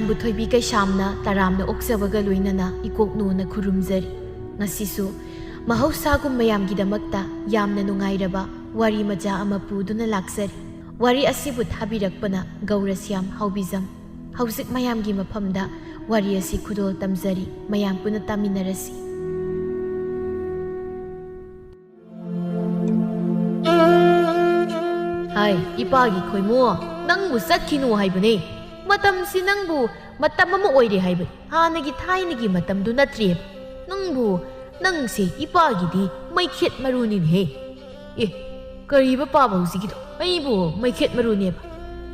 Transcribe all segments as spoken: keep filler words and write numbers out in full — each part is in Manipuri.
ꯕꯨꯊꯣꯏꯕꯤ ꯀꯩꯁꯥꯝꯅ ꯇꯔꯥꯝꯅ ꯑꯣꯛꯆꯕꯒ ꯂꯣꯏꯅꯅ ꯏꯀꯣꯛꯅꯣꯅ ꯈꯨꯔꯨꯝꯖꯔꯤ꯫ ꯉꯁꯤꯁꯨ ꯃꯍꯧꯁꯥꯒꯨꯝ ꯃꯌꯥꯝꯒꯤꯗꯃꯛꯇ ꯌꯥꯝꯅ ꯅꯨꯡꯉꯥꯏꯔꯕ ꯋꯥꯔꯤ ꯃꯆꯥ ꯑꯃ ꯄꯨꯗꯨꯅ ꯂꯥꯛꯆꯔꯤ꯫ ꯋꯥꯔꯤ ꯑꯁꯤꯕꯨ ꯊꯥꯕꯤꯔꯛꯄꯅ ꯒꯧꯔꯁ꯭ꯌꯥꯝ ꯍꯥꯎꯕꯤꯖꯝ꯫ ꯍꯧꯖꯤꯛ ꯃꯌꯥꯝꯒꯤ ꯃꯐꯝꯗ ꯋꯥꯔꯤ ꯑꯁꯤ ꯈꯨꯗꯣꯜ ꯇꯝꯖꯔꯤ, ꯃꯌꯥꯝ ꯄꯨꯟꯅ ꯇꯥꯃꯤꯟꯅꯔꯁꯤ꯫ ꯍꯥꯏ, ꯏꯄꯥꯒꯤ ꯈꯣꯏꯃꯣ, ꯅꯪꯕꯨ ꯆꯠꯈꯤꯅꯨ ꯍꯥꯏꯕꯅꯦ꯫ ꯃꯇꯝꯁꯤ ꯅꯪꯕꯨ ꯃꯇꯝ ꯑꯃ ꯑꯣꯏꯔꯦ ꯍꯥꯏꯕꯅꯤ꯫ ꯍꯥꯟꯅꯒꯤ ꯊꯥꯏꯅꯒꯤ ꯃꯇꯝꯗꯨ ꯅꯠꯇ꯭ꯔꯦꯕ꯫ ꯅꯪꯕꯨ, ꯅꯪꯁꯦ ꯏꯄꯥꯒꯤꯗꯤ ꯃꯩꯈꯦꯠ ꯃꯔꯨꯅꯤꯅꯦꯍꯦ꯫ ꯑꯦ, ꯀꯔꯤꯕ ꯄꯥꯕ ꯍꯧꯖꯤꯛꯀꯤꯗꯣ? ꯑꯩꯕꯨ ꯃꯩꯈꯦꯠ ꯃꯔꯨꯅꯦꯕ?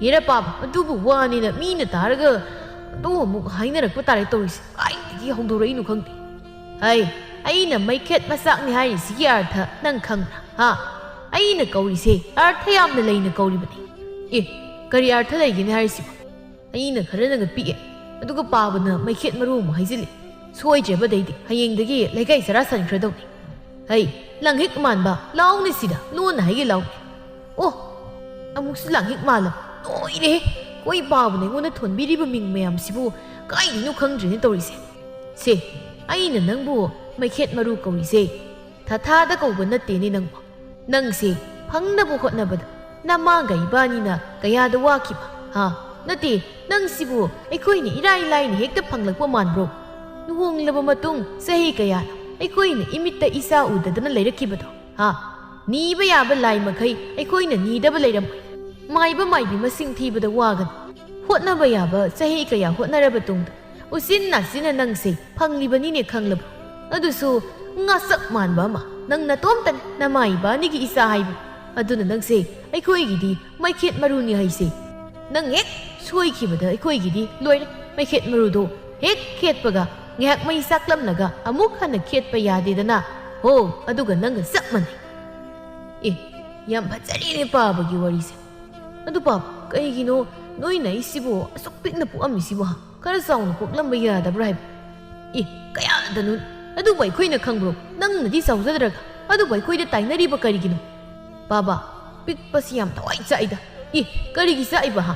ꯍꯦꯔꯥ ꯄꯥꯕ, ꯑꯗꯨꯕꯨ ꯋꯥꯅꯤꯅ ꯃꯤꯅ ꯇꯥꯔꯒ ꯑꯗꯨ ꯑꯃꯨꯛ ꯍꯥꯏꯅꯔꯛꯄ ꯇꯥꯔꯦ ꯇꯧꯔꯤꯁꯦ꯫ ꯀꯥꯏꯗꯒꯤ ꯍꯧꯗꯣꯔꯛꯏꯅꯣ ꯈꯪꯗꯦ꯫ ꯍꯩ, ꯑꯩꯅ ꯃꯩꯈꯦꯠ ꯃꯆꯥꯛꯅꯤ ꯍꯥꯏꯔꯤꯁꯤꯒꯤ ꯑꯔꯊ ꯅꯪ ꯈꯪꯕ꯭ꯔꯥ? ꯍꯥ? ꯑꯩꯅ ꯀꯧꯔꯤꯁꯦ ꯑꯔꯊ ꯌꯥꯝꯅ ꯂꯩꯅ ꯀꯧꯔꯤꯕꯅꯤ꯫ ꯑꯦ, ꯀꯔꯤ ꯑꯔꯊ ꯂꯩꯒꯦꯅꯦ ꯍꯥꯏꯔꯤꯁꯤꯕꯣ? ꯑꯩꯅ ꯈꯔ ꯅꯪꯒ ꯄꯤꯛꯑꯦ, ꯑꯗꯨꯒ ꯄꯥꯕꯅ ꯃꯩꯈꯦꯠ ꯃꯔꯨ ꯑꯃꯨꯛ ꯍꯥꯏꯖꯤꯜꯂꯤ꯫ ꯁꯣꯏꯗ꯭ꯔꯦꯕ, ꯑꯗꯩꯗꯤ ꯍꯌꯦꯡꯗꯒꯤ ꯂꯩꯀꯥꯏ ꯆꯔꯥ ꯁꯟꯈ꯭ꯔꯗꯧꯅꯤ꯫ ꯍꯩ, ꯂꯥꯡꯍꯤꯛ ꯃꯥꯟꯕ, ꯂꯥꯎꯅꯦ ꯁꯤꯗ, ꯂꯣꯟꯅ ꯍꯥꯏꯒꯦ ꯂꯥꯎꯅꯦ꯫ ꯑꯣ, ꯑꯃꯨꯛꯁꯨ ꯂꯥꯡꯍꯤꯛ ꯃꯥꯜꯂꯕ꯫ ꯂꯣꯏꯔꯦꯍꯦ! ꯀꯣꯏ ꯄꯥꯕꯅ ꯑꯩꯉꯣꯟꯗ ꯊꯣꯟꯕꯤꯔꯤꯕ ꯃꯤꯡ ꯃꯌꯥꯝꯁꯤꯕꯨ ꯀꯥꯏꯗꯩꯅꯣ ꯈꯪꯗ꯭ꯔꯦꯅꯦ ꯇꯧꯔꯤꯁꯦ꯫ ꯁꯦ, ꯑꯩꯅ ꯅꯪꯕꯨ ꯃꯩꯈꯦꯠ ꯃꯔꯨ ꯀꯧꯔꯤꯁꯦ ꯊꯥꯊꯥꯗ ꯀꯧꯕ ꯅꯠꯇꯦꯅꯦ ꯅꯪꯕꯨ꯫ ꯅꯪꯁꯦ ꯐꯪꯅꯕ ꯍꯣꯠꯅꯕꯗ ꯅꯃꯥꯒ ꯏꯕꯥꯅꯤꯅ ꯀꯌꯥꯗ ꯋꯥꯈꯤꯕ, ꯍꯥ? ꯅꯠꯇꯦ, ꯅꯪꯁꯤꯕꯨ ꯑꯩꯈꯣꯏꯅ ꯏꯔꯥꯏ ꯂꯥꯏꯅ ꯍꯦꯛꯇ ꯐꯪꯂꯛꯄ ꯃꯥꯟꯕ꯭ꯔꯣ? ꯂꯨꯍꯣꯡꯂꯕ ꯃꯇꯨꯡ ꯆꯍꯤ ꯀꯌꯥꯅꯣ ꯑꯩꯈꯣꯏꯅ ꯏꯃꯤꯠꯇ ꯏꯆꯥ ꯎꯗꯗꯅ ꯂꯩꯔꯛꯈꯤꯕꯗꯣ, ꯍꯥ? ꯅꯤꯕ ꯌꯥꯕ ꯂꯥꯏ ꯃꯈꯩ ꯑꯩꯈꯣꯏꯅ ꯅꯤꯗꯕ ꯂꯩꯔꯝꯃꯣꯏ꯫ ꯃꯥꯏꯕ ꯃꯥꯏꯕꯤ ꯃꯁꯤꯡ ꯊꯤꯕꯗ ꯋꯥꯒꯅꯤ꯫ ꯍꯣꯠꯅꯕ ꯌꯥꯕ ꯆꯍꯤ ꯀꯌꯥ ꯍꯣꯠꯅꯔꯕ ꯇꯨꯡꯗ ꯎꯆꯤꯟ ꯅꯥꯆꯤꯟꯅ ꯅꯪꯁꯦ ꯐꯪꯂꯤꯕꯅꯤꯅꯦ ꯈꯪꯂꯕ? ꯑꯗꯨꯁꯨ ꯉꯥꯁꯛ ꯃꯥꯟꯕ ꯑꯃ, ꯅꯪ ꯅꯇꯣꯝꯇꯅꯤ ꯅꯃꯥ ꯏꯕꯥꯅꯤꯒꯤ ꯏꯆꯥ ꯍꯥꯏꯕ꯫ ꯑꯗꯨꯅ ꯅꯪꯁꯦ ꯑꯩꯈꯣꯏꯒꯤꯗꯤ ꯃꯩꯈꯦꯠ ꯃꯔꯨꯅꯤ ꯍꯥꯏꯁꯦ꯫ ꯅꯪ ꯍꯦꯛ ꯁꯣꯏꯈꯤꯕꯗ ꯑꯩꯈꯣꯏꯒꯤꯗꯤ ꯂꯣꯏꯔꯦ꯫ ꯃꯩꯈꯦꯠ ꯃꯔꯨꯗꯣ ꯍꯦꯛ ꯈꯦꯠꯄꯒ ꯉꯥꯏꯍꯥꯛ ꯃꯩ ꯆꯥꯛꯂꯝꯂꯒ ꯑꯃꯨꯛ ꯍꯟꯅ ꯈꯦꯠꯄ ꯌꯥꯗꯦꯗꯅ꯫ ꯍꯣ, ꯑꯗꯨꯒ ꯅꯪꯒ ꯆꯞ ꯃꯥꯟꯅꯩ꯫ ꯑꯦ, ꯌꯥꯝ ꯐꯖꯔꯤꯅꯦ ꯄꯥꯕꯒꯤ ꯋꯥꯔꯤꯁꯦ꯫ ꯑꯗꯨ ꯄꯥꯕ, ꯀꯩꯒꯤꯅꯣ ꯅꯣꯏꯅ ꯑꯩꯁꯤꯕꯨ ꯑꯁꯨꯛ ꯄꯤꯛꯅ ꯄꯣꯛꯑꯝꯃꯤꯁꯤꯕꯣ? ꯈꯔ ꯆꯥꯎꯅ ꯄꯣꯛꯂꯝꯕ ꯌꯥꯗꯕ꯭ꯔꯥ ꯍꯥꯏꯕ? ꯑꯦ, ꯀꯌꯥꯗꯅꯣ? ꯑꯗꯨꯕꯨ ꯑꯩꯈꯣꯏꯅ ꯈꯪꯕ꯭ꯔꯣ? ꯅꯪꯅꯗꯤ ꯆꯥꯎꯖꯗ꯭ꯔꯒ ꯑꯗꯨꯕꯨ ꯑꯩꯈꯣꯏꯗ ꯇꯥꯏꯅꯔꯤꯕ ꯀꯔꯤꯒꯤꯅꯣ? ꯄꯥꯕ, ꯄꯤꯛꯄꯁꯤ ꯌꯥꯝ ꯊꯋꯥꯏ ꯆꯥꯛꯏꯗ꯫ ꯑꯦ, ꯀꯔꯤꯒꯤ ꯆꯥꯛꯏꯕ ꯍꯥ?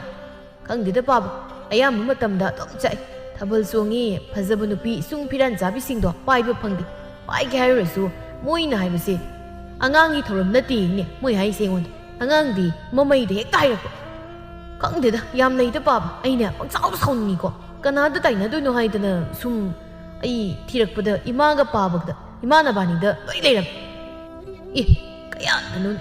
ꯈꯪꯗꯦꯗ ꯄꯥꯕ, ꯑꯌꯥꯝꯕ ꯃꯇꯝꯗ ꯑꯗꯨꯝ ꯆꯥꯛꯏ꯫ ꯊꯥꯕꯜ ꯆꯣꯡꯉꯤ, ꯐꯖꯕ ꯅꯨꯄꯤ ꯏꯁꯨꯡ ꯐꯤꯔꯥꯟ ꯆꯥꯕꯤꯁꯤꯡꯗꯣ ꯄꯥꯏꯕ ꯐꯪꯗꯦ꯫ ꯄꯥꯏꯒꯦ ꯍꯥꯏꯔꯨꯔꯁꯨ ꯃꯣꯏꯅ ꯍꯥꯏꯕꯁꯦ ꯑꯉꯥꯡꯒꯤ ꯊꯧꯔꯝ ꯅꯠꯇꯦꯅꯦ ꯃꯣꯏ ꯍꯥꯏꯁꯦ ꯑꯩꯉꯣꯟꯗ꯫ ꯑꯉꯥꯡꯗꯤ ꯃꯃꯩꯗ ꯍꯦꯛꯇ ꯍꯥꯏꯔꯛꯄ꯫ ꯈꯪꯗꯦꯗ, ꯌꯥꯝ ꯂꯩꯗ ꯄꯥꯕ꯫ ꯑꯩꯅ ꯄꯪꯁꯥꯎ ꯁꯥꯎꯅꯤꯡꯉꯤꯀꯣ꯫ ꯀꯅꯥꯗ ꯇꯥꯏꯅꯗꯣꯏꯅꯣ ꯍꯥꯏꯗꯅ ꯁꯨꯝ ꯑꯩ ꯊꯤꯔꯛꯄꯗ ꯏꯃꯥꯒ ꯄꯥꯕꯒꯗ ꯏꯃꯥ ꯅꯕꯥꯅꯤꯗ ꯂꯣꯏ ꯂꯩꯔꯝꯃꯦ꯫ ꯑꯦ, ꯀꯌꯥꯗꯅꯣ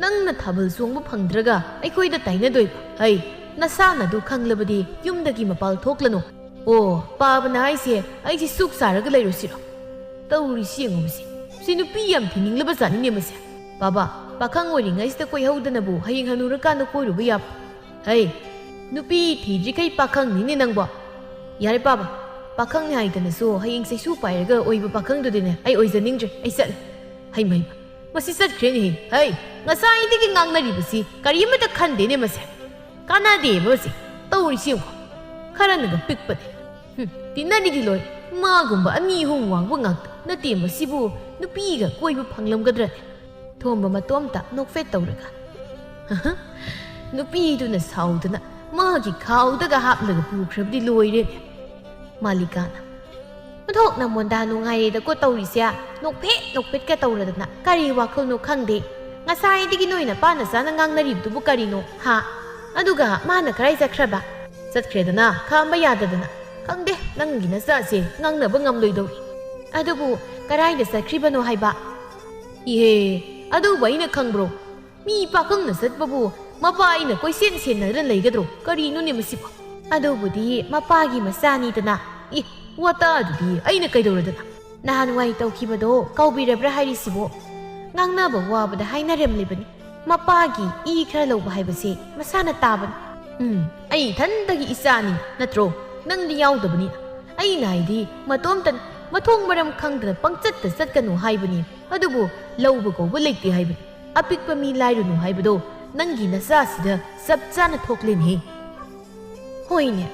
ꯅꯪꯅ ꯊꯥꯕꯜ ꯆꯣꯡꯕ ꯐꯪꯗ꯭ꯔꯒ ꯑꯩꯈꯣꯏꯗ ꯇꯥꯏꯅꯗꯣꯏꯕ? ꯍꯩ, ꯅꯁꯥꯅꯗꯨ ꯈꯪꯂꯕꯗꯤ ꯌꯨꯝꯗꯒꯤ ꯃꯄꯥꯜ ꯊꯣꯛꯂꯅꯨ꯫ ꯑꯣ, ꯄꯥꯕꯅ ꯍꯥꯏꯁꯦ ꯑꯩꯁꯦ ꯁꯨꯛ ꯆꯥꯔꯒ ꯂꯩꯔꯨꯁꯤꯔꯣ? ꯇꯧꯔꯤꯁꯤ ꯌꯦꯡꯉꯨꯕꯁꯦ꯫ ꯁꯤ ꯅꯨꯄꯤ ꯌꯥꯝ ꯊꯤꯅꯤꯡꯂꯕ ꯖꯥꯠꯅꯤꯅꯦ ꯃꯁꯦ꯫ ꯄꯥꯕ, ꯄꯥꯈꯪ ꯑꯣꯏꯔꯤꯉꯩꯁꯤꯗ ꯀꯣꯏꯍꯧꯗꯅꯕꯨ ꯍꯌꯦꯡ ꯍꯅꯨꯔꯀꯥꯟꯗ ꯀꯣꯏꯔꯨꯕ ꯌꯥꯕ? ꯍꯩ, ꯅꯨꯄꯤ ꯊꯤꯗ꯭ꯔꯤꯈꯩ ꯄꯥꯈꯪꯅꯤꯅꯦ ꯅꯪꯕꯣ꯫ ꯌꯥꯔꯦ ꯄꯥꯕ, ꯄꯥꯈꯪꯅꯤ ꯍꯥꯏꯗꯅꯁꯨ ꯍꯌꯦꯡ ꯆꯩꯁꯨ ꯄꯥꯏꯔꯒ ꯑꯣꯏꯕ ꯄꯥꯈꯪꯗꯨꯗꯤꯅꯦ ꯑꯩ ꯑꯣꯏꯖꯅꯤꯡꯗ꯭ꯔꯦ꯫ ꯑꯩ ꯆꯠꯂꯦ꯫ ꯍꯩꯃ, ꯍꯩꯃ, ꯃꯁꯤ ꯆꯠꯈ꯭ꯔꯦꯅꯦꯍꯦ꯫ ꯍꯩ, ꯉꯁꯥꯏꯗꯒꯤ ꯉꯥꯡꯅꯔꯤꯕꯁꯤ ꯀꯔꯤ ꯑꯃꯠꯇ ꯈꯟꯗꯦꯅꯦ ꯃꯁꯦ꯫ ꯀꯥꯟꯅꯗꯦꯕ ꯃꯁꯤ꯫ ꯇꯧꯔꯤꯁꯤ ꯌꯦꯡꯉꯨ꯫ ꯈꯔꯅꯒ ꯄꯤꯛꯄꯅꯦ꯫ ꯍꯨꯝ, ꯇꯤꯟꯅꯔꯤꯗꯤ ꯂꯣꯏ꯫ ꯃꯥꯒꯨꯝꯕ ꯑꯅꯤ ꯑꯍꯨꯝ ꯋꯥꯡꯕ ꯉꯥꯛꯇ ꯅꯠꯇꯦ ꯃꯁꯤꯕꯨ꯫ ꯅꯨꯄꯤꯒ ꯀꯣꯏꯕ ꯐꯪꯂꯝꯒꯗ꯭ꯔꯅꯦ? ꯊꯣꯝꯕ ꯃꯇꯣꯝꯇ ꯅꯣꯛꯐꯦꯠ ꯇꯧꯔꯒ꯫ ꯅꯨꯄꯤꯗꯨꯅ ꯁꯥꯎꯗꯅ ꯃꯥꯒꯤ ꯈꯥꯎꯗꯒ ꯍꯥꯞꯂꯒ ꯄꯨꯈ꯭ꯔꯕꯗꯤ ꯂꯣꯏꯔꯦꯅꯦ꯫ ꯃꯥꯂꯤꯀꯥꯅ, "ꯑꯣꯟꯊꯣꯛꯅ ꯃꯣꯟꯗꯥ ꯅꯨꯡꯉꯥꯏꯔꯦꯗꯀꯣ ꯇꯧꯔꯤꯁꯦ꯫ ꯅꯣꯛꯐꯦꯠ ꯅꯣꯛꯐꯦꯠꯀ ꯇꯧꯔꯗꯅ ꯀꯔꯤ ꯋꯥꯈꯜꯅꯣ ꯈꯪꯗꯦ꯫ ꯉꯁꯥꯏꯗꯒꯤ ꯅꯣꯏ ꯅꯄꯥ ꯅꯆꯥꯅ ꯉꯥꯡꯅꯔꯤꯕꯗꯨꯕꯨ ꯀꯔꯤꯅꯣ, ꯍꯥ? ꯑꯗꯨꯒ ꯃꯥꯅ ꯀꯔꯥꯏ ꯆꯠꯈ꯭ꯔꯕ?" "ꯆꯠꯈ꯭ꯔꯦꯗꯅ, ꯈꯥꯝꯕ ꯌꯥꯗꯗꯅ꯫ ꯈꯪꯗꯦ, ꯅꯪꯒꯤ ꯅꯆꯥꯁꯦ ꯉꯥꯡꯅꯕ ꯉꯝꯂꯣꯏꯗꯧꯔꯤ꯫ ꯑꯗꯨꯕꯨ ꯀꯔꯥꯏꯗ ꯆꯠꯈ꯭ꯔꯤꯕꯅꯣ ꯍꯥꯏꯕ?" "ꯏꯍꯦ, ꯑꯗꯨꯕꯨ ꯑꯩꯅ ꯈꯪꯕ꯭ꯔꯣ? ꯃꯤ ꯄꯥꯈꯪꯅ ꯆꯠꯄꯕꯨ ꯃꯄꯥ ꯑꯩꯅ ꯀꯣꯏꯁꯦꯟ ꯁꯦꯟꯅꯗꯅ ꯂꯩꯒꯗ꯭ꯔꯣ? ꯀꯔꯤꯅꯣꯅꯦ ꯃꯁꯤꯕꯣ?" "ꯑꯗꯨꯕꯨꯗꯤ ꯃꯄꯥꯒꯤ ꯃꯆꯥꯅꯤꯗꯅ꯫ ꯏ, ꯋꯥꯇꯥꯗꯨꯗꯤ ꯑꯩꯅ ꯀꯩꯗꯧꯔꯗꯅ?" "ꯅꯍꯥꯟꯋꯥꯏ ꯇꯧꯈꯤꯕꯗꯣ ꯀꯥꯎꯕꯤꯔꯕ꯭ꯔꯥ ꯍꯥꯏꯔꯤꯁꯤꯕꯣ? ꯉꯥꯡꯅꯕ ꯋꯥꯕꯗ ꯍꯥꯏꯅꯔꯝꯂꯤꯕꯅꯤ꯫ ꯃꯄꯥꯒꯤ ꯏ ꯈꯔ ꯂꯧꯕ ꯍꯥꯏꯕꯁꯦ ꯃꯁꯥꯅ ꯇꯥꯕꯅꯤ꯫ ꯎꯝ, ꯑꯩ ꯏꯊꯟꯇꯒꯤ ꯏꯆꯥꯅꯤ ꯅꯠꯇ꯭ꯔꯣ? ꯅꯪꯗꯤ ꯌꯥꯎꯗꯕꯅꯤꯅ꯫ ꯑꯩꯅ ꯍꯥꯏꯗꯤ ꯃꯇꯣꯝꯇꯅꯤ, ꯃꯊꯣꯡ ꯃꯔꯝ ꯈꯪꯗꯅ ꯄꯪꯆꯠꯇ ꯆꯠꯀꯅꯨ ꯍꯥꯏꯕꯅꯤ꯫ ꯑꯗꯨꯕꯨ ꯂꯧꯕ ꯀꯧꯕ ꯂꯩꯇꯦ ꯍꯥꯏꯕꯅꯤ꯫ ꯑꯄꯤꯛꯄ ꯃꯤ ꯂꯥꯏꯔꯨꯅꯨ ꯍꯥꯏꯕꯗꯣ ꯅꯪꯒꯤ ꯅꯆꯥꯁꯤꯗ ꯆꯞ ꯆꯥꯅ ꯊꯣꯛꯂꯦꯅꯦꯍꯦ꯫ ꯍꯣꯏꯅꯦ,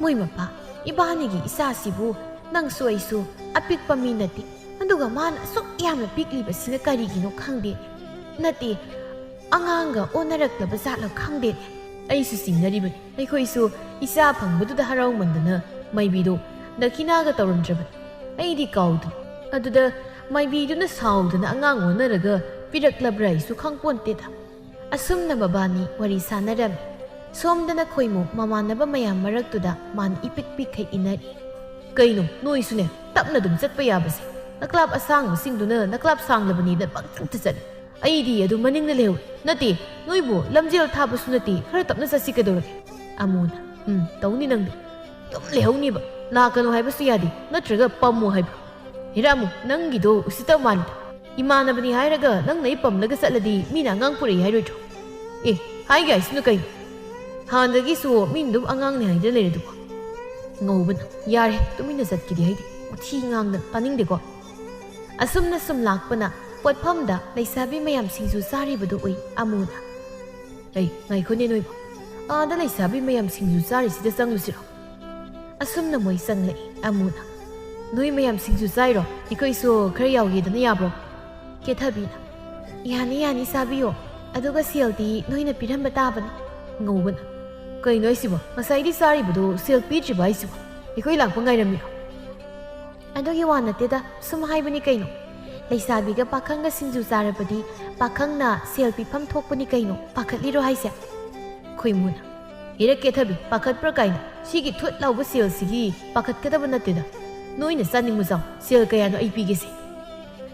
ꯃꯣꯏ ꯃꯄꯥ, ꯏꯕꯥꯅꯤꯒꯤ ꯏꯆꯥꯁꯤꯕꯨ ꯅꯪꯁꯨ ꯑꯩꯁꯨ ꯑꯄꯤꯛꯄ ꯃꯤ ꯅꯠꯇꯦ꯫ ꯑꯗꯨꯒ ꯃꯥꯅ ꯑꯁꯨꯛ ꯌꯥꯝꯅ ꯄꯤꯛꯂꯤꯕꯁꯤꯅ ꯀꯔꯤꯒꯤꯅꯣ ꯈꯪꯗꯦ꯫ ꯅꯠꯇꯦ, ꯑꯉꯥꯡꯒ ꯑꯣꯟꯅꯔꯛꯂꯕ ꯖꯥꯠꯂ ꯈꯪꯗꯦꯅꯦ꯫ ꯑꯩꯁꯨ ꯆꯤꯡꯅꯔꯤꯕꯅꯤ꯫ ꯑꯩꯈꯣꯏꯁꯨ ꯏꯆꯥ ꯐꯪꯕꯗꯨꯗ ꯍꯔꯥꯎꯃꯟꯗꯅ ꯃꯥꯏꯕꯤꯗꯣ ꯗꯈꯤꯅꯥꯒ ꯇꯧꯔꯝꯗ꯭ꯔꯕꯅꯤ꯫ ꯑꯩꯗꯤ ꯀꯥꯎꯗ꯭ꯔꯤ꯫ ꯑꯗꯨꯗ ꯃꯥꯏꯕꯤꯗꯨꯅ ꯁꯥꯎꯗꯅ ꯑꯉꯥꯡ ꯑꯣꯟꯅꯔꯒ ꯄꯤꯔꯛꯂꯕ꯭ꯔꯥ ꯑꯩꯁꯨ ꯈꯪꯄꯣꯟꯇꯦꯗ꯫ ꯑꯁꯨꯝꯅ ꯃꯕꯥꯅꯤ ꯋꯥꯔꯤ ꯁꯥꯟꯅꯔꯝꯃꯤ꯫ ꯁꯣꯝꯗꯅ ꯈꯣꯏꯃꯨ ꯃꯃꯥꯟꯅꯕ ꯃꯌꯥꯝ ꯃꯔꯛꯇꯨꯗ ꯃꯥꯅ ꯏꯄꯤꯛ ꯄꯤꯛꯈꯩ ꯏꯟꯅꯔꯤ꯫ "ꯀꯩꯅꯣ ꯅꯣꯏꯁꯨꯅꯦ, ꯇꯞꯅ ꯑꯗꯨꯝ ꯆꯠꯄ ꯌꯥꯕꯁꯦ? ꯅꯀ꯭ꯂꯥꯞ ꯑꯁꯥꯡꯕꯁꯤꯡꯗꯨꯅ ꯅꯀ꯭ꯂꯥꯞ ꯁꯥꯡꯂꯕꯅꯤꯅ ꯄꯪꯆꯠꯇ ꯆꯠꯂꯤ꯫ ꯑꯩꯗꯤ ꯑꯗꯨ ꯃꯅꯤꯡꯗ ꯂꯩꯍꯧꯏ꯫ ꯅꯠꯇꯦ, ꯅꯣꯏꯕꯨ ꯂꯝꯖꯦꯜ ꯊꯥꯕꯁꯨ ꯅꯠꯇꯦ, ꯈꯔ ꯇꯞꯅ ꯆꯠꯁꯤ ꯀꯩꯗꯧꯔꯒꯦ?" ꯑꯃꯨꯅ, "ꯎꯝ, ꯇꯧꯅꯤ ꯅꯪꯗꯤ꯫ ꯑꯗꯨꯝ ꯂꯩꯍꯧꯅꯤꯕ꯫ ꯂꯥꯛꯀꯅꯨ ꯍꯥꯏꯕꯁꯨ ꯌꯥꯗꯦ, ꯅꯠꯇ꯭ꯔꯒ ꯄꯝꯃꯣ ꯍꯥꯏꯕ꯭ꯔꯣ? ꯍꯦꯔꯥꯃꯨ, ꯅꯪꯒꯤꯗꯣ ꯎꯁꯤꯠꯇꯕ ꯃꯥꯜꯂꯤꯗ꯫ ꯏꯃꯥꯟꯅꯕꯅꯤ ꯍꯥꯏꯔꯒ ꯅꯪꯅ ꯑꯩ ꯄꯝꯂꯒ ꯆꯠꯂꯗꯤ ꯃꯤꯅ ꯑꯉꯥꯡ ꯄꯨꯔꯛꯏ ꯍꯥꯏꯔꯣꯏꯗ꯭ꯔꯣ? ꯑꯦ, ꯍꯥꯏꯒꯦ ꯍꯥꯏꯁꯤꯅ ꯀꯩꯅꯣ? ꯍꯥꯟꯅꯗꯒꯤꯁꯨ ꯃꯤꯅ ꯑꯗꯨꯝ ꯑꯉꯥꯡꯅꯤ ꯍꯥꯏꯗꯅ ꯂꯩꯔꯗꯨꯕꯣ?" ꯉꯧꯕꯅ, "ꯌꯥꯔꯦ, ꯇꯨꯃꯤꯟꯅ ꯆꯠꯀꯦꯗꯤ ꯍꯥꯏꯗꯦ꯫ ꯃꯊꯤ ꯉꯥꯡꯗꯅ ꯇꯥꯅꯤꯡꯗꯦꯀꯣ꯫" ꯑꯁꯨꯝꯅ ꯁꯨꯝ ꯂꯥꯛꯄꯅ ꯄꯣꯠꯐꯝꯗ ꯂꯩꯁꯥꯕꯤ ꯃꯌꯥꯝ ꯁꯤꯡꯖꯨ ꯆꯥꯔꯤꯕꯗꯨ ꯎꯏ ꯑꯃꯨꯅ꯫ "ꯑꯩ, ꯉꯥꯏꯈꯣꯅꯦ ꯅꯣꯏꯕꯣ꯫ ꯑꯥꯗ ꯂꯩꯁꯥꯕꯤ ꯃꯌꯥꯝ ꯁꯤꯡꯖꯨ ꯆꯥꯔꯤꯁꯤꯗ ꯆꯪꯉꯨꯁꯤꯔꯣ?" ꯑꯁꯨꯝꯅ ꯃꯣꯏ ꯆꯪꯂꯛꯏ ꯑꯃꯨꯅ꯫ "ꯅꯣꯏ ꯃꯌꯥꯝ ꯁꯤꯡꯖꯨ ꯆꯥꯏꯔꯣ? ꯑꯩꯈꯣꯏꯁꯨ ꯈꯔ ꯌꯥꯎꯒꯦꯗꯅ ꯌꯥꯕ꯭ꯔꯣ?" ꯀꯦꯊꯕꯤꯅ, "ꯌꯥꯅꯤ, ꯌꯥꯅꯤ, ꯆꯥꯕꯤꯌꯣ꯫ ꯑꯗꯨꯒ ꯁꯦꯜꯗꯤ ꯅꯣꯏꯅ ꯄꯤꯔꯝꯕ ꯇꯥꯕꯅꯤ꯫" ꯉꯧꯕꯅ, "ꯀꯩꯅꯣ ꯍꯥꯏꯁꯤꯕꯣ? ꯉꯁꯥꯏꯗꯤ ꯆꯥꯔꯤꯕꯗꯣ ꯁꯦꯜ ꯄꯤꯗ꯭ꯔꯤꯕ ꯍꯥꯏꯁꯤꯕꯣ? ꯑꯩꯈꯣꯏ ꯂꯥꯛꯄ ꯉꯥꯏꯔꯝꯃꯤꯔꯣ?" "ꯑꯗꯨꯒꯤ ꯋꯥ ꯅꯠꯇꯦꯗ, ꯁꯨꯝ ꯍꯥꯏꯕꯅꯤ ꯀꯩꯅꯣ꯫ ꯂꯩꯁꯥꯕꯤꯒ ꯄꯥꯈꯪꯒ ꯁꯤꯡꯖꯨ ꯆꯥꯔꯕꯗꯤ ꯄꯥꯈꯪꯅ ꯁꯦꯜ ꯄꯤꯐꯝ ꯊꯣꯛꯄꯅꯤ ꯀꯩꯅꯣ, ꯄꯥꯈꯠꯂꯤꯔꯣ ꯍꯥꯏꯁꯦ?" ꯈꯣꯏꯃꯨꯅ, "ꯍꯦꯔꯛ ꯀꯦꯊꯕꯤ, ꯄꯥꯈꯠꯄ꯭ꯔꯥ ꯀꯥꯏꯅ? ꯁꯤꯒꯤ ꯊꯨꯠ ꯂꯥꯎꯕ ꯁꯦꯜꯁꯤꯒꯤ ꯄꯥꯈꯠꯀꯗꯕ ꯅꯠꯇꯦꯗ꯫ ꯅꯣꯏꯅ ꯆꯥꯅꯤꯡꯕ ꯆꯥꯎ, ꯁꯦꯜ ꯀꯌꯥꯅꯣ ꯑꯩ ꯄꯤꯒꯦꯁꯦ꯫"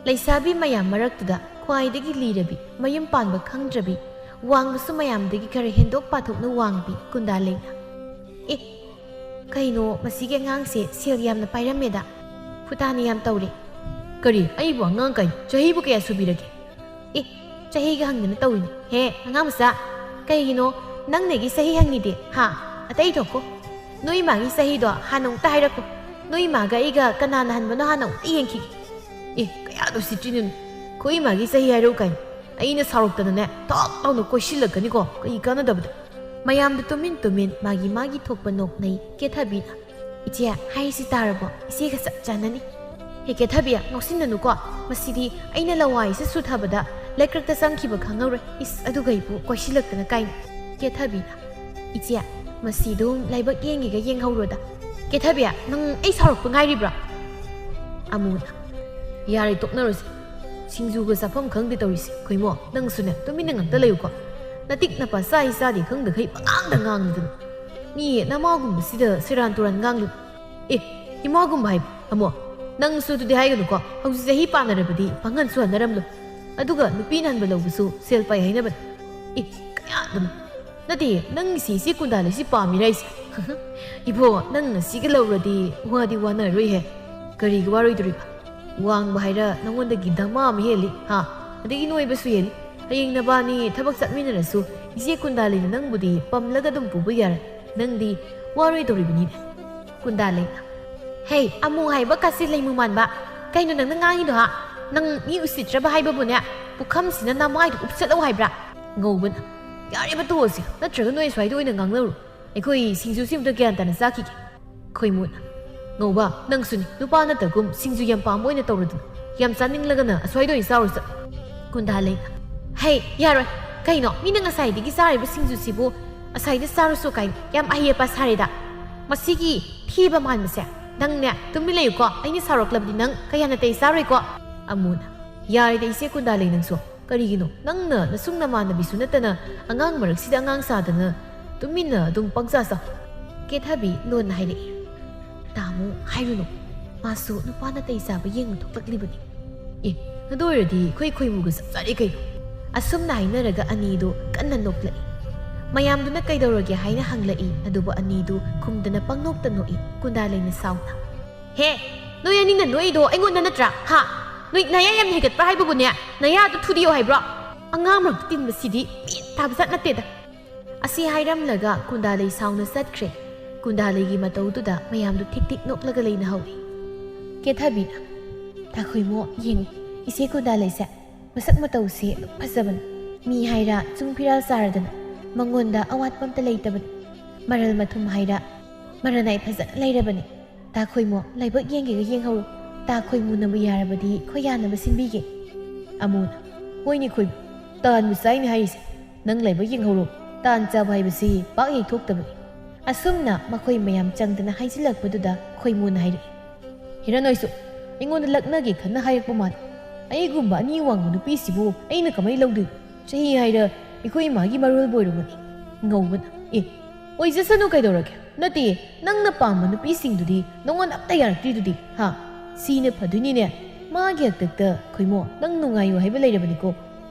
ꯂꯩꯁꯥꯕꯤ ꯃꯌꯥꯝ ꯃꯔꯛꯇꯨꯗ ꯈ꯭ꯋꯥꯏꯗꯒꯤ ꯂꯤꯔꯕꯤ, ꯃꯌꯨꯝ ꯄꯥꯟꯕ ꯈꯪꯗ꯭ꯔꯕꯤ, ꯋꯥꯡꯕꯁꯨ ꯃꯌꯥꯝꯗꯒꯤ ꯈꯔ ꯍꯦꯟꯗꯣꯛ ꯄꯥꯊꯣꯛꯅ ꯋꯥꯡꯕꯤ ꯀꯨꯟꯗꯥ ꯂꯩꯅ, "ꯑꯦ, ꯀꯩꯅꯣ ꯃꯁꯤꯒꯤ ꯑꯉꯥꯡꯁꯦ ꯁꯦꯜ ꯌꯥꯝꯅ ꯄꯥꯏꯔꯝꯃꯦꯗ꯫ ꯐꯨꯇꯥꯅ ꯌꯥꯝ ꯇꯧꯔꯦ꯫" "ꯀꯔꯤ? ꯑꯩꯕꯨ ꯑꯉꯥꯡ ꯀꯥꯏꯅ? ꯆꯍꯤꯕꯨ ꯀꯌꯥ ꯁꯨꯕꯤꯔꯒꯦ?" "ꯑꯦ, ꯆꯍꯤꯒ ꯍꯪꯗꯅ ꯇꯧꯏꯅꯦ꯫ ꯍꯦ, ꯑꯉꯥꯡ ꯃꯆꯥ, ꯀꯩꯒꯤꯅꯣ ꯅꯪꯅ ꯑꯩꯒꯤ ꯆꯍꯤ ꯍꯪꯉꯤꯗꯤ? ꯍꯥ? ꯑꯇꯩ ꯊꯣꯛꯈꯣ꯫ ꯅꯣꯏ ꯏꯃꯥꯒꯤ ꯆꯍꯤꯗꯣ ꯍꯥꯟꯅ ꯑꯃꯨꯛꯇ ꯍꯥꯏꯔꯛꯈꯣ꯫ ꯅꯣꯏ ꯏꯃꯥꯒ ꯑꯩꯒ ꯀꯅꯥꯅ ꯍꯟꯕꯅꯣ ꯍꯥꯟꯅ ꯑꯃꯨꯛꯇ ꯌꯦꯡꯈꯤꯒꯦ꯫" "ꯑꯦ, ꯀꯌꯥꯗ ꯎꯁꯤꯠꯇ꯭ꯔꯤꯅꯣꯅꯦ? ꯑꯩꯈꯣꯏ ꯏꯃꯥꯒꯤ ꯆꯍꯤ ꯍꯥꯏꯔꯛꯎ ꯀꯥꯏꯅ?" ꯑꯩꯅ ꯁꯥꯎꯔꯛꯇꯅꯅꯦ ꯊꯣꯛ ꯂꯥꯎꯅ ꯀꯣꯏꯁꯤꯜꯂꯛꯀꯅꯤꯀꯣ, ꯀꯩ ꯀꯥꯟꯅꯗꯕꯗ꯫ ꯃꯌꯥꯝꯗ ꯇꯨꯃꯤꯟ ꯇꯨꯃꯤꯟ ꯃꯥꯒꯤ ꯃꯥꯒꯤ ꯊꯣꯛꯄ ꯅꯣꯛꯅꯩ ꯀꯦꯊꯕꯤꯅ꯫ "ꯏꯆꯦ, ꯍꯥꯏꯔꯤꯁꯤ ꯇꯥꯔꯕꯣ? ꯏꯆꯦꯒ ꯆꯞ ꯆꯥꯅꯅꯤ꯫" "ꯍꯦ ꯀꯦꯊꯕꯤ, ꯉꯥꯎꯁꯤꯟꯅꯅꯨꯀꯣ꯫ ꯃꯁꯤꯗꯤ ꯑꯩꯅ ꯂꯋꯥꯏꯁꯦ ꯁꯨꯊꯕꯗ ꯂꯩꯀ꯭ꯔꯛꯇ ꯆꯪꯈꯤꯕ ꯈꯪꯍꯧꯔꯣꯏ꯫ ꯏꯁ, ꯑꯗꯨꯒ ꯑꯩꯕꯨ ꯀꯣꯏꯁꯤꯜꯂꯛꯇꯅ ꯀꯥꯏꯅ꯫" ꯀꯦꯊꯕꯤꯅ, "ꯏꯆꯦ, ꯃꯁꯤꯗꯨꯝ ꯂꯥꯏꯕꯛ ꯌꯦꯡꯒꯦꯒ ꯌꯦꯡꯍꯧꯔꯣꯗ꯫ ꯀꯦꯊꯕꯤ, ꯅꯪ ꯑꯩ ꯁꯥꯎꯔꯛꯄ ꯉꯥꯏꯔꯤꯕ꯭ꯔꯥ? ꯑꯃꯨꯅ, ꯌꯥꯔꯦ, ꯇꯣꯛꯅꯔꯁꯤ꯫ ꯁꯤꯡꯖꯨꯒ ꯆꯥꯐꯝ ꯈꯪꯗꯦ ꯇꯧꯔꯤꯁꯦ꯫ ꯈꯣꯏꯃꯣ, ꯅꯪꯁꯨꯅꯦ, ꯇꯨꯃꯤꯟꯅ ꯉꯥꯛꯇ ꯂꯩꯌꯨꯀꯣ꯫ ꯅꯇꯤꯛ ꯅꯄꯥ ꯆꯥꯏ ꯆꯥꯗꯦ ꯈꯪꯗꯈꯩ ꯄꯉꯥꯡꯗ ꯉꯥꯡꯗꯅ꯫ ꯃꯤ ꯅꯃꯥꯒꯨꯝꯕꯁꯤꯗ ꯁꯦꯔꯥꯟ ꯇꯨꯔꯥꯟ ꯉꯥꯡꯗꯅ꯫ ꯑꯦ, ꯏꯃꯥꯒꯨꯝꯕ ꯍꯥꯏꯕ ꯑꯃꯣ? ꯅꯪꯁꯨ ꯑꯗꯨꯗꯤ ꯍꯥꯏꯒꯅꯨꯀꯣ꯫ ꯍꯧꯖꯤꯛ ꯆꯍꯤ ꯄꯥꯟꯅꯔꯕꯗꯤ ꯄꯥꯡꯒꯜꯁꯨ ꯍꯟꯅꯔꯝꯂꯣꯏ꯫ ꯑꯗꯨꯒ ꯅꯨꯄꯤ ꯅꯥꯟꯕ ꯂꯧꯕꯁꯨ ꯁꯦꯜ ꯄꯥꯏ ꯍꯥꯏꯅꯕꯅꯤ꯫ ꯑꯦ, ꯀꯌꯥꯗꯅꯣ? ꯅꯠꯇꯦ, ꯅꯪꯒꯤꯁꯤ ꯏꯆꯦ ꯀꯨꯟꯗꯥꯂꯩꯁꯤ ꯄꯥꯝꯃꯤꯔ ꯑꯩꯁꯦ? ꯏꯕꯣ, ꯅꯪ ꯉꯁꯤꯒ ꯂꯧꯔꯗꯤ ꯋꯥꯗꯤ ꯋꯥꯅꯔꯣꯏꯍꯦ꯫ ꯀꯔꯤꯒꯤ ꯋꯥꯔꯣꯏꯗꯣꯔꯤꯕ? ꯋꯥꯡꯕ ꯍꯥꯏꯔ ꯅꯉꯣꯟꯗꯒꯤ ꯗꯃꯥ ꯑꯃ ꯍꯦꯜꯂꯤ, ꯍꯥ? ꯑꯗꯒꯤ ꯅꯣꯏꯕꯁꯨ ꯍꯦꯜꯂꯤ꯫ ꯍꯌꯦꯡ ꯅꯕꯥꯅꯤ ꯊꯕꯛ ꯆꯠꯃꯤꯟꯅꯔꯁꯨ ꯏꯆꯦ ꯀꯨꯟꯗꯥꯂꯩꯅ ꯅꯪꯕꯨꯗꯤ ꯄꯝꯂꯒ ꯑꯗꯨꯝ ꯄꯨꯕ ꯌꯥꯔꯦ꯫ ꯅꯪꯗꯤ ꯋꯥꯔꯣꯏꯗꯧꯔꯤꯕꯅꯤꯅꯦ꯫ ꯀꯨꯟꯗꯥꯂꯩꯅ, ꯍꯦ, ꯑꯃꯨ ꯍꯥꯏꯕ ꯀꯥꯆꯤꯟ ꯂꯩꯃꯨ ꯃꯥꯟꯕ꯫ ꯀꯩꯅꯣ ꯅꯪꯅ ꯉꯥꯡꯉꯤꯗꯣ, ꯍꯥ? ꯅꯪ ꯃꯤ ꯎꯁꯤꯠꯇ꯭ꯔꯕ ꯍꯥꯏꯕꯕꯨꯅꯦ, ꯄꯨꯈꯝꯁꯤꯅ ꯅꯃꯥꯏꯗꯨ ꯎꯞꯁꯠꯂꯧ ꯍꯥꯏꯕ꯭ꯔꯥ? ꯉꯧꯕꯅ, ꯌꯥꯔꯦꯕ, ꯇꯣꯛꯑꯁꯤ, ꯅꯠꯇ꯭ꯔꯒ ꯅꯣꯏ ꯑꯁ꯭ꯋꯥꯏꯗ ꯑꯣꯏꯅ ꯉꯥꯡꯅꯔꯨ꯫ ꯑꯩꯈꯣꯏ ꯁꯤꯡꯖꯨꯁꯤ ꯑꯝꯇ ꯒ꯭ꯌꯥꯟ ꯇꯥꯅ ꯆꯥꯈꯤꯒꯦ꯫ ꯈꯣꯏꯃꯨꯅ, ꯉꯧꯕ, ꯅꯪꯁꯨꯅꯤ, ꯅꯨꯄꯥ ꯅꯠꯇꯒꯨꯝ ꯁꯤꯡꯖꯨ ꯌꯥꯝ ꯄꯥꯝꯕ ꯑꯣꯏꯅ ꯇꯧꯔꯗꯅ꯫ ꯌꯥꯝ ꯆꯥꯅꯤꯡꯂꯒꯅ ꯑꯁ꯭ꯋꯥꯏꯗ ꯑꯣꯏꯅ ꯆꯥꯔꯨ ꯆꯠꯂꯨ꯫ ꯀꯨꯟꯗꯥꯂꯩꯅ, ꯍꯩ, ꯌꯥꯔꯣꯏ꯫ ꯀꯩꯅꯣ, ꯃꯤꯅ ꯉꯁꯥꯏꯗꯒꯤ ꯆꯥꯔꯤꯕ ꯁꯤꯡꯖꯨꯁꯤꯕꯨ ꯑꯁ꯭ꯋꯥꯏꯗ ꯆꯥꯔꯨꯁꯣ ꯀꯥꯏꯅ ꯌꯥꯝ ꯑꯍꯩ ꯑꯄꯥ ꯁꯥꯔꯦꯗ꯫ ꯃꯁꯤꯒꯤ ꯊꯤꯕ ꯃꯥꯟꯕꯁꯦ꯫ ꯅꯪꯅꯦ, ꯇꯨꯃꯤꯟ ꯂꯩꯌꯨꯀꯣ, ꯑꯩꯅ ꯁꯥꯎꯔꯛꯂꯕꯗꯤ ꯅꯪ ꯀꯌꯥ ꯅꯥꯇꯩ ꯆꯥꯔꯣꯏꯀꯣ꯫ ꯑꯃꯨꯅ, ꯌꯥꯔꯦꯗ ꯏꯆꯦ ꯀꯨꯟꯗꯥꯂꯩ ꯅꯪꯁꯨ꯫ ꯀꯔꯤꯒꯤꯅꯣ ꯅꯪꯅ ꯅꯁꯨꯡ ꯅꯃꯥꯟꯅꯕꯤꯁꯨ ꯅꯠꯇꯅ ꯑꯉꯥꯡ ꯃꯔꯛꯁꯤꯗ ꯑꯉꯥꯡ ꯁꯥꯗꯅ ꯇꯨꯃꯤꯟꯅ ꯑꯗꯨꯝ ꯄꯪꯆꯥ ꯆꯥꯎ? ꯀꯦꯊꯕꯤ ꯂꯣꯟꯅ ꯍꯥꯏꯔꯛꯏ꯫ ꯇꯥꯃꯣ ꯍꯥꯏꯔꯨꯅꯨ, ꯃꯥꯁꯨ ꯅꯨꯄꯥ ꯅꯥꯇꯩ ꯆꯥꯕ ꯌꯦꯡꯕ ꯊꯣꯛꯂꯛꯂꯤꯕꯅꯤ꯫ ꯑꯦ, ꯑꯗꯨ ꯑꯣꯏꯔꯗꯤ ꯑꯩꯈꯣꯏ ꯈꯣꯏꯃꯨꯒ ꯆꯞ ꯆꯥꯔꯦ ꯀꯩꯅꯣ꯫ ꯑꯁꯨꯝꯅ ꯍꯥꯏꯅꯔꯒ ꯑꯅꯤꯗꯨ ꯀꯟꯅ ꯅꯣꯛꯂꯛꯏ꯫ ꯃꯌꯥꯝꯗꯨꯅ ꯀꯩꯗꯧꯔꯒꯦ ꯍꯥꯏꯅ ꯍꯪꯂꯛꯏ, ꯑꯗꯨꯕꯨ ꯑꯅꯤꯗꯨ ꯈꯨꯝꯗꯅ ꯄꯪꯅꯣꯛꯇ ꯅꯣꯛꯏ꯫ ꯀꯨꯟꯗꯥꯂꯩꯅ ꯁꯥꯎꯅ, ꯍꯦ, ꯅꯣꯏ ꯑꯅꯤꯅ ꯅꯣꯛꯏꯗꯣ ꯑꯩꯉꯣꯟꯗ ꯅꯠꯇ꯭ꯔꯥ? ꯍꯥ? ꯅꯣꯏ ꯅꯌꯥ ꯌꯥꯝ ꯍꯦꯟꯒꯠꯄ꯭ꯔꯥ ꯍꯥꯏꯕꯕꯨꯅꯦ? ꯅꯌꯥꯗꯣ ꯊꯨꯗꯤꯌꯣ ꯍꯥꯏꯕ꯭ꯔꯣ? ꯑꯉꯥꯡ ꯃꯔꯛꯇ ꯇꯤꯟꯕꯁꯤꯗꯤ ꯄꯦꯟ ꯇꯥꯕ ꯖꯥꯠ ꯅꯠꯇꯦꯗ꯫ ꯑꯁꯤ ꯍꯥꯏꯔꯝꯂꯒ ꯀꯨꯟꯗꯥꯂꯩ ꯁꯥꯎꯅ ꯆꯠꯈ꯭ꯔꯦ꯫ ꯀꯨꯟꯗꯥꯂꯩꯒꯤ ꯃꯇꯧꯗꯨꯗ ꯃꯌꯥꯝꯗꯨ ꯊꯤꯛ ꯊꯤꯛ ꯅꯣꯛꯂꯒ ꯂꯩꯅꯍꯧꯔꯤ꯫ ꯀꯦꯊꯕꯤꯅ, ꯇꯥꯈꯣꯏꯃꯣ, ꯌꯦꯡꯉꯨ, ꯏꯆꯦ ꯀꯨꯟꯗꯥꯂꯩꯁꯦ ꯃꯁꯛ ꯃꯇꯧꯁꯦ ꯑꯗꯨꯛ ꯐꯖꯕꯅꯤ꯫ ꯃꯤ ꯍꯥꯏꯔ ꯆꯨꯡ ꯐꯤꯔꯥꯜ ꯆꯥꯔꯗꯅ ꯃꯉꯣꯟꯗ ꯑꯋꯥꯠꯄ ꯑꯝꯇ ꯂꯩꯇꯕꯅꯤ꯫ ꯃꯔꯜ ꯃꯊꯨꯝ ꯍꯥꯏꯔ ꯃꯔꯅꯥꯏ ꯐꯖꯅ ꯂꯩꯔꯕꯅꯤ꯫ ꯇꯥꯈꯣꯏꯃꯣ, ꯂꯥꯏꯕꯛ ꯌꯦꯡꯒꯦꯒ ꯌꯦꯡꯍꯧꯔꯣ꯫ ꯇꯥꯈꯣꯏꯃꯨꯅꯕꯨ ꯌꯥꯔꯕꯗꯤ ꯈꯣꯏ ꯌꯥꯅꯕ ꯁꯤꯟꯕꯤꯒꯦ꯫ ꯑꯃꯨꯅ, ꯍꯣꯏꯅꯦ ꯈꯣꯏꯃꯨ, ꯇꯥꯟꯕꯨ ꯆꯥꯏꯅꯦ ꯍꯥꯏꯔꯤꯁꯦ꯫ ꯅꯪ ꯂꯥꯏꯕꯛ ꯌꯦꯡꯍꯧꯔꯣ꯫ ꯇꯥꯟ ꯆꯥꯕ ꯍꯥꯏꯕꯁꯤ ꯄꯥꯛ ꯌꯩꯊꯣꯛꯇꯕꯅꯤ꯫ ꯑꯁꯨꯝꯅ ꯃꯈꯣꯏ ꯃꯌꯥꯝ ꯆꯪꯗꯅ ꯍꯥꯏꯖꯤꯜꯂꯛꯄꯗꯨꯗ ꯈꯣꯏꯃꯨꯅ ꯍꯥꯏꯔꯛꯏ, "ꯍꯤꯔꯟ ꯍꯣꯏꯁꯨ ꯑꯩꯉꯣꯟꯗ ꯂꯛꯅꯒꯦ ꯈꯟꯅ ꯍꯥꯏꯔꯛꯄ ꯃꯥꯜꯂꯤ꯫ ꯑꯩꯒꯨꯝꯕ ꯑꯅꯤ ꯋꯥꯡꯕ ꯅꯨꯄꯤꯁꯤꯕꯨ ꯑꯩꯅ ꯀꯃꯥꯏꯅ ꯂꯧꯗꯣꯏꯅꯣ? ꯆꯍꯤ ꯍꯥꯏꯔ ꯑꯩꯈꯣꯏ ꯏꯃꯥꯒꯤ ꯃꯔꯣꯜꯕꯨ ꯑꯣꯏꯔꯝꯒꯅꯤ꯫" ꯉꯧꯕꯅ, "ꯑꯦ, ꯑꯣꯏꯖꯁꯅꯨ ꯀꯩꯗꯧꯔꯒꯦ? ꯅꯠꯇꯦ, ꯅꯪꯅ ꯄꯥꯝꯕ ꯅꯨꯄꯤꯁꯤꯡꯗꯨꯗꯤ ꯅꯉꯣꯟꯗ ꯑꯝꯇ ꯌꯥꯔꯛꯇ꯭ꯔꯤꯗꯨꯗꯤ, ꯍꯥ? ꯁꯤꯅ ꯐꯗꯣꯏꯅꯤꯅꯦ꯫ ꯃꯥꯒꯤ ꯍꯥꯛꯇꯛꯇ ꯈꯣꯏꯃꯣ, ꯅꯪ ꯅꯨꯡꯉꯥꯏꯌꯨ ꯍꯥꯏꯕ ꯂꯩꯔꯕꯅꯤꯀꯣ꯫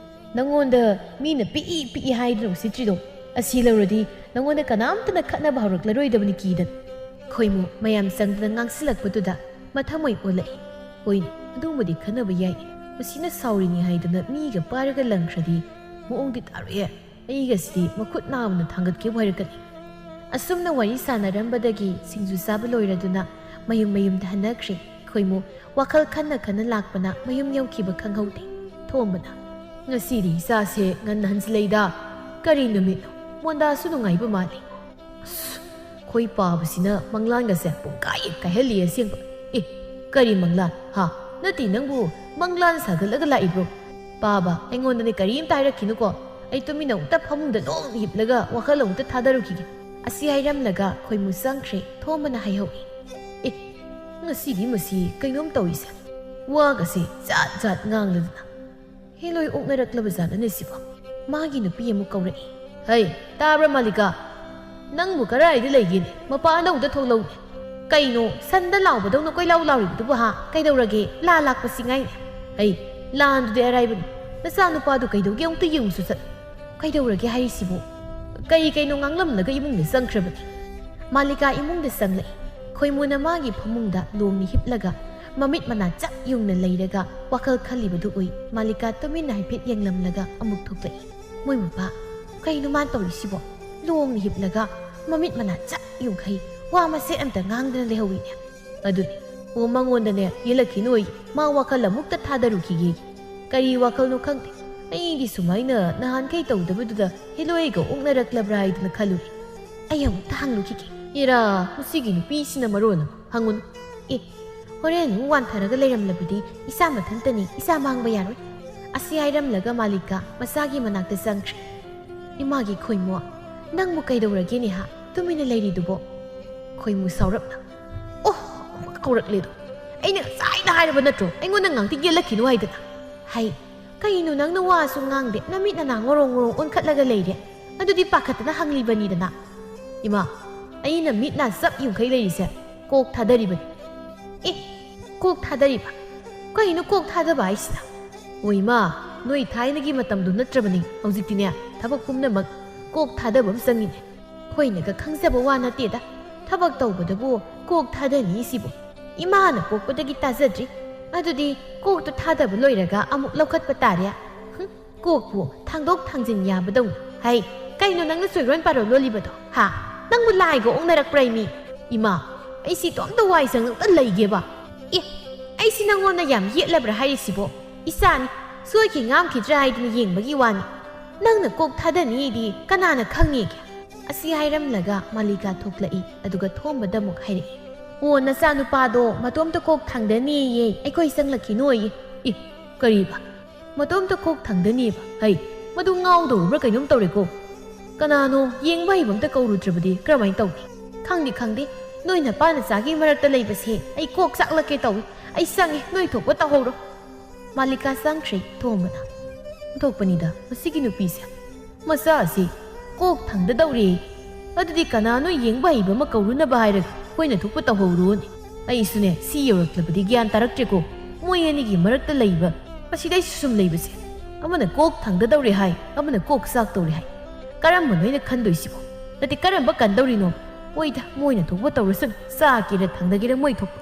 ꯅꯉꯣꯟꯗ ꯃꯤꯅ ꯄꯤꯛꯏ ꯄꯤꯛꯏ ꯍꯥꯏꯗꯨꯅ ꯎꯁꯤꯠꯇ꯭ꯔꯤꯗꯣ, ꯑꯁꯤ ꯂꯧꯔꯗꯤ ꯅꯉꯣꯟꯗ ꯀꯅꯥꯝꯇꯅ ꯈꯠꯅꯕ ꯍꯧꯔꯛꯂꯔꯣꯏꯗꯕꯅꯤ ꯀꯤꯗꯅ꯫" ꯈꯣꯏꯃꯨ ꯃꯌꯥꯝ ꯆꯪꯗꯅ ꯉꯥꯡꯁꯤꯜꯂꯛꯄꯗꯨꯗ ꯃꯊꯃꯣꯏ ꯑꯣꯜꯂꯛꯏ꯫ ꯍꯣꯏꯅꯦ, ꯑꯗꯨꯕꯨꯗꯤ ꯈꯟꯅꯕ ꯌꯥꯏꯅꯦ꯫ ꯃꯁꯤꯅ ꯁꯥꯎꯔꯤꯅꯤ ꯍꯥꯏꯗꯅ ꯃꯤꯒ ꯄꯥꯏꯔꯒ ꯂꯪꯈ꯭ꯔꯗꯤ ꯃꯑꯣꯡꯗꯤ ꯇꯥꯔꯣꯏꯌꯦ꯫ ꯑꯩꯒꯁꯤꯗꯤ ꯃꯈꯨꯠ ꯅꯥꯝꯃꯅ ꯊꯥꯡꯒꯠꯀꯦꯕꯨ ꯍꯥꯏꯔꯛꯀꯅꯤ꯫ ꯑꯁꯨꯝꯅ ꯋꯥꯔꯤ ꯁꯥꯟꯅꯔꯝꯕꯗꯒꯤ ꯁꯤꯡꯖꯨ ꯆꯥꯕ ꯂꯣꯏꯔꯗꯨꯅ ꯃꯌꯨꯝ ꯃꯌꯨꯝꯗ ꯍꯟꯅꯈ꯭ꯔꯦ꯫ ꯈꯣꯏꯃꯨ ꯋꯥꯈꯜ ꯈꯟꯅ ꯈꯟꯅ ꯂꯥꯛꯄꯅ ꯃꯌꯨꯝ ꯌꯧꯈꯤꯕ ꯈꯪꯍꯧꯗꯦ꯫ ꯊꯣꯝꯕꯅ, "ꯉꯁꯤꯗꯤ ꯏꯆꯥꯁꯦ ꯉꯟꯅ ꯍꯟꯖꯤꯜꯂꯛꯏꯗ꯫ ꯀꯔꯤ ꯅꯨꯃꯤꯠꯅꯣ? ꯃꯣꯟꯗꯥꯁꯨ ꯅꯨꯡꯉꯥꯏꯕ ꯃꯥꯜꯂꯤ꯫ ꯑꯁ, ꯈꯣꯏ ꯄꯥꯕꯁꯤꯅ ꯃꯪꯂꯥꯟꯒꯁꯦ ꯄꯨꯡꯀꯥꯏ ꯍꯦꯛ ꯀꯥꯏꯍꯜꯂꯤ ꯑꯁꯦꯡꯕ꯫ ꯑꯦ, ꯀꯔꯤ ꯃꯪꯂꯥꯟ? ꯍꯥ? ꯅꯠꯇꯦ, ꯅꯪꯕꯨ ꯃꯪꯂꯥꯟ ꯁꯥꯒꯠꯂꯒ ꯂꯥꯛꯏꯕ꯭ꯔꯣ? ꯄꯥꯕ, ꯑꯩꯉꯣꯟꯗꯅꯦ ꯀꯔꯤꯝꯇ ꯍꯥꯏꯔꯛꯈꯤꯅꯨꯀꯣ꯫ ꯑꯩ ꯇꯨꯃꯤꯟꯅ ꯑꯃꯨꯛꯇ ꯐꯃꯨꯡꯗ ꯂꯣꯡꯅ ꯍꯤꯞꯂꯒ ꯋꯥꯈꯜ ꯑꯃꯨꯛꯇ ꯊꯥꯗꯔꯨꯈꯤꯒꯦ꯫" ꯑꯁꯤ ꯍꯥꯏꯔꯝꯂꯒ ꯈꯣꯏꯃꯨ ꯆꯪꯈ꯭ꯔꯦ꯫ ꯊꯣꯝꯕꯅ ꯍꯥꯏꯍꯧꯏ, "ꯑꯦ, ꯉꯁꯤꯗꯤ ꯃꯁꯤ ꯀꯩꯅꯣꯝ ꯇꯧꯏꯁꯦ꯫ ꯋꯥꯒꯁꯦ ꯖꯥꯠ ꯖꯥꯠ ꯉꯥꯡꯂꯗꯅ꯫ ꯍꯦꯂꯣꯏ ꯑꯣꯛꯅꯔꯛꯂꯕ ꯖꯥꯠꯂꯅꯦ ꯁꯤꯕꯣ?" ꯃꯥꯒꯤ ꯅꯨꯄꯤ ꯑꯃꯨꯛ ꯀꯧꯔꯛꯏ꯫ "ꯍꯩ, ꯇꯥꯕ꯭ꯔꯥ ꯃꯥꯂꯤꯀꯥ? ꯅꯪꯕꯨ ꯀꯔꯥꯏꯗ ꯂꯩꯒꯦꯅꯦ? ꯃꯄꯥꯟꯗ ꯑꯃꯨꯛꯇ ꯊꯣꯛꯂꯛꯎꯅꯦ꯫ ꯀꯩꯅꯣ, ꯁꯟꯗ ꯂꯥꯎꯕꯗꯧꯅ ꯀꯣꯏꯂꯥꯎ ꯂꯥꯎꯔꯤꯕꯗꯨꯕꯨ ꯍꯥ? ꯀꯩꯗꯧꯔꯒꯦ? ꯂꯥ ꯂꯥꯛꯄꯁꯤ ꯉꯥꯏꯅꯦ꯫ ꯍꯩ, ꯂꯥꯟꯗꯨꯗꯤ ꯑꯔꯥꯏꯕꯅꯤ꯫ ꯅꯆꯥꯅꯨꯄꯥꯗꯨ ꯀꯩꯗꯧꯒꯦ ꯑꯃꯨꯛꯇ ꯌꯦꯡꯉꯨꯁꯨ ꯆꯠ꯫ ꯀꯩꯗꯧꯔꯒꯦ ꯍꯥꯏꯔꯤꯁꯤꯕꯨ?" ꯀꯩ ꯀꯩꯅꯣ ꯉꯥꯡꯂꯝꯂꯒ ꯏꯃꯨꯡꯗ ꯆꯪꯈ꯭ꯔꯕꯅꯤ꯫ ꯃꯥꯂꯤꯀꯥ ꯏꯃꯨꯡꯗ ꯆꯪꯂꯛꯏ꯫ ꯈꯣꯏꯃꯨꯅ ꯃꯥꯒꯤ ꯐꯃꯨꯡꯗ ꯂꯣꯡꯅ ꯍꯤꯞꯂꯒ ꯃꯃꯤꯠ ꯃꯅꯥ ꯆꯞ ꯌꯨꯡꯅ ꯂꯩꯔꯒ ꯋꯥꯈꯜ ꯈꯜꯂꯤꯕꯗꯨ ꯎꯏ꯫ ꯃꯥꯂꯤꯀꯥ ꯇꯨꯃꯤꯟꯅ ꯍꯥꯏꯐꯦꯠ ꯌꯦꯡꯂꯝꯂꯒ ꯑꯃꯨꯛ ꯊꯣꯛꯂꯛꯏ꯫ "ꯃꯣꯏ ꯃꯄꯥ, ꯀꯩꯅꯣ ꯃꯥꯅ ꯇꯧꯔꯤꯁꯤꯕꯣ? ꯂꯣꯡꯅ ꯍꯤꯞꯂꯒ ꯃꯃꯤꯠ ꯃꯅꯥ ꯆꯞ ꯌꯨꯡꯈꯩ ꯋꯥ ꯃꯆꯦꯠ ꯑꯝꯇ ꯉꯥꯡꯗꯅ ꯂꯩꯍꯧꯋꯤꯅꯦ꯫" ꯑꯗꯨꯅꯤ, ꯑꯣ, ꯃꯉꯣꯟꯗꯅꯦ ꯌꯦꯜꯂꯛꯈꯤꯅꯣꯌꯦ, ꯃꯥ ꯋꯥꯈꯜ ꯑꯃꯨꯛꯇ ꯊꯥꯗꯔꯨꯈꯤꯒꯦ꯫ ꯀꯔꯤ ꯋꯥꯈꯜꯅꯣ ꯈꯪꯗꯦ, ꯑꯩꯗꯤ ꯁꯨꯃꯥꯏꯅ ꯅꯍꯥꯟꯈꯩ ꯇꯧꯗꯕꯗꯨꯗ ꯍꯦꯂꯣꯏꯒ ꯑꯣꯛꯅꯔꯛꯂꯕ꯭ꯔꯥ ꯍꯥꯏꯗꯅ ꯈꯜꯂꯨꯔꯦ꯫ ꯑꯩ ꯑꯃꯨꯛꯇ ꯍꯪꯂꯨꯈꯤꯒꯦ꯫ ꯏꯔꯥ, ꯃꯁꯤꯒꯤ ꯅꯨꯄꯤꯁꯤꯅ ꯃꯔꯣꯟ ꯑꯃ꯫ ꯍꯪꯉꯨꯅꯨ꯫ ꯑꯦ, ꯍꯣꯔꯦꯟ ꯑꯃꯨꯛ ꯋꯥꯟꯊꯔꯒ ꯂꯩꯔꯝꯂꯕꯗꯤ ꯏꯆꯥ ꯃꯊꯟꯇꯅꯤ, ꯏꯆꯥ ꯃꯥꯡꯕ ꯌꯥꯔꯣꯏ꯫ ꯑꯁꯤ ꯍꯥꯏꯔꯝꯂꯒ ꯃꯥꯂꯤꯀꯥ ꯃꯆꯥꯒꯤ ꯃꯅꯥꯛꯇ ꯆꯪꯈ꯭ꯔꯦ꯫ "ꯏꯃꯥꯒꯤ ꯈꯣꯏꯃꯣ, ꯅꯪꯕꯨ ꯀꯩꯗꯧꯔꯒꯦꯅꯦ ꯍꯥ? ꯇꯨꯃꯤꯟꯅ ꯂꯩꯔꯤꯗꯨꯕꯣ? ꯈꯣꯏꯃꯨ ꯁꯥꯎꯔꯞꯅ, "ꯑꯣ, ꯑꯃꯨꯛ ꯀꯧꯔꯛꯂꯦꯗꯣ꯫ ꯑꯩꯅ ꯉꯁꯥꯏꯅ ꯍꯥꯏꯔꯕ ꯅꯠꯇ꯭ꯔꯣ ꯑꯩꯉꯣꯟꯗ ꯉꯥꯡꯇ ꯌꯦꯜꯂꯛꯈꯤꯅꯨ ꯍꯥꯏꯗꯅ? ꯍꯩ, ꯀꯩꯅꯣ ꯅꯪꯅ ꯋꯥꯁꯨ ꯉꯥꯡꯗꯦ, ꯅꯃꯤꯠ ꯅꯅꯥ ꯉꯣꯔꯣꯡ ꯉꯣꯔꯣꯡ ꯑꯣꯟꯈꯠꯂꯒ ꯂꯩꯔꯦ꯫ ꯑꯗꯨꯗꯤ ꯄꯥꯈꯠꯇꯅ ꯍꯪꯂꯤꯕꯅꯤꯗꯅ꯫ ꯏꯃꯥ, ꯑꯩꯅ ꯃꯤꯠ ꯅꯥ ꯆꯞ ꯌꯨꯡꯈꯩ ꯂꯩꯔꯤꯁꯦ ꯀꯣꯛ ꯊꯥꯗꯔꯤꯕꯅꯤ꯫ ꯑꯦ, ꯀꯣꯛ ꯊꯥꯗꯔꯤꯕ? ꯀꯩꯅꯣ ꯀꯣꯛ ꯊꯥꯗꯕ ꯍꯥꯏꯁꯤꯅ? ꯑꯣ ꯏꯃꯥ, ꯅꯣꯏ ꯊꯥꯏꯅꯒꯤ ꯃꯇꯝꯗꯨ ꯅꯠꯇ꯭ꯔꯕꯅꯤ꯫ ꯍꯧꯖꯤꯛꯇꯤꯅꯦ, ꯊꯕꯛ ꯄꯨꯝꯅꯃꯛ ꯀꯣꯛ ꯊꯥꯗꯕ ꯑꯃ ꯆꯪꯉꯤꯅꯦ꯫ ꯑꯩꯈꯣꯏꯅꯒ ꯈꯪꯖꯕ ꯋꯥ ꯅꯠꯇꯦꯗ꯫ ꯊꯕꯛ ꯇꯧꯕꯗꯕꯨ ꯀꯣꯛ ꯊꯥꯗꯅꯤ ꯁꯤꯕꯨ ꯏꯃꯥꯅ ꯄꯣꯛꯄꯗꯒꯤ ꯇꯥꯖꯗ꯭ꯔꯤ꯫ ꯑꯗꯨꯗꯤ ꯀꯣꯛꯇꯨ ꯊꯥꯗꯕ ꯂꯣꯏꯔꯒ ꯑꯃꯨꯛ ꯂꯧꯈꯠꯄ ꯇꯥꯔꯦ꯫ ꯍꯨꯝ, ꯀꯣꯛꯄꯨ ꯊꯥꯡꯗꯣꯛ ꯊꯥꯡꯖꯤꯟ ꯌꯥꯕꯗꯧꯅ꯫ ꯍꯩ, ꯀꯩꯅꯣ ꯅꯪꯅ ꯆꯣꯏꯔꯣꯟ ꯄꯥꯔꯣꯟ ꯂꯣꯜꯂꯤꯕꯗꯣ? ꯍꯥ? ꯅꯪꯕꯨ ꯂꯥꯏꯒ ꯑꯣꯛꯅꯔꯛꯄ꯭ꯔꯥ ꯃꯤ? ꯏꯃꯥ, ꯑꯩꯁꯤ ꯏꯇꯣꯝꯇ ꯋꯥꯏ ꯁꯪ ꯑꯝꯇ ꯂꯩꯒꯦꯕ꯫ ꯑꯦ, ꯑꯩꯁꯤ ꯅꯪꯉꯣꯟꯗ ꯌꯥꯝ ꯌꯦꯠꯂꯕ꯭ꯔꯥ ꯍꯥꯏꯔꯤꯁꯤꯕꯣ? ꯏꯆꯥꯅꯤ, ꯁꯣꯏꯈꯤ ꯉꯥꯝꯈꯤꯗ꯭ꯔꯥ ꯍꯥꯏꯗꯅ ꯌꯦꯡꯕꯒꯤ ꯋꯥꯅꯤ꯫ ꯅꯪꯅ ꯀꯣꯛ ꯊꯥꯗꯅꯤꯗꯤ ꯀꯅꯥꯅ ꯈꯪꯉꯤꯒꯦ? ꯑꯁꯤ ꯍꯥꯏꯔꯝꯂꯒ ꯃꯥꯂꯤꯀꯥ ꯊꯣꯛꯂꯛꯏ, ꯑꯗꯨꯒ ꯊꯣꯝꯕꯗ ꯑꯃꯨꯛ ꯍꯥꯏꯔꯛꯏ, "ꯑꯣ, ꯅꯆꯥꯅꯨꯄꯥꯗꯣ ꯃꯇꯣꯝꯇ ꯀꯣꯛ ꯊꯥꯡꯗꯅꯤꯌꯦ, ꯑꯩꯈꯣꯏ ꯆꯪꯂꯛꯈꯤꯅꯣꯌꯦ꯫" "ꯏ, ꯀꯔꯤꯕ? ꯃꯇꯣꯝꯇ ꯀꯣꯛ ꯊꯥꯡꯗꯅꯤꯕ? ꯍꯩ, ꯃꯗꯨ ꯉꯥꯎꯗꯧꯔꯤꯕ꯭ꯔꯥ ꯀꯩꯅꯣꯝ ꯇꯧꯔꯦꯀꯣ꯫ ꯀꯅꯥꯅꯣ ꯌꯦꯡꯕ ꯍꯩꯕ ꯑꯝꯇ ꯀꯧꯔꯨꯗ꯭ꯔꯕꯗꯤ ꯀꯔꯝꯍꯥꯏꯅ ꯇꯧꯅꯤ?" "ꯈꯪꯗꯦ, ꯈꯪꯗꯦ, ꯅꯣꯏ ꯅꯄꯥ ꯅꯆꯥꯒꯤ ꯃꯔꯛꯇ ꯂꯩꯕꯁꯦ ꯑꯩ ꯀꯣꯛ ꯆꯥꯛꯂꯛꯀꯦ ꯇꯧꯏ꯫ ꯑꯩ ꯆꯪꯉꯦ, ꯅꯣꯏ ꯊꯣꯛꯄ ꯇꯧꯍꯧꯔꯣ꯫" ꯃꯥꯂꯤꯀꯥ ꯆꯪꯈ꯭ꯔꯦ ꯊꯣꯝꯕꯅ꯫ "ꯑꯣꯟꯊꯣꯛꯄꯅꯤꯗ ꯃꯁꯤꯒꯤ ꯅꯨꯄꯤꯁꯦ꯫ ꯃꯆꯥ ꯑꯁꯤ ꯀꯣꯛ ꯊꯥꯡꯗꯗꯧꯔꯦ꯫ ꯑꯗꯨꯗꯤ ꯀꯅꯥꯅꯣ ꯌꯦꯡꯕ ꯍꯩꯕ ꯑꯃ ꯀꯧꯔꯨꯅꯕ ꯍꯥꯏꯔꯒ ꯑꯩꯈꯣꯏꯅ ꯊꯣꯛꯄ ꯇꯧꯍꯧꯔꯣꯅꯦ꯫ ꯑꯩꯁꯨꯅꯦ, ꯁꯤ ꯌꯧꯔꯛꯂꯕꯗꯤ ꯒ꯭ꯌꯥꯟ ꯇꯥꯔꯛꯇ꯭ꯔꯦꯀꯣ꯫ ꯃꯣꯏ ꯑꯅꯤꯒꯤ ꯃꯔꯛꯇ ꯂꯩꯕ ꯃꯁꯤꯗ ꯑꯩꯁꯨ ꯁꯨꯝ ꯂꯩꯕꯁꯦ꯫ ꯑꯃꯅ ꯀꯣꯛ ꯊꯥꯡꯗꯗꯧꯔꯦ ꯍꯥꯏ, ꯑꯃꯅ ꯀꯣꯛ ꯆꯥꯛꯇꯧꯔꯦ ꯍꯥꯏ꯫ ꯀꯔꯝꯕꯅꯣ ꯑꯩꯅ ꯈꯟꯗꯣꯏꯁꯤꯕꯣ? ꯅꯠꯇꯦ, ꯀꯔꯝꯕ ꯀꯟꯗꯧꯔꯤꯅꯣ? ꯍꯣꯏꯗ, ꯃꯣꯏꯅ ꯊꯣꯛꯄ ꯇꯧꯔꯁꯅꯨ, ꯆꯥꯛꯀꯦꯔꯥ ꯊꯥꯡꯗꯒꯦꯔꯥ ꯃꯣꯏ ꯊꯣꯛꯄ꯫"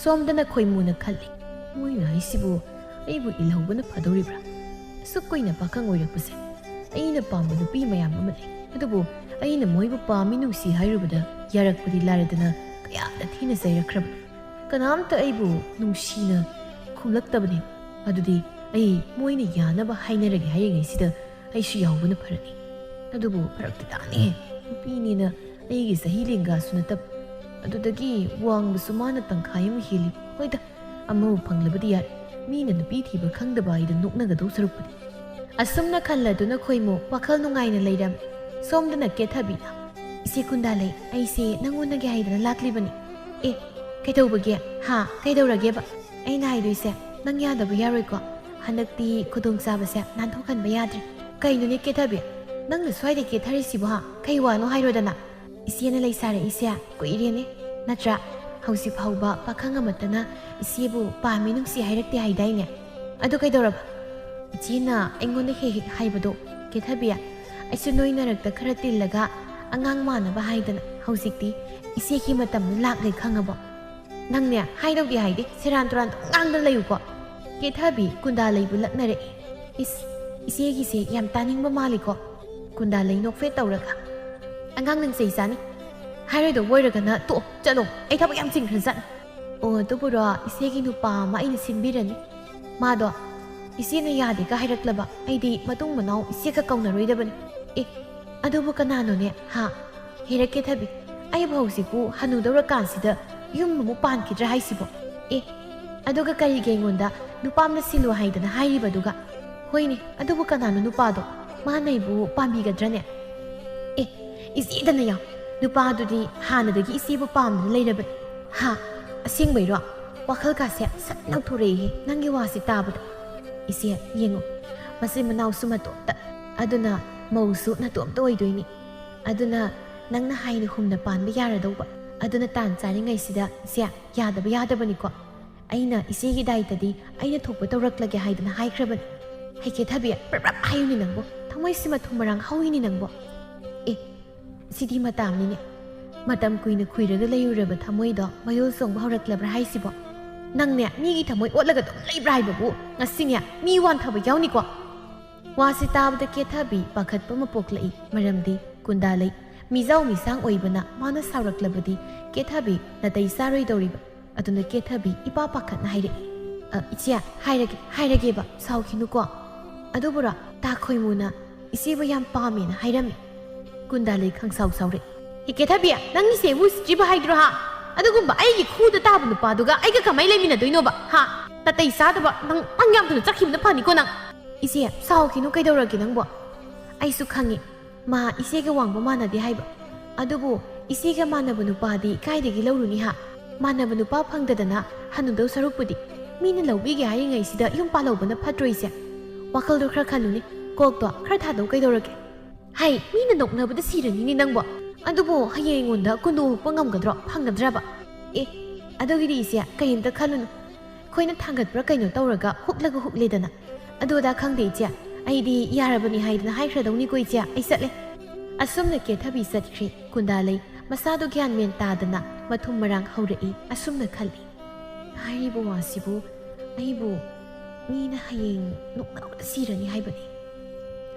ꯁꯣꯝꯗꯅ ꯈꯣꯏꯃꯨꯅ ꯈꯜꯂꯤ, "ꯃꯣꯏꯅ ꯍꯥꯏꯁꯤꯕꯨ ꯑꯩꯕꯨ ꯏꯜꯍꯧꯕꯅ ꯐꯗꯧꯔꯤꯕ꯭ꯔꯥ? ꯑꯁꯨꯛ ꯀꯨꯏꯅ ꯄꯥꯈꯪ ꯑꯣꯏꯔꯛꯄꯁꯦ꯫ ꯑꯩꯅ ꯄꯥꯝꯕ ꯅꯨꯄꯤ ꯃꯌꯥꯝ ꯑꯃ ꯂꯩ, ꯑꯗꯨꯕꯨ ꯑꯩꯅ ꯃꯣꯏꯕꯨ ꯄꯥꯝꯃꯤ, ꯅꯨꯡꯁꯤ ꯍꯥꯏꯔꯨꯕꯗ ꯌꯥꯔꯛꯄꯗꯤ ꯂꯥꯏꯔꯗꯅ ꯀꯌꯥꯗ ꯊꯤꯅ ꯆꯩꯔꯛꯈ꯭ꯔꯕꯅꯤ꯫ ꯀꯅꯥꯝꯇ ꯑꯩꯕꯨ ꯅꯨꯡꯁꯤꯅ ꯈꯨꯝꯂꯛꯇꯕꯅꯤ꯫ ꯑꯗꯨꯗꯤ ꯑꯩ ꯃꯣꯏꯅ ꯌꯥꯅꯕ ꯍꯥꯏꯅꯔꯒꯦ ꯍꯥꯏꯔꯤꯉꯩꯁꯤꯗ ꯑꯩꯁꯨ ꯌꯥꯎꯕꯅ ꯐꯔꯅꯤ꯫ ꯑꯗꯨꯕꯨ ꯐꯔꯛꯇꯤ ꯇꯥꯅꯤꯍꯦ꯫ ꯅꯨꯄꯤꯅꯤꯅ ꯑꯩꯒꯤ ꯆꯍꯤ ꯂꯦꯡꯒꯥꯁꯨ ꯅꯠꯇꯕ꯫ ꯑꯗꯨꯗꯒꯤ ꯋꯥꯡꯕꯁꯨ ꯃꯥꯅ ꯇꯪꯈꯥꯏ ꯑꯃ ꯍꯦꯜꯂꯤ꯫ ꯍꯣꯏꯗ, ꯑꯃꯕꯨ ꯐꯪꯂꯕꯗꯤ ꯌꯥꯔꯦ꯫ ꯃꯤꯅ ꯅꯨꯄꯤ ꯊꯤꯕ ꯈꯪꯗꯕ ꯑꯩꯗ ꯅꯣꯛꯅꯒꯗꯧ ꯁꯔꯨꯛꯄꯨꯗꯤ꯫" ꯑꯁꯨꯝꯅ ꯈꯜꯂꯗꯨꯅ ꯈꯣꯏꯃꯨ ꯋꯥꯈꯜ ꯅꯨꯡꯉꯥꯏꯅ ꯂꯩꯔꯝꯃꯤ꯫ ꯁꯣꯝꯗꯅ ꯀꯦꯊꯕꯤꯅ, ꯏꯆꯦ ꯀꯨꯟꯗꯥꯂꯩ, ꯑꯩꯁꯦ ꯅꯪꯉꯣꯟꯗꯒꯤ ꯍꯥꯏꯗꯅ ꯂꯥꯛꯂꯤꯕꯅꯤ꯫ ꯑꯦ, ꯀꯩꯗꯧꯕꯒꯦ? ꯍꯥ, ꯀꯩꯗꯧꯔꯒꯦꯕ? ꯑꯩꯅ ꯍꯥꯏꯗꯣꯏꯁꯦ ꯅꯪ ꯌꯥꯗꯕ ꯌꯥꯔꯣꯏꯀꯣ꯫ ꯍꯟꯗꯛꯇꯤ ꯈꯨꯗꯣꯡꯆꯥꯕꯁꯦ ꯅꯥꯟꯊꯣꯛꯍꯟꯕ ꯌꯥꯗ꯭ꯔꯦ꯫ ꯀꯩꯅꯣꯅꯦ ꯀꯦꯊꯕꯤ, ꯅꯪꯅ ꯁ꯭ꯋꯥꯏꯗ ꯀꯦꯊꯔꯤꯁꯤꯕꯣ ꯍꯥ? ꯀꯩ ꯋꯥꯅꯣ ꯍꯥꯏꯔꯣꯗꯅ? ꯏꯆꯦꯅ ꯂꯩꯁꯥꯔꯛꯏꯁꯦ ꯀꯨꯏꯔꯦꯅꯦ, ꯅꯠꯇ꯭ꯔꯥ? ꯍꯧꯖꯤꯛ ꯐꯥꯎꯕ ꯄꯥꯈꯪ ꯑꯃꯠꯇꯅ ꯏꯆꯦꯕꯨ ꯄꯥꯝꯃꯤ ꯅꯨꯡꯁꯤ ꯍꯥꯏꯔꯛꯇꯦ ꯍꯥꯏꯗꯥꯏꯅꯦ? ꯑꯗꯨ ꯀꯩꯗꯧꯔꯕ? ꯏꯆꯦꯅ ꯑꯩꯉꯣꯟꯗ ꯍꯦꯛ ꯍꯦꯛ ꯍꯥꯏꯕꯗꯣ, ꯀꯦꯊꯕꯤ, ꯑꯩꯁꯨ ꯅꯣꯏ ꯅꯔꯛꯇ ꯈꯔ ꯇꯤꯜꯂꯒ ꯑꯉꯥꯡ ꯃꯥꯟꯅꯕ ꯍꯥꯏꯗꯅ ꯍꯧꯖꯤꯛꯇꯤ ꯏꯆꯦꯒꯤ ꯃꯇꯝꯗ ꯂꯥꯛꯂꯦ ꯈꯪꯉꯕꯣ? ꯅꯪꯅꯦ ꯍꯥꯏꯗꯧꯗꯤ ꯍꯥꯏꯗꯦ, ꯁꯦꯔꯥꯟ ꯇꯨꯔꯥꯟ ꯉꯥꯡꯗꯅ ꯂꯩꯌꯨꯀꯣ꯫ ꯀꯦꯊꯕꯤ ꯀꯨꯟꯗꯥꯂꯩꯕꯨ ꯂꯛꯅꯔꯛꯏ꯫ ꯏꯁ, ꯏꯆꯦꯒꯤꯁꯦ ꯌꯥꯝ ꯇꯥꯅꯤꯡꯕ ꯃꯥꯜꯂꯤꯀꯣ꯫ ꯀꯨꯟꯗꯥꯂꯩ ꯅꯣꯛꯐꯦꯠ ꯇꯧꯔꯒ, "ꯑꯉꯥꯡ ꯅꯪ ꯆꯩ ꯆꯥꯅꯤ꯫ ꯍꯥꯏꯔꯣꯏꯗꯧꯕ ꯑꯣꯏꯔꯒꯅ ꯇꯣꯛꯑꯣ, ꯆꯠꯂꯣ, ꯑꯩ ꯊꯕꯛ ꯌꯥꯝ ꯆꯤꯟꯈ꯭ꯔꯖꯥꯠꯅꯤ"꯫ "ꯑꯣ, ꯑꯗꯨꯕꯨꯔꯣ, ꯏꯆꯦꯒꯤ ꯅꯨꯄꯥ ꯑꯃ ꯑꯩꯅ ꯁꯤꯟꯕꯤꯔꯅꯤ꯫ ꯃꯥꯗꯣ ꯏꯆꯦꯅ ꯌꯥꯗꯦꯒ ꯍꯥꯏꯔꯛꯂꯕ ꯑꯩꯗꯤ ꯃꯇꯨꯡ ꯃꯅꯥꯎ ꯏꯆꯦꯒ ꯀꯧꯅꯔꯣꯏꯗꯕꯅꯤ"꯫ "ꯑꯦ, ꯑꯗꯨꯕꯨ ꯀꯅꯥꯅꯣꯅꯦ? ꯍꯥ? ꯍꯦꯔꯛ ꯀꯦꯊꯕꯤ, ꯑꯩꯕꯨ ꯍꯧꯖꯤꯛꯄꯨ ꯍꯅꯨꯗꯧꯔꯀꯥꯟꯁꯤꯗ ꯌꯨꯝ ꯑꯃꯨꯛ ꯄꯥꯟꯈꯤꯗ꯭ꯔꯥ ꯍꯥꯏꯁꯤꯕꯣ? ꯑꯦ, ꯑꯗꯨꯒ ꯀꯔꯤꯒꯤ ꯑꯩꯉꯣꯟꯗ ꯅꯨꯄꯥ ꯑꯃꯅ ꯁꯤꯜꯂꯨ ꯍꯥꯏꯗꯅ ꯍꯥꯏꯔꯤꯕꯗꯨꯒ? ꯍꯣꯏꯅꯦ, ꯑꯗꯨꯕꯨ ꯀꯅꯥꯅꯣ ꯅꯨꯄꯥꯗꯣ? ꯃꯥꯅ ꯑꯩꯕꯨ ꯄꯥꯝꯕꯤꯒꯗ꯭ꯔꯅꯦ?" "ꯑꯦ, ꯏꯆꯦꯗꯅ ꯌꯥꯎ꯫ ꯅꯨꯄꯥꯗꯨꯗꯤ ꯍꯥꯟꯅꯗꯒꯤ ꯏꯆꯦꯕꯨ ꯄꯥꯝꯗꯨꯅ ꯂꯩꯔꯕꯅꯤ"꯫ "ꯍꯥ? ꯑꯁꯦꯡꯕꯩꯔꯣ?" ꯋꯥꯈꯜꯒꯥꯁꯦ ꯁꯠ ꯅꯧꯊꯣꯔꯛꯏꯍꯦ ꯅꯪꯒꯤ ꯋꯥꯁꯤ ꯇꯥꯕꯗ꯫ "ꯏꯆꯦ, ꯌꯦꯡꯉꯨ, ꯃꯆꯤꯟ ꯃꯅꯥꯎꯁꯨ ꯃꯇꯣꯝꯇ, ꯑꯗꯨꯅ ꯃꯧꯁꯨ ꯅꯇꯣꯝꯇ ꯑꯣꯏꯗꯣꯏꯅꯤ꯫ ꯑꯗꯨꯅ ꯅꯪꯅ ꯍꯥꯏꯅ ꯍꯨꯝꯅ ꯄꯥꯟꯕ ꯌꯥꯔꯗꯧꯕ꯫ ꯑꯗꯨꯅ ꯇꯥꯟ ꯆꯥꯔꯤꯉꯩꯁꯤꯗ, ꯏꯆꯦ, ꯌꯥꯗꯕ ꯌꯥꯗꯕꯅꯤꯀꯣ꯫ ꯑꯩꯅ ꯏꯆꯦꯒꯤ ꯗꯥꯏꯇꯗꯤ ꯑꯩꯅ ꯊꯣꯛꯄ ꯇꯧꯔꯛꯂꯒꯦ ꯍꯥꯏꯗꯅ ꯍꯥꯏꯈ꯭ꯔꯕꯅꯤ"꯫ "ꯍꯩ ꯀꯦꯊꯕꯤ, ꯄ꯭ꯔꯞ ꯄ꯭ꯔꯞ ꯍꯥꯏꯌꯨꯅꯦ ꯅꯪꯕꯨ꯫ ꯊꯃꯣꯏꯁꯤ ꯃꯊꯨꯝ ꯃꯔꯥꯡ ꯍꯧꯏꯅꯦ ꯅꯪꯕꯨ꯫ ꯑꯦ, ꯁꯤꯗꯤ ꯃꯇꯥꯝꯅꯤꯅꯦ꯫ ꯃꯇꯝ ꯀꯨꯏꯅ ꯈꯨꯏꯔꯒ ꯂꯩꯔꯨꯔꯕ ꯊꯃꯣꯏꯗꯣ ꯃꯌꯣꯜ ꯆꯣꯡꯕ ꯍꯧꯔꯛꯂꯕ꯭ꯔꯥ ꯍꯥꯏꯁꯤꯕꯣ? ꯅꯪꯅꯦ, ꯃꯤꯒꯤ ꯊꯃꯣꯏ ꯑꯣꯠꯂꯒ ꯑꯗꯨꯝ ꯂꯩꯕ꯭ꯔꯥ ꯍꯥꯏꯕꯕꯨ? ꯉꯁꯤꯅꯦ, ꯃꯤ ꯋꯥꯟꯊꯕ ꯌꯥꯎꯅꯤꯀꯣ"꯫ ꯋꯥꯁꯤ ꯇꯥꯕꯗ ꯀꯦꯊꯕꯤ ꯄꯥꯈꯠꯄ ꯑꯃ ꯄꯣꯛꯂꯛꯏ꯫ ꯃꯔꯝꯗꯤ ꯀꯨꯟꯗꯥꯂꯩ ꯃꯤꯖꯥꯎ ꯃꯤꯁꯥꯡ ꯑꯣꯏꯕꯅ ꯃꯥꯅ ꯁꯥꯎꯔꯛꯂꯕꯗꯤ ꯀꯦꯊꯕꯤ ꯅꯥꯇꯩ ꯆꯥꯔꯣꯏꯗꯧꯔꯤꯕ꯫ ꯑꯗꯨꯅ ꯀꯦꯊꯕꯤ ꯏꯄꯥ ꯄꯥꯈꯠꯅ ꯍꯥꯏꯔꯛꯏ, "ꯑ, ꯏꯆꯦ, ꯍꯥꯏꯔꯒꯦ, ꯍꯥꯏꯔꯒꯦꯕ, ꯁꯥꯎꯈꯤꯅꯨꯀꯣ꯫ ꯑꯗꯨꯕꯨꯔꯣ, ꯇꯥ ꯈꯣꯏꯃꯨꯅ ꯏꯆꯦꯕꯨ ꯌꯥꯝ ꯄꯥꯝꯃꯦꯅ ꯍꯥꯏꯔꯝꯃꯤ"꯫ ꯀꯨꯟꯗꯥꯂꯩ ꯈꯪꯁꯥꯎ ꯁꯥꯎꯔꯛꯏ꯫ "ꯑꯦ ꯀꯦꯊꯕꯤ, ꯅꯪꯒꯤꯁꯦ ꯎꯁꯤꯠꯇ꯭ꯔꯤꯕ ꯍꯥꯏꯗ꯭ꯔꯣ ꯍꯥ? ꯑꯗꯨꯒꯨꯝꯕ ꯑꯩꯒꯤ ꯈꯨꯗ ꯇꯥꯕ ꯅꯨꯄꯥꯗꯨꯒ ꯑꯩꯒ ꯀꯃꯥꯏ ꯂꯩꯃꯤꯟꯅꯗꯣꯏꯅꯣꯕ? ꯍꯥ? ꯅꯥꯇꯩ ꯆꯥꯗꯕ, ꯅꯪ, ꯅꯪ ꯌꯥꯝ ꯊꯨꯅ ꯆꯠꯈꯤꯕꯅ ꯐꯅꯤꯀꯣ ꯅꯪ"꯫ "ꯏꯆꯦ, ꯁꯥꯎꯈꯤꯅꯨ, ꯀꯩꯗꯧꯔꯒꯦ ꯅꯪꯕꯣ? ꯑꯩꯁꯨ ꯈꯪꯉꯤ, ꯃꯥ ꯏꯆꯦꯒ ꯋꯥꯡꯕ ꯃꯥꯟꯅꯗꯦ ꯍꯥꯏꯕ꯫ ꯑꯗꯨꯕꯨ ꯏꯆꯦꯒ ꯃꯥꯟꯅꯕ ꯅꯨꯄꯥꯗꯤ ꯀꯥꯏꯗꯒꯤ ꯂꯧꯔꯨꯅꯤ ꯍꯥ? ꯃꯥꯟꯅꯕ ꯅꯨꯄꯥ ꯐꯪꯗꯗꯅ ꯍꯟꯅꯨꯗꯧ ꯁꯔꯨꯛꯄꯨꯗꯤ ꯃꯤꯅ ꯂꯧꯕꯤꯒꯦ ꯍꯥꯏꯔꯤꯉꯩꯁꯤꯗ ꯌꯨꯝ ꯄꯥꯜꯍꯧꯕꯅ ꯐꯠꯇ꯭ꯔꯣ ꯏꯆꯦ? ꯋꯥꯈꯜꯗꯣ ꯈꯔ ꯈꯜꯂꯨꯅꯦ, ꯀꯣꯛꯇꯣ ꯈꯔ ꯊꯥꯗꯧ ꯀꯩꯗꯧꯔꯒꯦ? ꯍꯩ, ꯃꯤꯅ ꯅꯣꯛꯅꯕꯗ ꯁꯤꯔꯅꯤꯅꯦ ꯅꯪꯕꯣ꯫ ꯑꯗꯨꯕꯨ ꯍꯌꯦꯡ ꯑꯩꯉꯣꯟꯗ ꯀꯨꯟꯗꯣ ꯍꯨꯛꯄ ꯉꯝꯒꯗ꯭ꯔꯣ? ꯐꯪꯒꯗ꯭ꯔꯕ? ꯑꯦ, ꯑꯗꯨꯒꯤꯗꯤ ꯏꯆꯦ ꯀꯩꯝꯇ ꯈꯜꯂꯨꯅꯨ꯫ ꯑꯩꯈꯣꯏꯅ ꯊꯥꯡꯒꯠꯄ꯭ꯔꯥ ꯀꯩꯅꯣ ꯇꯧꯔꯒ ꯍꯨꯛꯂꯒ ꯍꯨꯛꯂꯦꯗꯅ꯫ ꯑꯗꯨ ꯑꯗꯥ ꯈꯪꯗꯦ ꯏꯆꯦ, ꯑꯩꯗꯤ ꯌꯥꯔꯕꯅꯤ ꯍꯥꯏꯗꯅ ꯍꯥꯏꯈ꯭ꯔꯗꯧꯅꯤꯀꯣ ꯏꯆꯦ, ꯑꯩ ꯆꯠꯂꯦ꯫ ꯑꯁꯨꯝꯅ ꯀꯦꯊꯕꯤ ꯆꯠꯈ꯭ꯔꯦ ꯀꯨꯟꯗꯥꯂꯩ꯫ ꯃꯁꯥꯗꯣ ꯒ꯭ꯌꯥꯟ ꯃꯦꯟ ꯇꯥꯗꯅ ꯃꯊꯨꯝ ꯃꯔꯥꯡ ꯍꯧꯔꯛꯏ꯫ ꯑꯁꯨꯝꯅ ꯈꯜꯂꯤ, ꯍꯥꯏꯔꯤꯕ ꯋꯥꯁꯤꯕꯨ ꯑꯩꯕꯨ ꯃꯤꯅ ꯍꯌꯦꯡ ꯅꯣꯛꯅꯕꯗ ꯁꯤꯔꯅꯤ ꯍꯥꯏꯕꯅꯤ꯫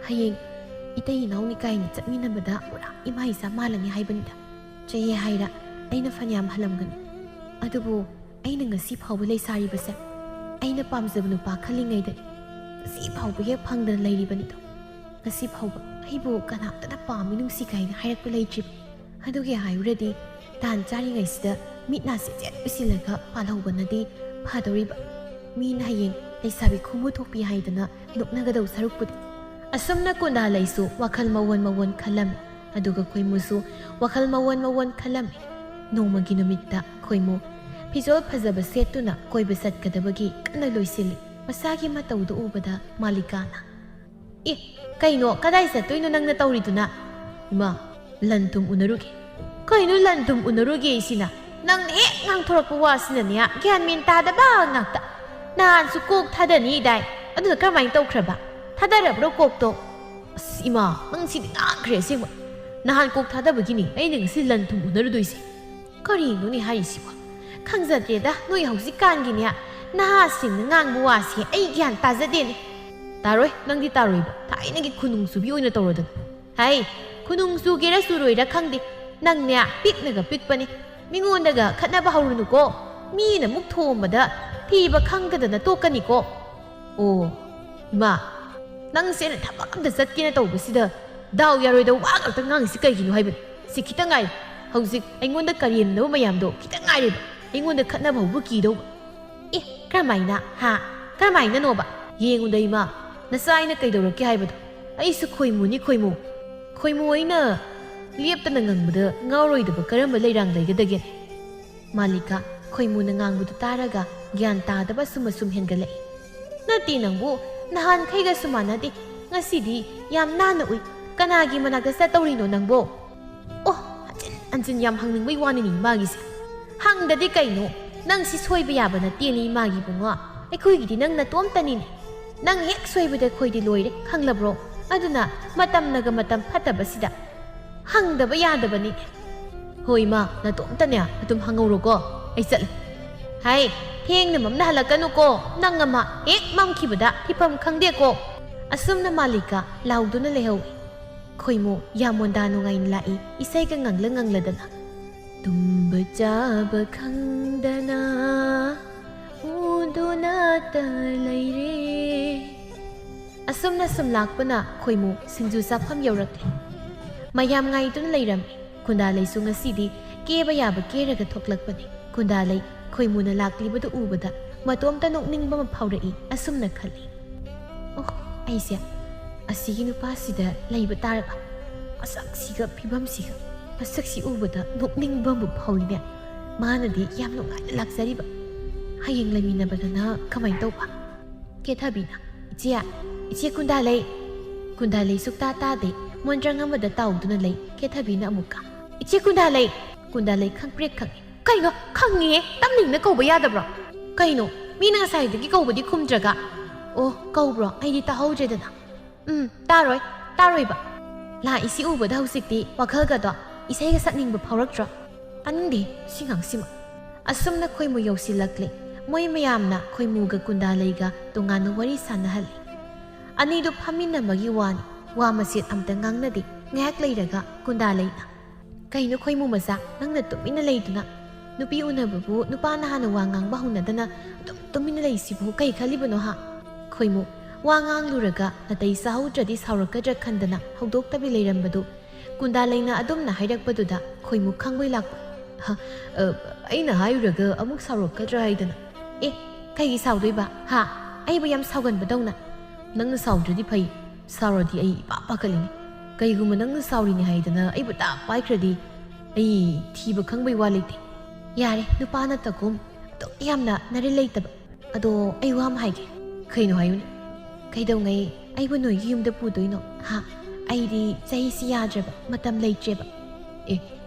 ꯍꯌꯦꯡ ꯏꯇꯩ ꯏꯅꯥꯎ ꯅꯤꯀꯥꯏꯅ ꯆꯠꯃꯤꯟꯅꯕꯗ ꯄꯨꯔꯥ ꯏꯃꯥ ꯏꯆꯥ ꯃꯥꯜꯂꯅꯤ ꯍꯥꯏꯕꯅꯤꯗ꯫ ꯆꯍꯤ ꯍꯥꯏꯔ ꯑꯩꯅ ꯐꯅꯌꯥꯝ ꯍꯜꯂꯝꯒꯅꯤ, ꯑꯗꯨꯕꯨ ꯑꯩꯅ ꯉꯁꯤ ꯐꯥꯎꯕ ꯂꯩꯁꯥꯔꯤꯕꯁꯦ ꯑꯩꯅ ꯄꯥꯝꯖꯕ ꯅꯨꯄꯥ ꯈꯜꯂꯤꯉꯩꯗꯅꯤ꯫ ꯉꯁꯤ ꯐꯥꯎꯕ ꯍꯦꯛ ꯐꯪꯗꯅ ꯂꯩꯔꯤꯕꯅꯤꯗꯣ꯫ ꯉꯁꯤ ꯐꯥꯎꯕ ꯑꯩꯕꯨ ꯀꯅꯥꯝꯇꯅ ꯄꯥꯝꯃꯤ ꯅꯨꯡꯁꯤ ꯀꯥꯏꯅ ꯍꯥꯏꯔꯛꯄ ꯂꯩꯇ꯭ꯔꯤꯕ꯫ ꯑꯗꯨꯒꯤ ꯍꯥꯏꯔꯨꯔꯗꯤ ꯇꯥꯟ ꯆꯥꯔꯤꯉꯩꯁꯤꯗ ꯃꯤꯠ ꯅꯥ ꯆꯦꯠ ꯆꯦꯠ ꯎꯏꯁꯤꯜꯂꯒ ꯄꯥꯜꯍꯧꯕꯅꯗꯤ ꯐꯗꯧꯔꯤꯕ꯫ ꯃꯤꯅ ꯍꯌꯦꯡ ꯂꯩꯁꯥꯕꯤ ꯈꯨꯃꯨ ꯊꯣꯛꯄꯤ ꯍꯥꯏꯗꯅ ꯅꯣꯛꯅꯒꯗꯧ ꯁꯔꯨꯛꯄꯨꯗꯤ꯫ ꯑꯁꯨꯝꯅ ꯀꯨꯟꯗꯥꯂꯩꯁꯨ ꯋꯥꯈꯜ ꯃꯑꯣꯟ ꯃꯑꯣꯟ ꯈꯜꯂꯝꯃꯤ, ꯑꯗꯨꯒ ꯈꯣꯏꯃꯨꯁꯨ ꯋꯥꯈꯜ ꯃꯑꯣꯟ ꯃꯑꯣꯟ ꯈꯜꯂꯝꯃꯤ꯫ ꯅꯣꯡꯃꯒꯤ ꯅꯨꯃꯤꯠꯇ ꯈꯣꯏꯃꯨ ꯐꯤꯖꯣꯜ ꯐꯖꯕ ꯁꯦꯠꯇꯨꯅ ꯀꯣꯏꯕ ꯆꯠꯀꯗꯕꯒꯤ ꯀꯟꯅ ꯂꯣꯏꯁꯤꯜꯂꯤ꯫ ꯃꯁꯥꯒꯤ ꯃꯇꯧꯗꯨ ꯎꯕꯗ ꯃꯥꯂꯤꯀꯥꯅ, "ꯑꯦ, ꯀꯩꯅꯣ, ꯀꯗꯥꯏ ꯆꯠꯇꯣꯏꯅꯣ ꯅꯪꯅ ꯇꯧꯔꯤꯗꯨꯅ?" "ꯏꯃꯥ, ꯂꯟ ꯊꯨꯝ ꯎꯅꯔꯨꯒꯦ꯫" "ꯀꯩꯅꯣ ꯂꯟ ꯊꯨꯝ ꯎꯅꯔꯨꯒꯦ ꯁꯤꯅ? ꯅꯪꯅ ꯍꯦꯛ ꯉꯥꯡꯊꯣꯔꯛꯄ ꯋꯥꯁꯤꯅꯅꯦ ꯒ꯭ꯌꯥꯟ ꯃꯦꯟ ꯇꯥꯗꯕ ꯉꯥꯛꯇ꯫ ꯅꯍꯥꯟꯁꯨ ꯀꯣꯛ ꯊꯥꯗꯅꯤꯗꯥꯏ, ꯑꯗꯨꯅ ꯀꯔꯝꯍꯥꯏꯅ ꯇꯧꯈ꯭ꯔꯕ? ꯊꯥꯗꯔꯕ꯭ꯔꯣ ꯀꯣꯛꯇꯣ?" "ꯑꯁ ꯏꯃꯥ, ꯅꯪ ꯁꯤꯗꯤ ꯉꯥꯡꯈ꯭ꯔꯦ ꯑꯁꯦꯡꯕ꯫ ꯅꯍꯥꯟ ꯀꯣꯛ ꯊꯥꯗꯕꯒꯤꯅꯤ ꯑꯩꯅ ꯉꯁꯤ ꯂꯟ ꯊꯨꯝ ꯎꯅꯔꯨꯗꯣꯏꯁꯦ꯫ ꯀꯔꯤꯅꯣꯅꯦ ꯍꯥꯏꯔꯤꯁꯤꯕꯣ? ꯈꯪꯖꯗ꯭ꯔꯦꯗ ꯅꯣꯏ ꯍꯧꯖꯤꯛꯀꯥꯟꯒꯤꯅꯦ ꯅꯍꯥꯁꯤꯡꯅ ꯉꯥꯡꯕ ꯋꯥꯁꯦ ꯑꯩ ꯒ꯭ꯌꯥꯟ ꯇꯥꯖꯗꯦꯅꯦ꯫" "ꯇꯥꯔꯣꯏ, ꯅꯪꯗꯤ ꯇꯥꯔꯣꯏꯕ꯫ ꯊꯥꯏꯅꯒꯤ ꯈꯨꯅꯨꯡ ꯆꯨꯕꯤ ꯑꯣꯏꯅ ꯇꯧꯔꯗꯅ꯫" "ꯍꯥꯏ, ꯈꯨꯅꯨꯡ ꯆꯨꯒꯦꯔꯥ ꯆꯨꯔꯣꯏꯔꯥ ꯈꯪꯗꯦ, ꯅꯪꯅꯦ ꯄꯤꯛꯅꯒ ꯄꯤꯛꯄꯅꯦ꯫ ꯃꯤꯉꯣꯟꯗꯒ ꯈꯠꯅꯕ ꯍꯧꯔꯨꯅꯨꯀꯣ꯫ ꯃꯤꯅ ꯃꯨꯛ ꯊꯣꯝꯕꯗ ꯊꯤꯕ ꯈꯪꯗꯗꯅ ꯇꯣꯛꯀꯅꯤꯀꯣ꯫" "ꯑꯣ, ꯏꯃꯥ, ꯅꯪꯁꯦ ꯑꯩꯅ ꯊꯕꯛ ꯑꯝꯇ ꯆꯠꯀꯦꯅ ꯇꯧꯕꯁꯤꯗ ꯗꯥꯎ ꯌꯥꯔꯣꯏꯗꯕ ꯋꯥ ꯉꯥꯛꯇ ꯉꯥꯡꯉꯤꯁꯤ ꯀꯩꯒꯤꯅꯣ ꯍꯥꯏꯕꯅꯤ꯫ ꯁꯤ ꯈꯤꯇꯪ ꯉꯥꯏꯔꯦ꯫ ꯍꯧꯖꯤꯛ ꯑꯩꯉꯣꯟꯗ ꯀꯔꯦꯝꯅꯕ ꯃꯌꯥꯝꯗꯣ ꯈꯤꯇꯪ ꯉꯥꯏꯔꯦꯕ꯫ ꯑꯩꯉꯣꯟꯗ ꯈꯠꯅꯕ ꯍꯧꯕ ꯀꯤꯗꯧꯕ꯫" "ꯑꯦ, ꯀꯔꯝꯍꯥꯏꯅ? ꯍꯥ? ꯀꯔꯝꯍꯥꯏꯅꯅꯣꯕ? ꯌꯦꯡꯉꯨꯗ ꯏꯃꯥ, ꯅꯆꯥ ꯑꯩꯅ ꯀꯩꯗꯧꯔꯛꯀꯦ ꯍꯥꯏꯕꯗꯣ? ꯑꯩꯁꯨ ꯈꯣꯏꯃꯨꯅꯤ ꯈꯣꯏꯃꯨ꯫ ꯈꯣꯏꯃꯨ ꯑꯩꯅ ꯂꯦꯞꯇꯅ ꯉꯪꯕꯗ ꯉꯥꯎꯔꯣꯏꯗꯕ ꯀꯔꯝꯕ ꯂꯩꯔꯥꯡ ꯂꯩꯒꯗꯒꯦ? ꯃꯥꯂꯤꯀꯥ, ꯈꯣꯏꯃꯨꯅ ꯉꯥꯡꯕꯗꯨ ꯇꯥꯔꯒ ꯒ꯭ꯌꯥꯟ ꯇꯥꯗꯕ ꯑꯁꯨꯝ ꯑꯁꯨꯝ ꯍꯦꯟꯒꯠꯂꯛꯏ꯫ "ꯅꯠꯇꯦ ꯅꯪꯕꯨ, ꯅꯍꯥꯟꯈꯩꯒꯁꯨ ꯃꯥꯟꯅꯗꯦ꯫ ꯉꯁꯤꯗꯤ ꯌꯥꯝ ꯅꯥꯟꯅ ꯎꯏ꯫ ꯀꯅꯥꯒꯤ ꯃꯅꯥꯛꯇ ꯆꯠꯇꯧꯔꯤꯅꯣ ꯅꯪꯕꯣ?" ꯑꯣ, ꯍꯟꯖꯤꯟ ꯍꯟꯖꯤꯟ ꯌꯥꯝ ꯍꯪꯅꯤꯡꯕꯩ ꯋꯥꯅꯤꯅꯦ ꯃꯥꯒꯤꯁꯦ꯫ ꯍꯪꯗꯗꯤ ꯀꯩꯅꯣ? ꯅꯪ ꯁꯤ ꯁꯣꯏꯕ ꯌꯥꯕ ꯅꯠꯇꯦꯅꯦ ꯏꯃꯥꯒꯤ ꯏꯕꯨꯡꯉꯣ꯫ ꯑꯩꯈꯣꯏꯒꯤꯗꯤ ꯅꯪ ꯅꯇꯣꯝꯇꯅꯤꯅꯦ꯫ ꯅꯪ ꯍꯦꯛ ꯁꯣꯏꯕꯗ ꯑꯩꯈꯣꯏꯗꯤ ꯂꯣꯏꯔꯦ, ꯈꯪꯂꯕ꯭ꯔꯣ? ꯑꯗꯨꯅ ꯃꯇꯝꯅꯒ ꯃꯇꯝ ꯐꯠꯇꯕꯁꯤꯗ ꯍꯪꯗꯕ ꯌꯥꯗꯕꯅꯤ꯫ ꯍꯣꯏ ꯏꯃꯥ, ꯅꯇꯣꯝꯇꯅꯦ ꯑꯗꯨꯝ ꯍꯪꯍꯧꯔꯣꯀꯣ꯫ ꯑꯩ ꯆꯠꯂꯦ꯫ ꯍꯥꯏ, ꯊꯦꯡꯅ ꯃꯝꯅ ꯍꯜꯂꯛꯀꯅꯨꯀꯣ꯫ ꯅꯪ ꯑꯃ ꯍꯦꯛ ꯃꯝꯈꯤꯕꯗ ꯐꯤꯐꯝ ꯈꯪꯗꯦꯀꯣ꯫ ꯑꯁꯨꯝꯅ ꯃꯥꯂꯤꯀꯥ ꯂꯥꯎꯗꯨꯅ ꯂꯩꯍꯧꯏ꯫ ꯈꯣꯏꯃꯨ ꯌꯥꯝ ꯃꯣꯟꯗꯥ ꯅꯨꯡꯉꯥꯏꯅ ꯂꯥꯛꯏ, ꯏꯁꯩꯒ ꯉꯪꯂ ꯉꯪꯂꯗꯅ꯫ ꯇꯨꯝꯕ ꯆꯥꯕ ꯈꯪꯗꯅ ꯎꯗꯨꯅꯇ ꯂꯩꯔꯦ꯫ ꯑꯁꯨꯝꯅ ꯁꯨꯝ ꯂꯥꯛꯄꯅ ꯈꯣꯏꯃꯨ ꯁꯤꯡꯖꯨ ꯆꯥꯐꯝ ꯌꯧꯔꯛꯂꯦ꯫ ꯃꯌꯥꯝ ꯉꯥꯏꯗꯨꯅ ꯂꯩꯔꯝꯃꯤ꯫ ꯀꯨꯟꯗꯥꯂꯩꯁꯨ ꯉꯁꯤꯗꯤ ꯀꯦꯕ ꯌꯥꯕ ꯀꯦꯔꯒ ꯊꯣꯛꯂꯛꯄꯅꯤ꯫ ꯀꯨꯟꯗꯥꯂꯩ ꯈꯣꯏꯃꯨꯅ ꯂꯥꯛꯂꯤꯕꯗꯨ ꯎꯕꯗ ꯃꯇꯣꯝꯇ ꯅꯣꯛꯅꯤꯡꯕ ꯑꯃ ꯐꯥꯎꯔꯛꯏ꯫ ꯑꯁꯨꯝꯅ ꯈꯜꯂꯤ, "ꯑꯣ, ꯑꯩꯁꯦ ꯑꯁꯤꯒꯤ ꯅꯨꯄꯥꯁꯤꯗ ꯂꯩꯕ ꯇꯥꯔꯕ? ꯃꯁꯛꯁꯤꯒ ꯐꯤꯕꯝꯁꯤꯒ, ꯃꯁꯛꯁꯤ ꯎꯕꯗ ꯅꯣꯛꯅꯤꯡꯕ ꯑꯃ ꯐꯥꯎꯏꯅꯦ꯫ ꯃꯥꯅꯗꯤ ꯌꯥꯝ ꯅꯨꯡꯉꯥꯏꯅ ꯂꯥꯛꯆꯔꯤꯕ꯫ ꯍꯌꯦꯡ ꯂꯩꯃꯤꯟꯅꯕꯗꯅ ꯀꯃꯥꯏꯅ ꯇꯧꯕ?" ꯀꯦꯊꯕꯤꯅ, "ꯏꯆꯦ, ꯏꯆꯦ ꯀꯨꯟꯗꯥꯂꯩ!" ꯀꯨꯟꯗꯥꯂꯩ ꯁꯨꯛꯇꯥ ꯇꯥꯗꯦ꯫ ꯃꯣꯟꯗ꯭ꯔꯪ ꯑꯃꯗ ꯇꯥꯎꯗꯨꯅ ꯂꯩ꯫ ꯀꯦꯊꯕꯤꯅ ꯑꯃꯨꯛꯀ, "ꯏꯆꯦ ꯀꯨꯟꯗꯥꯂꯩ!" ꯀꯨꯟꯗꯥꯂꯩ ꯈꯪꯄ꯭ꯔꯦꯛ ꯈꯪꯉꯤ꯫ "ꯀꯩꯅꯣ, ꯈꯪꯉꯤꯍꯦ, ꯇꯝꯅꯤꯡꯅ ꯀꯧꯕ ꯌꯥꯗꯕ꯭ꯔꯣ? ꯀꯩꯅꯣ, ꯃꯤꯅ ꯉꯁꯥꯏꯗꯒꯤ ꯀꯧꯕꯗꯤ ꯈꯨꯝꯗ꯭ꯔꯒ?" "ꯑꯣ, ꯀꯧꯕ꯭ꯔꯣ? ꯑꯩꯗꯤ ꯇꯥꯍꯧꯗ꯭ꯔꯦꯗꯅ꯫" "ꯎꯝ, ꯇꯥꯔꯣꯏ, ꯇꯥꯔꯣꯏꯕ꯫ ꯂꯥꯛꯏꯁꯤ ꯎꯕꯗ ꯍꯧꯖꯤꯛꯇꯤ ꯋꯥꯈꯜꯒꯗꯣ ꯏꯁꯩꯒ ꯁꯛꯅꯤꯡꯕ ꯐꯥꯎꯔꯛꯇ꯭ꯔꯣ?" "ꯇꯥꯅꯤꯡꯗꯦ ꯁꯤ ꯉꯥꯡꯁꯤꯃ꯫" ꯑꯁꯨꯝꯅ ꯈꯣꯏꯃꯨ ꯌꯧꯁꯤꯜꯂꯛꯂꯦ꯫ ꯃꯣꯏ ꯃꯌꯥꯝꯅ ꯈꯣꯏꯃꯨꯒ ꯀꯨꯟꯗꯥꯂꯩꯒ ꯇꯣꯉꯥꯟꯅ ꯋꯥꯔꯤ ꯁꯥꯟꯅꯍꯜꯂꯤ꯫ ꯑꯅꯤꯗꯨ ꯐꯝꯃꯤꯟꯅꯕꯒꯤ ꯋꯥꯅꯤ, ꯋꯥ ꯃꯆꯦꯠ ꯑꯝꯇ ꯉꯥꯡꯅꯗꯦ꯫ ꯉꯥꯏꯍꯥꯛ ꯂꯩꯔꯒ ꯀꯨꯟꯗꯥꯂꯩꯅ, "ꯀꯩꯅꯣ ꯈꯣꯏꯃꯨ ꯃꯆꯥ, ꯅꯪꯅ ꯇꯨꯃꯤꯟꯅ ꯂꯩꯗꯨꯅ? ꯅꯨꯄꯤ ꯎꯅꯕꯕꯨ ꯅꯨꯄꯥꯅ ꯍꯥꯟꯅ ꯋꯥ ꯉꯥꯡꯕ ꯍꯧꯅꯗꯅ ꯑꯗꯨꯝ ꯇꯨꯃꯤꯟꯅ ꯂꯩꯁꯤꯕꯨ ꯀꯩ ꯈꯜꯂꯤꯕꯅꯣ ꯍꯥ?" ꯈꯣꯏꯃꯨ, ꯋꯥ ꯉꯥꯡꯂꯨꯔꯒ ꯅꯥꯇꯩ ꯆꯥꯍꯧꯗ꯭ꯔꯗꯤ ꯁꯥꯎꯔꯛꯀꯗ꯭ꯔꯥ ꯈꯟꯗꯅ ꯍꯧꯗꯣꯛꯇꯕꯤ ꯂꯩꯔꯝꯕꯗꯨ ꯀꯨꯟꯗꯥꯂꯩꯅ ꯑꯗꯨꯝꯅ ꯍꯥꯏꯔꯛꯄꯗꯨꯗ ꯈꯣꯏꯃꯨ ꯈꯪꯕꯩ ꯂꯥꯛꯄ꯫ "ꯍ, ꯑ, ꯑꯩꯅ ꯍꯥꯏꯔꯨꯔꯒ ꯑꯃꯨꯛ ꯁꯥꯎꯔꯛꯀꯗ꯭ꯔꯥ ꯍꯥꯏꯗꯅ꯫" "ꯑꯦ, ꯀꯩꯒꯤ ꯁꯥꯎꯗꯣꯏꯕ? ꯍꯥ? ꯑꯩꯕꯨ ꯌꯥꯝ ꯁꯥꯎꯒꯟꯕꯗꯧꯅ?" "ꯅꯪꯅ ꯁꯥꯎꯗ꯭ꯔꯗꯤ ꯐꯩ, ꯁꯥꯎꯔꯗꯤ ꯑꯩ ꯏꯄꯥ ꯄꯥꯈꯠꯂꯤꯅꯤ꯫" ꯀꯩꯒꯨꯝꯕ ꯅꯪꯅ ꯁꯥꯎꯔꯤꯅꯤ ꯍꯥꯏꯗꯅ ꯑꯩꯕꯨ ꯇꯥꯞ ꯄꯥꯏꯈ꯭ꯔꯗꯤ ꯑꯩ ꯊꯤꯕ ꯈꯪꯕꯩ ꯋꯥ ꯂꯩꯇꯦ꯫ ꯌꯥꯔꯦ, ꯅꯨꯄꯥ ꯅꯠꯇꯒꯨꯝ ꯑꯗꯨꯛ ꯌꯥꯝꯅ ꯅꯔꯦꯜ ꯂꯩꯇꯕ꯫ ꯑꯗꯣ ꯑꯩ ꯋꯥ ꯑꯃ ꯍꯥꯏꯒꯦ꯫ ꯀꯩꯅꯣ ꯍꯥꯏꯌꯨꯅꯦ꯫ ꯀꯩꯗꯧꯉꯩ ꯑꯩꯕꯨ ꯅꯣꯏꯒꯤ ꯌꯨꯝꯗ ꯄꯨꯗꯣꯏꯅꯣ? ꯍꯥ? ꯑꯩꯗꯤ ꯆꯍꯤꯁꯤ ꯌꯥꯗ꯭ꯔꯦꯕ, ꯃꯇꯝ ꯂꯩꯇ꯭ꯔꯦꯕ꯫ ꯑꯦ,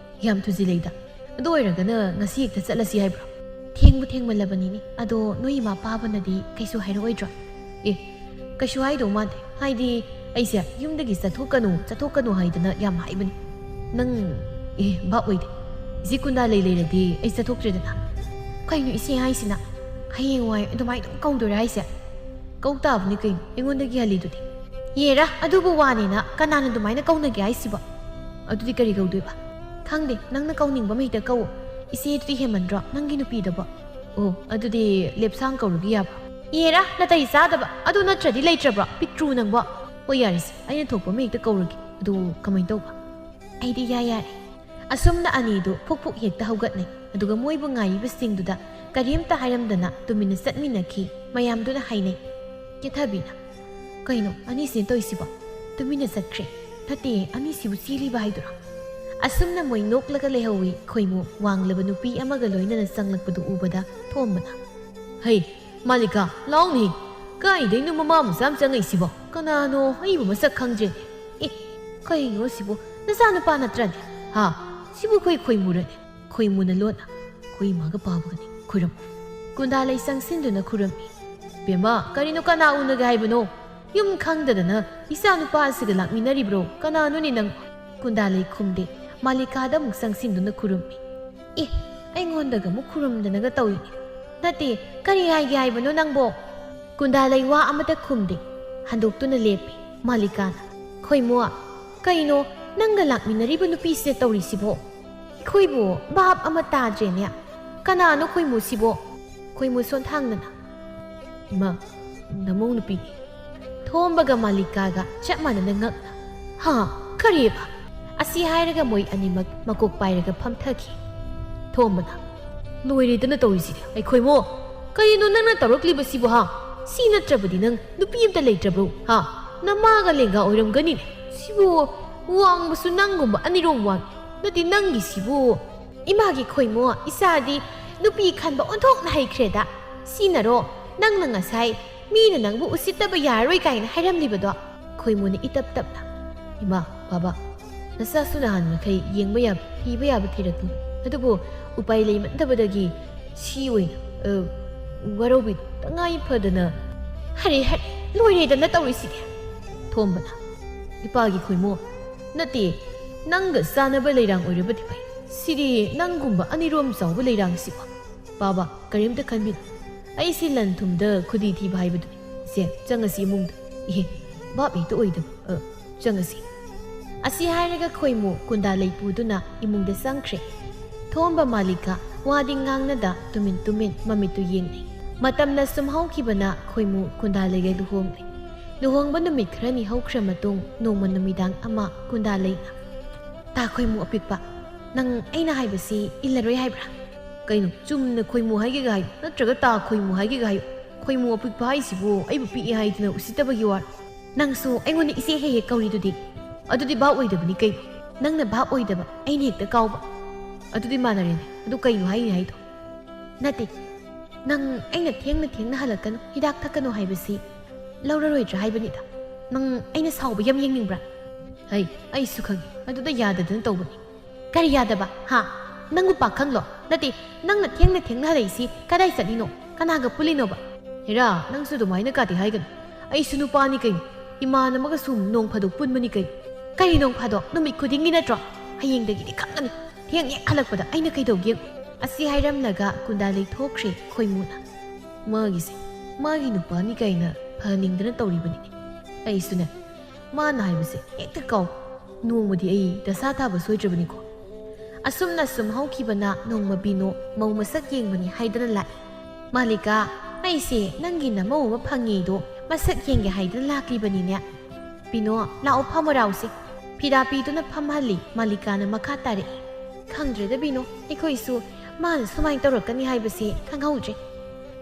ꯌꯥꯝ ꯊꯨꯖꯤꯜꯂꯩꯗ꯫ ꯑꯗꯨ ꯑꯣꯏꯔꯒꯅ ꯉꯁꯤ ꯍꯦꯛꯇ ꯆꯠꯂꯁꯤ ꯍꯥꯏꯕ꯭ꯔꯣ? ꯊꯦꯡꯕꯨ ꯊꯦꯡꯃꯜꯂꯕꯅꯤꯅꯦ꯫ ꯑꯗꯣ ꯅꯣꯏ ꯏꯃꯥ ꯄꯥꯕꯅꯗꯤ ꯀꯩꯁꯨ ꯍꯥꯏꯔꯛꯑꯣꯏꯗ꯭ꯔꯣ? ꯑꯦ, ꯀꯩꯁꯨ ꯍꯥꯏꯗꯧ ꯃꯥꯟꯗꯦ꯫ ꯍꯥꯏꯗꯤ ꯑꯩꯁꯦ ꯌꯨꯝꯗꯒꯤ ꯆꯠꯊꯣꯛꯀꯅꯨ, ꯆꯠꯊꯣꯛꯀꯅꯨ ꯍꯥꯏꯗꯅ ꯌꯥꯝ ꯍꯥꯏꯕꯅꯤ꯫ ꯅꯪ, ꯑꯦ, ꯚꯥꯞ ꯑꯣꯏꯗꯦ꯫ ꯏꯆꯦ ꯀꯨꯟꯗꯥ ꯂꯩ ꯂꯩꯔꯗꯤ ꯑꯩ ꯆꯠꯊꯣꯛꯇ꯭ꯔꯦꯗꯅ꯫ ꯀꯩꯅꯣ ꯏꯆꯦ ꯍꯥꯏꯁꯤꯅ? ꯍꯌꯦꯡꯋꯥꯏ ꯑꯗꯨꯃꯥꯏꯅ ꯑꯗꯨꯝ ꯀꯧꯗꯣꯏꯔꯥ ꯍꯥꯏꯁꯦ? ꯀꯧ ꯇꯥꯕꯅꯤ ꯀꯩꯅꯣ, ꯑꯩꯉꯣꯟꯗꯒꯤ ꯍꯜꯂꯤꯗꯨꯗꯤ꯫ ꯌꯦꯔꯥ, ꯑꯗꯨꯕꯨ ꯋꯥꯅꯦꯅ ꯀꯅꯥꯅ ꯑꯗꯨꯃꯥꯏꯅ ꯀꯧꯅꯒꯦ ꯍꯥꯏꯁꯤꯕꯣ? ꯑꯗꯨꯗꯤ ꯀꯔꯤ ꯀꯧꯗꯣꯏꯕ? ꯈꯪꯗꯦ, ꯅꯪꯅ ꯀꯧꯅꯤꯡꯕ ꯑꯃ ꯍꯦꯛꯇ ꯀꯧ꯫ ꯏꯆꯦꯗꯨꯗꯤ ꯍꯦꯟꯃꯟꯗ꯭ꯔꯣ, ꯅꯪꯒꯤ ꯅꯨꯄꯤꯗꯕꯣ? ꯑꯣ, ꯑꯗꯨꯗꯤ ꯂꯦꯞꯁꯥꯡ ꯀꯧꯔꯒ ꯌꯥꯕ꯭ꯔꯣ? ꯌꯦꯔꯥ, ꯅꯥꯇꯩ ꯆꯥꯗꯕ꯫ ꯑꯗꯨ ꯅꯠꯇ꯭ꯔꯗꯤ ꯂꯩꯇ꯭ꯔꯕ꯭ꯔꯣ, ꯄꯤꯛꯇ꯭ꯔꯨ ꯅꯪꯕꯣ? ꯍꯣꯏ, ꯌꯥꯔꯦꯁꯦ, ꯑꯩꯅ ꯊꯣꯛꯄ ꯑꯃ ꯍꯦꯛꯇ ꯀꯧꯔꯒꯦ꯫ ꯑꯗꯨ ꯀꯃꯥꯏꯅ ꯇꯧꯕ? ꯑꯩꯗꯤ ꯏꯌꯥ ꯌꯥꯔꯦ꯫ ꯑꯁꯨꯝꯅ ꯑꯅꯤꯗꯨ ꯐꯨꯛ ꯐꯨꯛ ꯍꯦꯛꯇ ꯍꯧꯒꯠꯅꯩ꯫ ꯑꯗꯨꯒ ꯃꯣꯏꯕꯨ ꯉꯥꯏꯔꯤꯕꯁꯤꯡꯗꯨꯗ ꯀꯔꯤꯝꯇ ꯍꯥꯏꯔꯝꯗꯅ ꯇꯨꯃꯤꯟꯅ ꯆꯠꯃꯤꯟꯅꯈꯤ꯫ ꯃꯌꯥꯝꯗꯨꯅ ꯍꯥꯏꯅꯩ꯫ ꯀꯦꯊꯕꯤꯅ, "ꯀꯩꯅꯣ ꯑꯅꯤꯁꯤꯅ ꯇꯧꯔꯤꯁꯤꯕꯣ? ꯇꯨꯃꯤꯟꯅ ꯆꯠꯈ꯭ꯔꯦ꯫ ꯅꯠꯇꯦ, ꯑꯅꯤꯁꯤꯕꯨ ꯆꯦꯜꯂꯤꯕ ꯍꯥꯏꯗꯨꯔꯣ?" ꯑꯁꯨꯝꯅ ꯃꯣꯏ ꯅꯣꯛꯂꯒ ꯂꯩꯍꯧꯏ꯫ ꯈꯣꯏꯃꯨ ꯋꯥꯡꯂꯕ ꯅꯨꯄꯤ ꯑꯃꯒ ꯂꯣꯏꯅꯅ ꯆꯪꯂꯛꯄꯗꯨ ꯎꯕꯗ ꯊꯣꯝꯕꯅ, "ꯍꯩ, ꯃꯥꯂꯤꯀꯥ, ꯂꯥꯎꯅꯦ! ꯀꯥꯏꯗꯩꯅꯣ ꯃꯃꯥ ꯃꯆꯥ ꯑꯃ ꯆꯪꯉꯛꯏꯁꯤꯕꯣ? ꯀꯅꯥꯅꯣ? ꯑꯩꯕꯨ ꯃꯁꯛ ꯈꯪꯗ꯭ꯔꯦꯅꯦ꯫ ꯑꯦ, ꯀꯩꯅꯣ ꯁꯤꯕꯨ? ꯅꯆꯥꯅꯨꯄꯥ ꯅꯠꯇ꯭ꯔꯅꯦ? ꯍꯥ? ꯁꯤꯕꯨ ꯑꯩꯈꯣꯏ ꯈꯣꯏꯃꯨꯔꯅꯦ?" ꯈꯣꯏꯃꯨꯅ ꯂꯣꯟꯅ, "ꯑꯩꯈꯣꯏ ꯏꯃꯥꯒ ꯄꯥꯕꯒꯅꯤ, ꯈꯨꯔꯝ꯫" ꯀꯨꯟꯗꯥꯂꯩ ꯆꯪꯁꯤꯟꯗꯨꯅ ꯈꯨꯔꯝꯃꯤ꯫ "ꯕꯦꯝꯃ, ꯀꯔꯤꯅꯣ, ꯀꯅꯥ ꯎꯅꯒꯦ ꯍꯥꯏꯕꯅꯣ? ꯌꯨꯝ ꯈꯪꯗꯗꯅ ꯏꯆꯥꯅꯨꯄꯥ ꯑꯁꯤꯒ ꯂꯥꯛꯃꯤꯟꯅꯔꯤꯕ꯭ꯔꯣ? ꯀꯅꯥꯅꯣꯅꯦ ꯅꯪ?" ꯀꯨꯟꯗꯥꯂꯩ ꯈꯨꯝꯗꯦ꯫ ꯃꯥꯂꯤꯀꯥꯗ ꯑꯃꯨꯛ ꯆꯪꯁꯤꯟꯗꯨꯅ ꯈꯨꯔꯨꯝꯃꯤ꯫ "ꯑꯦ, ꯑꯩꯉꯣꯟꯗꯒ ꯑꯃꯨꯛ ꯈꯨꯔꯨꯝꯗꯅꯒ ꯇꯧꯏꯅꯦ꯫ ꯅꯠꯇꯦ, ꯀꯔꯤ ꯍꯥꯏꯒꯦ ꯍꯥꯏꯕꯅꯣ ꯅꯪꯕꯣ?" ꯀꯨꯟꯗꯥꯂꯩ ꯋꯥ ꯑꯃꯇ ꯈꯨꯝꯗꯦ꯫ ꯍꯟꯗꯣꯛꯇꯨꯅ ꯂꯦꯞꯄꯤ꯫ ꯃꯥꯂꯤꯀꯥꯅ, "ꯈꯣꯏꯃꯣ, ꯀꯩꯅꯣ ꯅꯪꯒ ꯂꯥꯛꯃꯤꯟꯅꯔꯤꯕ ꯅꯨꯄꯤꯁꯤꯅ ꯇꯧꯔꯤꯁꯤꯕꯣ? ꯑꯩꯈꯣꯏꯕꯨ ꯚꯥꯞ ꯑꯃ ꯇꯥꯗ꯭ꯔꯦꯅꯦ꯫ ꯀꯅꯥꯅꯣ ꯈꯣꯏꯃꯨꯁꯤꯕꯣ?" ꯈꯣꯏꯃꯨ ꯁꯣꯟꯊꯥꯡꯅꯅ, "ꯏꯃꯥ, ꯅꯃꯧ ꯅꯨꯄꯤꯅꯤ꯫" ꯊꯣꯝꯕꯒ ꯃꯥꯂꯤꯀꯥꯒ ꯆꯞ ꯃꯥꯟꯅꯅ ꯉꯛꯅ, "ꯍꯥ? ꯀꯔꯤꯕ?" ꯑꯁꯤ ꯍꯥꯏꯔꯒ ꯃꯣꯏ ꯑꯅꯤꯃꯛ ꯃꯀꯣꯛ ꯄꯥꯏꯔꯒ ꯐꯝꯊꯈꯤ꯫ ꯊꯣꯝꯕꯅ, "ꯂꯣꯏꯔꯦꯗꯅ ꯇꯧꯔꯤꯁꯤꯗꯤ, ꯑꯩꯈꯣꯏꯃꯣ꯫ ꯀꯔꯤꯅꯣ ꯅꯪꯅ ꯇꯧꯔꯛꯂꯤꯕꯁꯤꯕꯨ, ꯍꯥ? ꯁꯤ ꯅꯠꯇ꯭ꯔꯕꯗꯤ ꯅꯪ ꯅꯨꯄꯤ ꯑꯝꯇ ꯂꯩꯇ꯭ꯔꯕ꯭ꯔꯣ, ꯍꯥ? ꯅꯃꯥꯒ ꯂꯦꯡꯒꯥ ꯑꯣꯏꯔꯝꯒꯅꯤꯅꯦ꯫ ꯁꯤꯕꯨ ꯋꯥꯡꯕꯁꯨ ꯅꯪꯒꯨꯝꯕ ꯑꯅꯤꯔꯣꯝ ꯋꯥꯡꯉꯤ꯫ ꯅꯠꯇꯦ, ꯅꯪꯒꯤꯁꯤꯕꯨ꯫ ꯏꯃꯥꯒꯤ ꯈꯣꯏꯃꯣ, ꯏꯆꯥꯗꯤ ꯅꯨꯄꯤ ꯈꯟꯕ ꯑꯣꯟꯊꯣꯛꯅ ꯍꯩꯈ꯭ꯔꯦꯗ꯫ ꯁꯤꯅꯔꯣ ꯅꯪꯅ ꯉꯁꯥꯏ ꯃꯤꯅ ꯅꯪꯕꯨ ꯎꯁꯤꯠꯇꯕ ꯌꯥꯔꯔꯣꯏ ꯀꯥꯏꯅ ꯍꯥꯏꯔꯝꯂꯤꯕꯗꯣ? ꯈꯣꯏꯃꯣꯅ ꯏꯇꯞ ꯇꯞꯅ, "ꯏꯃꯥ, ꯕꯥꯕꯥ, ꯅꯆꯥꯁꯨ ꯅꯍꯥꯟ ꯃꯈꯩ ꯌꯦꯡꯕ ꯌꯥꯕ, ꯊꯤꯕ ꯌꯥꯕ ꯊꯤꯔꯛꯄꯅꯤ꯫ ꯑꯗꯨꯕꯨ ꯎꯄꯥꯏ ꯂꯩꯃꯟꯗꯕꯗꯒꯤ ꯁꯤ ꯑꯣꯏꯅ, ꯑ, ꯋꯥꯔꯧꯕꯤ, ꯇꯉꯥꯏ ꯐꯗꯅ"꯫ "ꯍꯔꯦ, ꯍꯔꯦ, ꯂꯣꯏꯔꯦꯗꯅ ꯇꯧꯔꯤꯁꯤꯗꯤ!" ꯊꯣꯝꯕꯅ, "ꯏꯄꯥꯒꯤ ꯈꯣꯏꯃꯣ, ꯅꯠꯇꯦ, ꯅꯪꯒ ꯆꯥꯟꯅꯕ ꯂꯩꯔꯥꯡ ꯑꯣꯏꯔꯕꯗꯤ ꯐꯩ꯫ ꯁꯤꯗꯤ ꯅꯪꯒꯨꯝꯕ ꯑꯅꯤꯔꯣꯝ ꯆꯥꯎꯕ ꯂꯩꯔꯥꯡꯁꯤꯕꯨ"꯫ "ꯕꯥꯕꯥ, ꯀꯔꯤꯝꯇ ꯈꯟꯕꯤꯅꯨ꯫ ꯑꯩꯁꯤ ꯂꯟ ꯊꯨꯝꯗ ꯈꯨꯗꯤ ꯊꯤꯕ ꯍꯥꯏꯕꯗꯨꯅꯤ꯫ ꯁꯦ, ꯆꯪꯉꯁꯤ ꯏꯃꯨꯡꯗ꯫ ꯏꯍꯦ, ꯚꯥꯞ ꯍꯦꯛꯇ ꯑꯣꯏꯗꯕ꯫ ꯑ, ꯆꯪꯉꯁꯤ"꯫ ꯑꯁꯤ ꯍꯥꯏꯔꯒ ꯈꯣꯏꯃꯨ ꯀꯨꯟꯗꯥ ꯂꯩ ꯄꯨꯗꯨꯅ ꯏꯃꯨꯡꯗ ꯆꯪꯈ꯭ꯔꯦ꯫ ꯊꯣꯝꯕ ꯃꯥꯂꯤꯀꯥ ꯋꯥꯗꯤ ꯉꯥꯡꯅꯗ ꯇꯨꯃꯤꯟ ꯇꯨꯃꯤꯟ ꯃꯃꯤꯠꯇꯨ ꯌꯦꯡꯅꯩ꯫ ꯃꯇꯝꯅ ꯁꯨꯝ ꯍꯧꯈꯤꯕꯅ ꯈꯣꯏꯃꯨ ꯀꯨꯟꯗꯥ ꯂꯩꯒ ꯂꯨꯍꯣꯡꯂꯦ꯫ ꯂꯨꯍꯣꯡꯕ ꯅꯨꯃꯤꯠ ꯈꯔꯅꯤ ꯍꯧꯈ꯭ꯔ ꯃꯇꯨꯡ ꯅꯣꯡꯃ ꯅꯨꯃꯤꯗꯥꯡ ꯑꯃ ꯀꯨꯟꯗꯥ ꯂꯩꯅ, "ꯇꯥ ꯈꯣꯏꯃꯨ ꯑꯄꯤꯛꯄ, ꯅꯪ ꯑꯩꯅ ꯍꯥꯏꯕꯁꯤ ꯏꯜꯂꯔꯣꯏ ꯍꯥꯏꯕ꯭ꯔꯥ?" "ꯀꯩꯅꯣ, ꯆꯨꯝꯅ ꯈꯣꯏꯃꯨ ꯍꯥꯏꯒꯦꯒ ꯍꯥꯏꯌꯨ, ꯅꯠꯇ꯭ꯔꯒ ꯇꯥ ꯈꯣꯏꯃꯨ ꯍꯥꯏꯒꯦꯒ ꯍꯥꯏꯌꯨ꯫ ꯈꯣꯏꯃꯨ ꯑꯄꯤꯛꯄ ꯍꯥꯏꯁꯤꯕꯨ ꯑꯩꯕꯨ ꯄꯤꯛꯑꯦ ꯍꯥꯏꯗꯅ ꯎꯁꯤꯠꯇꯕꯒꯤ ꯋꯥꯔꯣ? ꯅꯪꯁꯨ ꯑꯩꯉꯣꯟꯗ ꯏꯆꯦ ꯍꯦꯛ ꯍꯦꯛ ꯀꯧꯔꯤꯗꯨꯗꯤ꯫ ꯑꯗꯨꯗꯤ ꯚꯥꯞ ꯑꯣꯏꯗꯕꯅꯤ ꯀꯩꯅꯣ? ꯅꯪꯅ ꯚꯥꯞ ꯑꯣꯏꯗꯕ, ꯑꯩꯅ ꯍꯦꯛꯇ ꯀꯥꯎꯕ꯫ ꯑꯗꯨꯗꯤ ꯃꯥꯟꯅꯔꯦꯅꯦ꯫ ꯑꯗꯨ ꯀꯩꯅꯣ ꯍꯥꯏꯅꯤ ꯍꯥꯏꯗꯣ?" "ꯅꯠꯇꯦ, ꯅꯪ ꯑꯩꯅ ꯊꯦꯡꯅ ꯊꯦꯡꯅ ꯍꯜꯂꯛꯀꯅꯨ, ꯍꯤꯗꯥꯛ ꯊꯛꯀꯅꯨ ꯍꯥꯏꯕꯁꯤ ꯂꯧꯔꯔꯣꯏꯗ꯭ꯔꯥ ꯍꯥꯏꯕꯅꯤꯗ꯫ ꯅꯪ ꯑꯩꯅ ꯁꯥꯎꯕ ꯌꯥꯝ ꯌꯦꯡꯅꯤꯡꯕ꯭ꯔꯥ?" "ꯍꯩ, ꯑꯩꯁꯨ ꯈꯪꯉꯤ, ꯑꯗꯨꯗ ꯌꯥꯗꯗꯅ ꯇꯧꯕꯅꯤ"꯫ "ꯀꯔꯤ ꯌꯥꯗꯕ, ꯍꯥ? ꯅꯪꯕꯨ ꯄꯥꯈꯪꯂꯣ? ꯅꯠꯇꯦ, ꯅꯪꯅ ꯊꯦꯡꯅ ꯊꯦꯡꯅ ꯍꯜꯂꯛꯏꯁꯤ ꯀꯗꯥꯏ ꯆꯠꯂꯤꯅꯣ? ꯀꯅꯥꯒ ꯄꯨꯜꯂꯤꯅꯣꯕ?" "ꯍꯦꯔꯥ, ꯅꯪꯁꯨ ꯑꯗꯨꯃꯥꯏꯅ ꯀꯥꯗꯤ ꯍꯥꯏꯒꯅꯨ꯫ ꯑꯩꯁꯨ ꯅꯨꯄꯥꯅꯤ ꯀꯩꯅꯣ꯫ ꯏꯃꯥꯟꯅꯕꯒ ꯁꯨꯝ ꯅꯣꯡ ꯐꯥꯗꯣꯛ ꯄꯨꯟꯕꯅꯤ ꯀꯩꯅꯣ"꯫ "ꯀꯔꯤ ꯅꯣꯡ ꯐꯥꯗꯣꯛ? ꯅꯨꯃꯤꯠ ꯈꯨꯗꯤꯡꯒꯤ ꯅꯠꯇ꯭ꯔꯣ? ꯍꯌꯦꯡꯗꯒꯤꯗꯤ ꯈꯪꯒꯅꯤ꯫ ꯊꯦꯡ ꯍꯦꯛ ꯍꯜꯂꯛꯄꯗ ꯑꯩꯅ ꯀꯩꯗꯧꯒꯦ ꯌꯦꯡꯉꯨ"꯫ ꯑꯁꯤ ꯍꯥꯏꯔꯝꯂꯒ ꯀꯨꯟꯗꯥ ꯂꯩꯊꯣꯛꯈ꯭ꯔꯦ ꯈꯣꯏꯃꯨꯅ꯫ "ꯃꯥꯒꯤꯁꯦ ꯃꯥꯒꯤ ꯅꯨꯄꯥꯅꯤ ꯀꯥꯏꯅ ꯐꯍꯟꯅꯤꯡꯗꯅ ꯇꯧꯔꯤꯕꯅꯤꯅꯦ꯫ ꯑꯩꯁꯨꯅꯦ, ꯃꯥꯅ ꯍꯥꯏꯕꯁꯦ ꯍꯦꯛꯇ ꯀꯥꯎ꯫ ꯅꯣꯡꯃꯗꯤ ꯑꯩ ꯗꯁꯥ ꯇꯥꯕ ꯁꯣꯏꯗ꯭ꯔꯕꯅꯤꯀꯣ"꯫ ꯑꯁꯨꯝꯅ ꯁꯨꯝ ꯍꯧꯈꯤꯕꯅ ꯅꯣꯡꯃ ꯕꯤꯅꯣ ꯃꯧ ꯃꯁꯛ ꯌꯦꯡꯕꯅꯤ ꯍꯥꯏꯗꯅ ꯂꯥꯛꯏ꯫ "ꯃꯥꯂꯤꯀꯥ, ꯑꯩꯁꯦ ꯅꯪꯒꯤ ꯅꯃꯧ ꯑꯃ ꯐꯪꯉꯦꯗꯣ ꯃꯁꯛ ꯌꯦꯡꯒꯦ ꯍꯥꯏꯗꯅ ꯂꯥꯛꯂꯤꯕꯅꯤꯅꯦ꯫ ꯕꯤꯅꯣ, ꯂꯥꯛꯑꯣ, ꯐꯝꯃꯨ ꯂꯥꯎꯁꯦ"꯫ ꯐꯤꯗꯥ ꯄꯤꯗꯨꯅ ꯐꯝꯍꯜꯂꯤ꯫ ꯃꯥꯂꯤꯀꯥꯅ ꯃꯈꯥ ꯇꯥꯔꯛꯏ꯫ "ꯈꯪꯗ꯭ꯔꯦꯗ ꯕꯤꯅꯣ, ꯑꯩꯈꯣꯏꯁꯨ ꯃꯥꯅ ꯁꯨꯃꯥꯏꯅ ꯇꯧꯔꯛꯀꯅꯤ ꯍꯥꯏꯕꯁꯦ ꯈꯪꯍꯧꯗ꯭ꯔꯦ꯫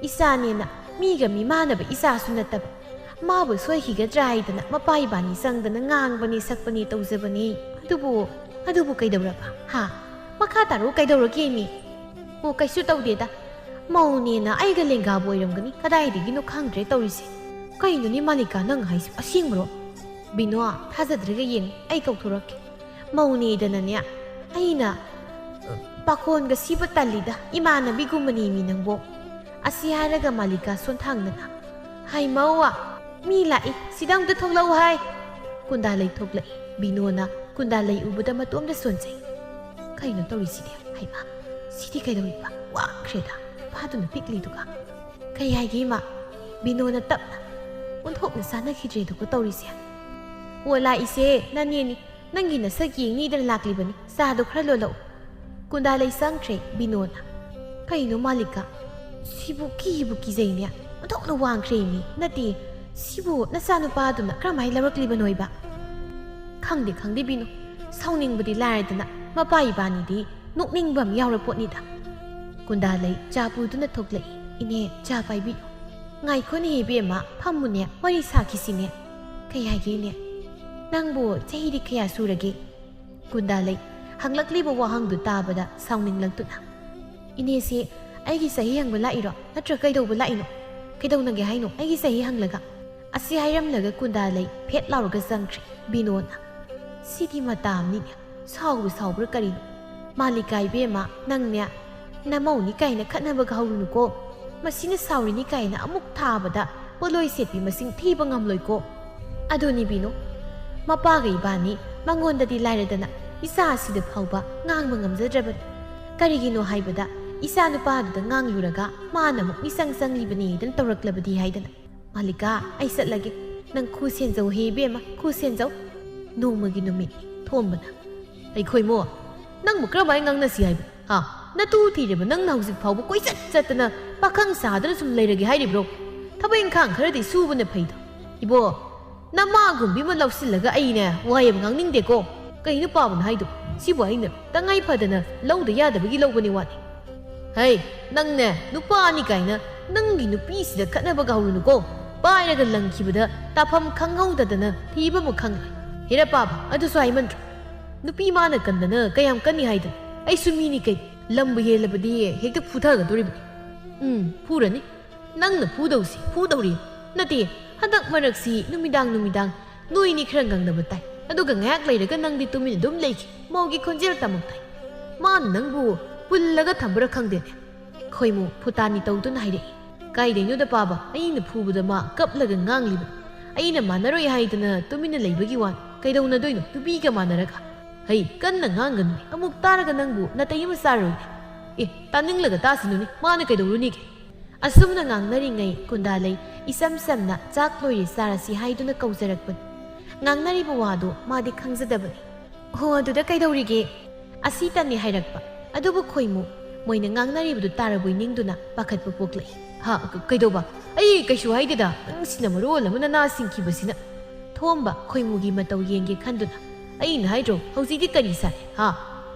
ꯏꯆꯥꯅꯦꯅ ꯃꯤꯒ ꯃꯤꯃꯥꯟꯅꯕ ꯏꯆꯥꯁꯨ ꯅꯠꯇꯕ, ꯃꯥꯕꯨ ꯁꯣꯏꯈꯤꯒꯗ꯭ꯔꯥ ꯍꯥꯏꯗꯅ ꯃꯄꯥ ꯏꯕꯥꯅꯤ ꯆꯪꯗꯅ ꯉꯥꯡꯕꯅꯤ ꯁꯛꯄꯅꯤ ꯇꯧꯖꯕꯅꯤ꯫ ꯑꯗꯨꯕꯨ, ꯑꯗꯨꯕꯨ ꯀꯩꯗꯧꯔꯕ? ꯍꯥ? ꯃꯈꯥ ꯇꯥꯔꯣ, ꯀꯩꯗꯧꯔꯒꯦ ꯃꯤ? ꯑꯣ, ꯀꯩꯁꯨ ꯇꯧꯗꯦꯗ꯫ ꯃꯧꯅꯦꯅ ꯑꯩꯒ ꯂꯦꯡꯒꯥꯕꯨ ꯑꯣꯏꯔꯝꯒꯅꯤ꯫ ꯀꯗꯥꯏꯗꯒꯤꯅꯣ ꯈꯪꯗ꯭ꯔꯦ ꯇꯧꯔꯤꯁꯦ꯫ ꯀꯩꯅꯣꯅꯦ ꯃꯥꯂꯤꯀꯥ, ꯅꯪ ꯍꯥꯏꯁꯤꯕꯨ ꯑꯁꯦꯡꯕꯔꯣ? ꯕꯤꯅꯣ, ꯊꯥꯖꯗ꯭ꯔꯒ ꯌꯦꯡꯉꯨ, ꯑꯩ ꯀꯧꯊꯣꯔꯛꯀꯦ꯫ ꯃꯧꯅꯦꯗꯅꯅꯦ, ꯑꯩꯅ, ꯑ, ꯄꯥꯈꯣꯟꯒ ꯁꯤꯕ ꯇꯜꯂꯤꯗ, ꯏꯃꯥꯟꯅꯕꯤꯒꯨꯝꯕꯅꯦꯃꯤ ꯅꯪꯕꯣ꯫ ꯑꯁꯤ ꯍꯥꯏꯔꯒ ꯃꯥꯂꯤꯀꯥ ꯁꯣꯟꯊꯥꯡꯗꯅ, "ꯍꯩꯃꯧ, ꯃꯤ ꯂꯥꯛꯏ, ꯁꯤꯗ ꯑꯝꯇ ꯊꯣꯛꯂꯛꯎ ꯍꯥꯏ"꯫ ꯀꯨꯟꯗꯥꯂꯩ ꯊꯣꯛꯂꯛꯏ꯫ ꯕꯤꯅꯣꯅ ꯀꯨꯟꯗꯥꯂꯩ ꯎꯕꯗ ꯃꯇꯣꯝꯗ ꯁꯣꯟꯖꯩ꯫ ꯀꯩꯅꯣ ꯇꯧꯔꯤꯁꯤꯗꯤ? ꯍꯩꯃꯥ, ꯁꯤꯗꯤ ꯀꯩꯗꯧꯔꯤꯕ? ꯋꯥꯈ꯭ꯔꯦꯗ, ꯅꯨꯄꯥꯗꯨꯅ ꯄꯤꯛꯂꯤꯗꯨꯒ꯫ ꯀꯩ ꯍꯥꯏꯒꯦ ꯏꯃꯥ? ꯕꯤꯅꯣꯅ ꯇꯞꯅ, ꯑꯣꯟꯊꯣꯛꯅ ꯆꯥꯟꯅꯈꯤꯗ꯭ꯔꯦꯗꯀꯣ ꯇꯧꯔꯤꯁꯦ꯫ "ꯑꯣ, ꯂꯥꯛꯏꯁꯦ ꯅꯅꯦꯅꯤ꯫ ꯅꯪꯒꯤ ꯅꯁꯛ ꯌꯦꯡꯅꯤꯗꯅ ꯂꯥꯛꯂꯤꯕꯅꯤ꯫ ꯆꯥꯗꯣ ꯈꯔ ꯂꯣꯜꯂꯛꯎ"꯫ ꯀꯨꯟꯗꯥꯂꯩ ꯆꯪꯈ꯭ꯔꯦ ꯕꯤꯅꯣꯅ꯫ ꯀꯩꯅꯣ ꯃꯥꯂꯤꯀꯥ? ꯁꯤꯕꯨ ꯀꯤꯕꯨ ꯀꯤꯖꯩꯅꯦ꯫ ꯑꯣꯟꯊꯣꯛꯅ ꯋꯥꯡꯈ꯭ꯔꯦ ꯃꯤ꯫ ꯅꯠꯇꯦ, ꯁꯤꯕꯨ ꯅꯆꯥꯅꯨꯄꯥꯗꯨꯅ ꯀꯔꯝꯍꯥꯏꯅ ꯂꯧꯔꯛꯂꯤꯕꯅꯣꯏꯕ? ꯈꯪꯗꯦ, ꯈꯪꯗꯦ ꯕꯤꯅꯣ꯫ ꯁꯥꯎꯅꯤꯡꯕꯗꯤ ꯂꯥꯏꯔꯗꯅ ꯃꯄꯥ ꯏꯕꯥꯅꯤꯗꯤ ꯅꯣꯛꯅꯤꯡꯕ ꯑꯃ ꯌꯥꯎꯔ ꯄꯣꯠꯅꯤꯗ꯫ ꯀꯨꯟꯗꯥꯂꯩ ꯆꯥ ꯄꯨꯗꯨꯅ ꯊꯣꯛꯂꯛꯏ꯫ "ꯏꯅꯦ, ꯆꯥ ꯄꯥꯏꯕꯤꯌꯨ"꯫ "ꯉꯥꯏꯈꯣꯅꯦ ꯏꯕꯦꯝꯃ, ꯐꯝꯃꯨꯅꯦ, ꯋꯥꯔꯤ ꯁꯥꯈꯤꯁꯤꯅꯦ"꯫ "ꯀꯩ ꯍꯥꯏꯒꯦꯅꯦ? ꯅꯪꯕꯨ ꯆꯍꯤꯗꯤ ꯀꯌꯥ ꯁꯨꯔꯒꯦ?" ꯀꯨꯟꯗꯥꯂꯩ ꯍꯪꯂꯛꯂꯤꯕ ꯋꯥꯍꯪꯗꯨ ꯇꯥꯕꯗ ꯁꯥꯎꯅꯤꯡꯂꯛꯇꯨꯅ, "ꯏꯅꯦꯁꯦ ꯑꯩꯒꯤ ꯆꯍꯤ ꯍꯪꯕ ꯂꯥꯛꯏꯔꯣ? ꯅꯠꯇ꯭ꯔ ꯀꯩꯗꯧꯕ ꯂꯥꯛꯏꯅꯣ? ꯀꯩꯗꯧꯅꯒꯦ ꯍꯥꯏꯅꯣ ꯑꯩꯒꯤ ꯆꯍꯤ ꯍꯪꯂꯒ?" ꯑꯁꯤ ꯍꯥꯏꯔꯝꯂꯒ ꯀꯨꯟꯗꯥꯂꯩ ꯐꯦꯠ ꯂꯥꯎꯔꯒ ꯆꯪꯈ꯭ꯔꯦ꯫ ꯕꯤꯅꯣꯅ, "ꯁꯤꯗꯤ ꯃꯇꯥ ꯑꯃꯅꯤꯅꯦ꯫ ꯁꯥꯎꯕꯨ ꯁꯥꯎꯕ꯭ꯔꯥ ꯀꯔꯤꯅꯣ? ꯃꯥꯂꯤꯀꯥ ꯏꯕꯦꯝꯃ, ꯅꯪꯅꯦ ꯅꯃꯧꯅꯤ ꯀꯥꯏꯅ ꯈꯠꯅꯕꯒ ꯍꯧꯔꯨꯅꯨꯀꯣ꯫ ꯃꯁꯤꯅ ꯁꯥꯎꯔꯤꯅꯤ ꯀꯥꯏꯅ ꯑꯃꯨꯛ ꯊꯥꯕꯗ ꯄꯣꯠꯂꯣꯏ ꯁꯦꯠꯄꯤ ꯃꯁꯤꯡ ꯊꯤꯕ ꯉꯝꯂꯣꯏꯀꯣ"꯫ ꯑꯗꯨꯅꯤ ꯕꯤꯅꯣ, ꯃꯄꯥꯒ ꯏꯕꯥꯅꯤ ꯃꯉꯣꯟꯗꯗꯤ ꯂꯥꯏꯔꯗꯅ ꯏꯆꯥ ꯑꯁꯤꯗ ꯐꯥꯎꯕ ꯉꯥꯡꯕ ꯉꯝꯖꯗ꯭ꯔꯕꯅꯤ꯫ ꯀꯔꯤꯒꯤꯅꯣ ꯍꯥꯏꯕꯗ ꯏꯆꯥ ꯅꯨꯄꯥꯗꯨꯗ ꯉꯥꯡꯂꯨꯔꯒ ꯃꯥꯅ ꯑꯃꯨꯛ ꯃꯤꯆꯪ ꯆꯪꯂꯤꯕꯅꯤꯗꯅ ꯇꯧꯔꯛꯂꯕꯗꯤ ꯍꯥꯏꯗꯅ꯫ "ꯃꯥꯂꯤꯀꯥ, ꯑꯩ ꯆꯠꯂꯒꯦ꯫ ꯅꯪ ꯈꯨ ꯁꯦꯟꯖꯧ ꯍꯦ ꯏꯕꯦꯝꯃ, ꯈꯨ ꯁꯦꯟꯖꯧ"꯫ ꯅꯣꯡꯃꯒꯤ ꯅꯨꯃꯤꯠ ꯊꯣꯝꯕꯅ꯫ "ꯑꯩꯈꯣꯏ ꯃꯣ, ꯅꯪꯕꯨ ꯀꯔꯝꯍꯥꯏꯅ ꯉꯥꯡꯅꯁꯤ ꯍꯥꯏꯕ? ꯍꯥ? ꯅꯇꯨ ꯊꯤꯔꯕ ꯅꯪꯅ ꯍꯧꯖꯤꯛ ꯐꯥꯎꯕ ꯀꯣꯏꯆꯠ ꯆꯠꯇꯅ ꯄꯥꯈꯪ ꯁꯥꯗꯅ ꯁꯨꯝ ꯂꯩꯔꯒꯦ ꯍꯥꯏꯔꯤꯕ꯭ꯔꯣ? ꯊꯕꯛ ꯏꯪꯈꯥꯡ ꯈꯔꯗꯤ ꯁꯨꯕꯅ ꯐꯩꯗ꯫ ꯏꯕꯣ, ꯅꯃꯥꯒꯨꯝꯕꯤ ꯑꯃ ꯂꯧꯁꯤꯜꯂꯒ ꯑꯩꯅꯦ ꯋꯥ ꯌꯥꯝ ꯉꯥꯡꯅꯤꯡꯗꯦꯀꯣ꯫ ꯀꯩꯅꯣ ꯄꯥꯕꯅ ꯍꯥꯏꯗꯣ? ꯁꯤꯕꯨ ꯑꯩꯅ ꯇꯉꯥꯏ ꯐꯗꯅ ꯂꯧꯗ ꯌꯥꯗꯕꯒꯤ ꯂꯧꯕꯅꯤ ꯋꯥꯅꯤ꯫ ꯍꯩ, ꯅꯪꯅꯦ ꯅꯨꯄꯥꯅꯤ ꯀꯥꯏꯅ ꯅꯪꯒꯤ ꯅꯨꯄꯤꯁꯤꯗ ꯈꯠꯅꯕꯒ ꯍꯧꯔꯨꯅꯨꯀꯣ꯫ ꯄꯥꯏꯔꯒ ꯂꯪꯈꯤꯕꯗ ꯇꯥꯐꯝ ꯈꯪꯍꯧꯗꯗꯅ ꯊꯤꯕ ꯑꯃ ꯈꯪꯂꯦ꯫ ꯍꯦꯔꯥ ꯄꯥꯕ, ꯑꯗꯨꯁꯨ ꯍꯥꯏꯃꯟꯗ꯭ꯔꯣ? ꯅꯨꯄꯤ ꯃꯥꯅ ꯀꯟꯗꯅ ꯀꯌꯥꯝ ꯀꯟꯅꯤ ꯍꯥꯏꯗꯅ? ꯑꯩꯁꯨ ꯃꯤꯅꯤ ꯀꯩ? ꯂꯝꯕꯨ ꯍꯦꯜꯂꯕꯗꯤ ꯍꯦꯛꯇ ꯐꯨꯊꯒꯗꯣꯔꯤꯕꯅꯤ꯫ ꯎꯝ, ꯐꯨꯔꯅꯤ꯫ ꯅꯪꯅ ꯐꯨꯗꯧꯁꯤ ꯐꯨꯗꯧꯔꯤ꯫ ꯅꯠꯇꯦ, ꯍꯟꯗꯛ ꯃꯔꯛꯁꯤ ꯅꯨꯃꯤꯗꯥꯡ ꯅꯨꯃꯤꯗꯥꯡ ꯅꯣꯏꯅꯤ ꯈꯔ ꯉꯪꯅꯕ ꯇꯥꯏ꯫ ꯑꯗꯨꯒ ꯉꯥꯏꯍꯥꯛ ꯂꯩꯔꯒ ꯅꯪꯗꯤ ꯇꯨꯃꯤꯟ ꯑꯗꯨꯝ ꯂꯩꯈꯤ꯫ ꯃꯧꯒꯤ ꯈꯣꯟꯖꯦꯜ ꯇꯃꯛ ꯇꯥꯏ꯫ ꯃꯥꯅ ꯅꯪꯕꯨ ꯄꯨꯜꯂꯒ ꯊꯝꯕ꯭ꯔꯥ ꯈꯪꯗꯦꯅꯦ꯫ ꯈꯣꯏꯃꯨ ꯐꯨꯇꯥꯅꯤ ꯇꯧꯗꯨꯅ ꯍꯥꯏꯔꯛꯏ꯫ ꯀꯥꯏꯗꯩꯅꯣꯗ ꯄꯥꯕ, ꯑꯩꯅ ꯐꯨꯕꯗ ꯃꯥ ꯀꯞꯂꯒ ꯉꯥꯡꯂꯤꯕꯅꯤ꯫ ꯑꯩꯅ ꯃꯥꯟꯅꯔꯣꯏ ꯍꯥꯏꯗꯅ ꯇꯨꯃꯤꯟꯅ ꯂꯩꯕꯒꯤ ꯋꯥꯅꯤ꯫ ꯀꯩꯗꯧꯅꯗꯣꯏꯅꯣ ꯅꯨꯄꯤꯒ ꯃꯥꯟꯅꯔꯒ? ꯍꯩ, ꯀꯟꯅ ꯉꯥꯡꯒꯅꯨ꯫ ꯑꯃꯨꯛ ꯇꯥꯔꯒ ꯅꯪꯕꯨ ꯅꯥꯇꯩ ꯑꯃ ꯆꯥꯔꯣꯏꯅꯦ꯫ ꯑꯦ, ꯇꯥꯅꯤꯡꯂꯒ ꯇꯥꯁꯅꯨꯅꯦ, ꯃꯥꯅ ꯀꯩꯗꯧꯔꯨꯅꯤꯒꯦ? ꯑꯁꯨꯝꯅ ꯉꯥꯡꯅꯔꯤꯉꯩ ꯀꯨꯟꯗꯥꯂꯩ ꯏꯆꯝ ꯆꯝꯅ "ꯆꯥꯛ ꯂꯣꯏꯔꯦ, ꯆꯥꯔꯁꯤ" ꯍꯥꯏꯗꯨꯅ ꯀꯧꯖꯔꯛꯄꯅꯤ꯫ ꯉꯥꯡꯅꯔꯤꯕ ꯋꯥꯗꯣ ꯃꯥꯗꯤ ꯈꯪꯖꯗꯕꯅꯤ꯫ "ꯍꯣ, ꯑꯗꯨꯗ ꯀꯩꯗꯧꯔꯤꯒꯦ?" ꯑꯁꯤꯇꯅꯤ ꯍꯥꯏꯔꯛꯄ꯫ ꯑꯗꯨꯕꯨ ꯈꯣꯏꯃꯨ ꯃꯣꯏꯅ ꯉꯥꯡꯅꯔꯤꯕꯗꯨ ꯇꯥꯔꯕꯣꯏ ꯅꯤꯡꯗꯨꯅ ꯄꯥꯈꯠꯄ ꯄꯣꯛꯂꯛꯏ꯫ "ꯍꯥ, ꯀ-, ꯀꯩꯗꯧꯕ? ꯑꯩ ꯀꯩꯁꯨ ꯍꯥꯏꯗꯦꯗ, ꯅꯪꯁꯤꯅ ꯃꯔꯣꯜ ꯑꯃ ꯅꯅꯥ ꯁꯤꯡꯈꯤꯕꯁꯤꯅ꯫" ꯊꯣꯝꯕ ꯈꯣꯏꯃꯨꯒꯤ ꯃꯇꯧ ꯌꯦꯡꯒꯦ ꯈꯟꯗꯨꯅ, "ꯑꯩꯅ ꯍꯥꯏꯗ꯭ꯔꯣ, ꯍꯧꯖꯤꯛꯇꯤ ꯀꯔꯤ ꯁꯥꯏ? ꯍꯥ?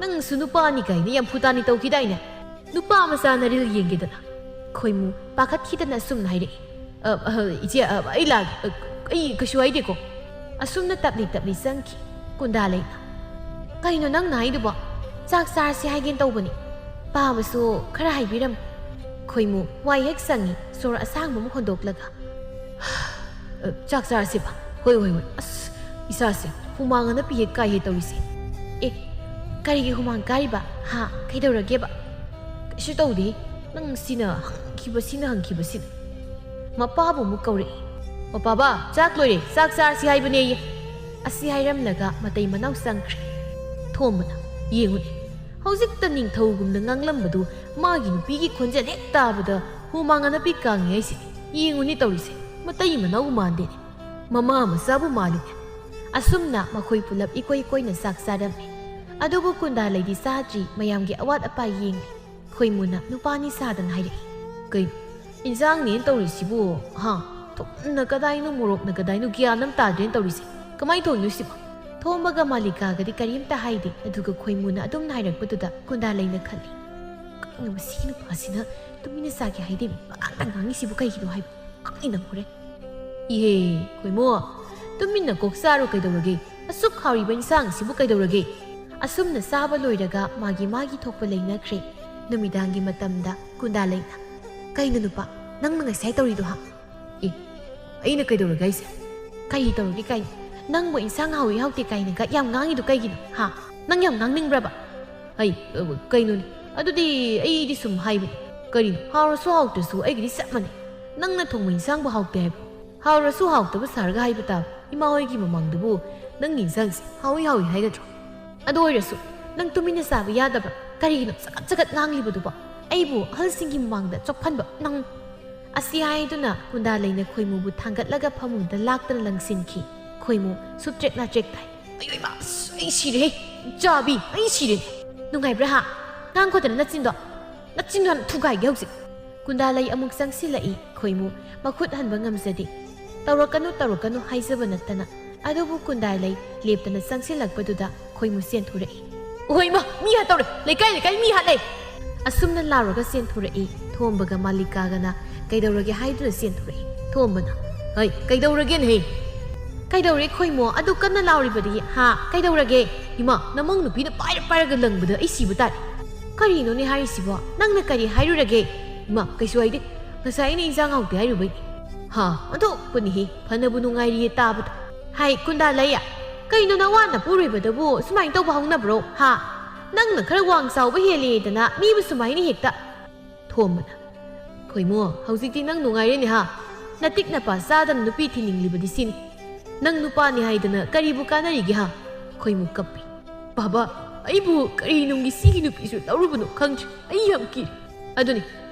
ꯅꯪꯁꯨ ꯅꯨꯄꯥꯅꯤ ꯀꯥꯏꯅ ꯌꯥꯝ ꯐꯨꯇꯥꯅꯤ ꯇꯧꯈꯤꯗꯥꯏꯅꯦ? ꯅꯨꯄꯥ ꯃꯆꯥ ꯅꯔꯤꯜ ꯌꯦꯡꯒꯦꯗꯅ꯫" ꯈꯣꯏꯃꯨ ꯄꯥꯈꯠꯈꯤꯗꯅ ꯑꯁꯨꯝꯅ ꯍꯥꯏꯔꯛꯏ꯫ "ꯑ, ꯑ, ꯏꯆꯦ, ꯑ, ꯑꯩ ꯂꯥꯛꯑꯒꯦ꯫ ꯑ, ꯑꯩ ꯀꯩꯁꯨ ꯍꯥꯏꯗꯦꯀꯣ꯫" ꯑꯁꯨꯝꯅ ꯇꯞꯂꯤ ꯇꯞꯂꯤ ꯆꯪꯈꯤ ꯀꯨꯟꯗꯥꯂꯩꯅ꯫ "ꯀꯩꯅꯣ ꯅꯪꯅ ꯍꯥꯏꯗꯨꯕꯣ? ꯆꯥꯛ ꯆꯥꯔꯁꯤ ꯍꯥꯏꯒꯦꯅ ꯇꯧꯕꯅꯤ꯫ ꯄꯥꯕꯁꯨ ꯈꯔ ꯍꯥꯏꯕꯤꯔꯝꯃꯨ꯫" ꯈꯣꯏꯃꯨ ꯋꯥꯏ ꯍꯦꯛ ꯁꯪꯉꯤ ꯁꯣꯔ ꯑꯁꯥꯡꯕ ꯑꯃ ꯍꯣꯟꯗꯣꯛꯂꯒ, "ꯑ, ꯆꯥꯛ ꯆꯥꯔꯁꯤꯕ? ꯍꯣꯏ, ꯍꯣꯏ, ꯍꯣꯏ꯫ ꯑꯁ, ꯏꯁꯥꯁꯦ ꯍꯨꯃꯥꯡ ꯑꯅꯞꯄꯤ ꯍꯦꯛ ꯀꯥꯏꯍꯦ ꯇꯧꯔꯤꯁꯦ꯫" "ꯑꯦ, ꯀꯔꯤꯒꯤ ꯍꯨꯃꯥꯡ ꯀꯥꯔꯤꯕ? ꯍꯥ? ꯀꯩꯗꯧꯔꯒꯦꯕ?" "ꯀꯩꯁꯨ ꯇꯧꯗꯦ꯫ ꯅꯪ ꯁꯤꯅ ꯍꯪꯈꯤꯕꯁꯤꯅ ꯍꯪꯈꯤꯕꯁꯤꯅ꯫" ꯃꯄꯥꯕꯨ ꯑꯃꯨꯛ ꯀꯧꯔꯛꯏ꯫ "ꯃꯄꯥꯕ, ꯆꯥꯛ ꯂꯣꯏꯔꯦ, ꯆꯥꯛ ꯆꯥꯔꯁꯤ ꯍꯥꯏꯕꯅꯦꯌꯦ꯫" ꯑꯁꯤ ꯍꯥꯏꯔꯝꯂꯒ ꯃꯇꯩ ꯃꯅꯥꯎ ꯆꯪꯈ꯭ꯔꯦ꯫ ꯊꯣꯝꯕꯅ, "ꯌꯦꯡꯉꯨꯅꯦ, ꯍꯧꯖꯤꯛꯇ ꯅꯤꯡꯊꯧꯒꯨꯝꯅ ꯉꯥꯡꯂꯝꯕꯗꯨ ꯃꯥꯒꯤ ꯅꯨꯄꯤꯒꯤ ꯈꯣꯟꯖꯦꯜ ꯍꯦꯛ ꯇꯥꯕꯗ ꯍꯨꯃꯥꯡ ꯑꯅꯞꯄꯤ ꯀꯥꯡꯉꯤ ꯍꯥꯏꯁꯤꯅꯤ꯫ ꯌꯦꯡꯉꯨꯅꯦ ꯇꯧꯔꯤꯁꯦ, ꯃꯇꯩ ꯃꯅꯥꯎ ꯃꯥꯟꯗꯦꯅꯦ, ꯃꯃꯥ ꯃꯆꯥꯕꯨ ꯃꯥꯜꯂꯤꯅꯦ꯫" ꯑꯁꯨꯝꯅ ꯃꯈꯣꯏ ꯄꯨꯂꯞ ꯏꯀꯣꯏ ꯀꯣꯏꯅ ꯆꯥꯛ ꯆꯥꯔꯝꯃꯤ꯫ ꯑꯗꯨꯕꯨ ꯀꯨꯟꯗꯥꯂꯩꯗꯤ ꯆꯥꯗ꯭ꯔꯤ, ꯃꯌꯥꯝꯒꯤ ꯑꯋꯥꯠ ꯑꯄꯥ ꯌꯦꯡꯂꯤ꯫ ꯈꯣꯏꯃꯨꯅ ꯅꯨꯄꯥꯅꯤ ꯁꯥꯗꯅ ꯍꯥꯏꯔꯛꯏ꯫ "ꯀꯩꯅꯣ, ꯏꯟꯖꯥꯡꯅꯦꯅ ꯇꯧꯔꯤꯁꯤꯕꯨ, ꯍꯥ? ꯊꯨꯝꯅ ꯀꯗꯥꯏꯅꯣ, ꯃꯣꯔꯣꯛꯅ ꯀꯗꯥꯏꯅꯣ, ꯒ꯭ꯌꯥꯟ ꯑꯃ ꯇꯥꯗ꯭ꯔꯦꯅ ꯇꯧꯔꯤꯁꯦ꯫ ꯀꯃꯥꯏꯅ ꯊꯣꯡꯉꯤꯅꯣ ꯁꯤꯕꯣ?" ꯊꯣꯝꯕꯒ ꯃꯥꯂꯤꯀꯥꯒꯗꯤ ꯀꯔꯤꯝꯇ ꯍꯥꯏꯗꯦ, ꯑꯗꯨꯒ ꯈꯣꯏꯃꯨꯅ ꯑꯗꯨꯝ ꯍꯥꯏꯔꯛꯄꯗꯨꯗ ꯀꯨꯟꯗꯥꯂꯩꯅ ꯈꯜꯂꯤ, "ꯀꯩꯅꯣ ꯃꯁꯤ ꯅꯨꯄꯥꯁꯤꯅ ꯇꯨꯃꯤꯟꯅ ꯆꯥꯒꯦ ꯍꯥꯏꯗꯦ, ꯄꯉꯥꯡꯗ ꯉꯥꯡꯉꯤꯁꯤꯕꯨ ꯀꯩꯒꯤꯅꯣ ꯍꯥꯏꯕ? ꯈꯪꯅꯤꯡꯅ ꯍꯣꯔꯦꯟ "ꯏꯍꯦ, ꯈꯣꯏꯃꯣ, ꯇꯨꯃꯤꯟꯅ ꯀꯣꯛ ꯆꯥꯔꯣ ꯀꯩꯗꯧꯔꯒꯦ? ꯑꯁꯨꯛ ꯍꯥꯎꯔꯤꯕ ꯏꯟꯁꯥꯡꯁꯤꯕꯨ ꯀꯩꯗꯧꯔꯒꯦ?" ꯑꯁꯨꯝꯅ ꯆꯥꯕ ꯂꯣꯏꯔꯒ ꯃꯥꯒꯤ ꯃꯥꯒꯤ ꯊꯣꯛꯄ ꯂꯩꯅꯈ꯭ꯔꯦ꯫ ꯅꯨꯃꯤꯗꯥꯡꯒꯤ ꯃꯇꯝꯗ ꯀꯨꯟꯗꯥꯂꯩꯅ, "ꯀꯩꯅꯣ ꯅꯨꯄꯥ, ꯅꯪꯅ ꯉꯁꯥꯏ ꯇꯧꯔꯤꯗꯣ ꯍꯥ?" "ꯑꯦ, ꯑꯩꯅ ꯀꯩꯗꯧꯔꯒꯦ ꯍꯥꯏꯁꯦ?" "ꯀꯔꯤ ꯇꯧꯔꯒꯦ ꯀꯥꯏꯅ? ꯅꯪꯕꯨ ꯏꯟꯁꯥꯡ ꯍꯥꯎꯏ ꯍꯥꯎꯇꯦ ꯀꯥꯏꯅꯒ ꯌꯥꯝ ꯉꯥꯡꯉꯤꯗꯣ ꯀꯩꯒꯤꯅꯣ ꯍꯥ? ꯅꯪ ꯌꯥꯝ ꯉꯥꯡꯅꯤꯡꯕ꯭ꯔꯕ?" "ꯑꯩ, ꯑ, ꯀꯩꯅꯣꯅꯦ? ꯑꯗꯨꯗꯤ ꯑꯩꯗꯤ ꯁꯨꯝ ꯍꯥꯏꯕꯅꯦ꯫ ꯀꯔꯤꯅꯣ? ꯍꯥꯎꯔꯁꯨ ꯍꯥꯎꯇ꯭ꯔꯁꯨ ꯑꯩꯒꯤꯗꯤ ꯆꯞ ꯃꯥꯟꯅꯩ꯫ ꯅꯪꯅ ꯊꯣꯡꯕ ꯏꯟꯁꯥꯡꯕꯨ ꯍꯥꯎꯇꯦ ꯍꯥꯏꯕ? ꯍꯥꯎꯔꯁꯨ ꯍꯥꯎꯇꯕ ꯁꯥꯔꯒ ꯍꯥꯏꯕ ꯇꯥꯕ꯫ ꯏꯃꯥ ꯍꯣꯏꯒꯤ ꯃꯃꯥꯡꯗꯕꯨ ꯅꯪꯒꯤ ꯏꯟꯁꯥꯡꯁꯦ ꯍꯥꯎꯏ ꯍꯥꯎꯏ ꯍꯥꯏꯒꯗ꯭ꯔꯣ? ꯑꯗꯨ ꯑꯣꯏꯔꯁꯨ ꯅꯪ ꯇꯨꯃꯤꯟꯅ ꯆꯥꯕ ꯌꯥꯗꯕ꯭ꯔꯥ? ꯀꯔꯤꯒꯤꯅꯣ ꯆꯒꯠ ꯆꯒꯠ ꯉꯥꯡꯂꯤꯕꯗꯨꯕꯣ? ꯑꯩꯕꯨ ꯑꯍꯜꯁꯤꯡꯒꯤ ꯃꯃꯥꯡꯗ ꯆꯣꯞꯍꯟꯕ ꯅꯪ!" ꯑꯁꯤ ꯍꯥꯏꯗꯨꯅ ꯀꯨꯟꯗꯥꯂꯩꯅ ꯈꯣꯏꯃꯨꯕꯨ ꯊꯥꯡꯒꯠꯂꯒ ꯐꯃꯨꯡꯗ ꯂꯥꯛꯇꯅ ꯂꯪꯁꯤꯟꯈꯤ꯫ ꯈꯣꯏꯃꯨ ꯁꯨꯞꯇ꯭ꯔꯦꯛ ꯅꯥꯇ꯭ꯔꯦꯛ ꯊꯥꯏ꯫ "ꯑꯌꯣ ꯏꯃꯥ, ꯑꯁ, ꯑꯩ ꯁꯤꯔꯦꯍꯦ! ꯆꯥꯕꯤ, ꯑꯩ ꯁꯤꯔꯦ!" "ꯅꯨꯡꯉꯥꯏꯕ꯭ꯔꯥ ꯍꯥ? ꯉꯥꯡꯈꯣꯗꯅ ꯅꯆꯤꯟꯗꯣ! ꯅꯆꯤꯟꯗꯣ ꯌꯥꯝ ꯊꯨꯒꯥꯏꯒꯦ ꯍꯧꯖꯤꯛ!" ꯀꯨꯟꯗꯥꯂꯩ ꯑꯃꯨꯛ ꯆꯪꯁꯤꯜꯂꯛꯏ꯫ ꯈꯣꯏꯃꯨ ꯃꯈꯨꯠ ꯍꯟꯕ ꯉꯝꯖꯗꯦ꯫ "ꯇꯧꯔꯛꯀꯅꯨ, ꯇꯧꯔꯛꯀꯅꯨ" ꯍꯥꯏꯖꯕ ꯅꯠꯇꯅ꯫ ꯑꯗꯨꯕꯨ ꯀꯨꯟꯗꯥꯂꯩ ꯂꯦꯞꯇꯅ ꯆꯪꯁꯤꯜꯂꯛꯄꯗꯨꯗ ꯈꯣꯏꯃꯨ ꯆꯦꯟꯊꯣꯔꯛꯏ꯫ "ꯑꯣꯍꯣ ꯏꯃꯥ, ꯃꯤ ꯍꯥꯠꯇꯧꯔꯦ! ꯂꯩꯀꯥꯏ ꯂꯩꯀꯥꯏ ꯃꯤ ꯍꯥꯠꯂꯦ!" ꯑꯁꯨꯝꯅ ꯂꯥꯎꯔꯒ ꯆꯦꯟꯊꯣꯔꯛꯏ꯫ ꯊꯣꯝꯕꯒ ꯃꯥꯂꯤꯀꯥꯒꯅ ꯀꯩꯗꯧꯔꯒꯦ ꯍꯥꯏꯗꯨꯅ ꯆꯦꯟꯊꯣꯔꯛꯏ꯫ ꯊꯣꯝꯕꯅ, "ꯍꯩ, ꯀꯩꯗꯧꯔꯒꯦꯅꯦꯍꯦ?" "ꯀꯩꯗꯧꯔꯦ ꯈꯣꯏꯃꯣ? ꯑꯗꯨ ꯀꯟꯅ ꯂꯥꯎꯔꯤꯕꯗꯤ ꯍꯥ? ꯀꯩꯗꯧꯔꯒꯦ?" "ꯏꯃꯥ, ꯅꯃꯧ ꯅꯨꯄꯤꯅ ꯄꯥꯏꯔ ꯄꯥꯏꯔꯒ ꯂꯪꯕꯗ ꯑꯩ ꯁꯤꯕ ꯇꯥꯔꯦ!" "ꯀꯔꯤꯅꯣꯅꯦ ꯍꯥꯏꯔꯤꯁꯤꯕꯣ? ꯅꯪꯅ ꯀꯔꯤ ꯍꯥꯏꯔꯨꯔꯒꯦ?" "ꯏꯃꯥ, ꯀꯩꯁꯨ ꯍꯥꯏꯗꯦ꯫ ꯉꯁꯥꯏ ꯑꯩꯅ ꯏꯟꯖꯥꯡ ꯍꯥꯎꯇꯦ ꯍꯥꯏꯔꯨꯕꯩꯅꯦ꯫" "ꯍꯥ? ꯑꯣꯟꯊꯣꯛꯄꯅꯤꯍꯦ, ꯐꯅꯕꯨ ꯅꯨꯡꯉꯥꯏꯔꯤꯌꯦ ꯇꯥꯕꯗ꯫" "ꯍꯥꯏ, ꯀꯨꯟꯗꯥꯂꯩ, ꯀꯩꯅꯣ ꯅꯋꯥ ꯅꯄꯨꯔꯣꯏꯕꯗꯕꯨ ꯁꯨꯃꯥꯏꯅ ꯇꯧꯕ ꯍꯧꯅꯕ꯭ꯔꯣ? ꯍꯥ? ꯅꯪꯅ ꯈꯔ ꯋꯥꯡ ꯆꯥꯎꯕ ꯍꯦꯜꯂꯦꯗꯅ ꯃꯤꯕꯨ ꯁꯨꯃꯥꯏꯅ ꯍꯦꯛꯇ?" ꯊꯣꯝꯕꯅ, "ꯈꯣꯏꯃꯣ, ꯍꯧꯖꯤꯛꯇꯤ ꯅꯪ ꯅꯨꯡꯉꯥꯏꯔꯦꯅꯦ ꯍꯥ? ꯅꯇꯤꯛ ꯅꯄꯥ ꯆꯥꯗꯅ ꯅꯨꯄꯤ ꯊꯤꯅꯤꯡꯂꯤꯕꯗꯤ ꯁꯤꯅꯤ꯫ ꯅꯪ ꯅꯨꯄꯥꯅꯤ ꯍꯥꯏꯗꯅ ꯀꯔꯤꯕꯨ ꯀꯥꯟꯅꯔꯤꯒꯦ ꯍꯥ?" ꯈꯣꯏꯃꯨ ꯀꯞꯄꯤ꯫ "ꯕꯥꯕꯥ, ꯑꯩꯕꯨ ꯀꯔꯤ ꯅꯨꯡꯒꯤ ꯁꯤꯒꯤ ꯅꯨꯄꯤꯁꯨ ꯂꯧꯔꯨꯕꯅꯣ ꯈꯪꯗ꯭ꯔꯦ꯫ ꯑꯩ ꯌꯥꯝ ꯀꯤꯔꯦ꯫ ꯑꯗꯨꯅꯤ,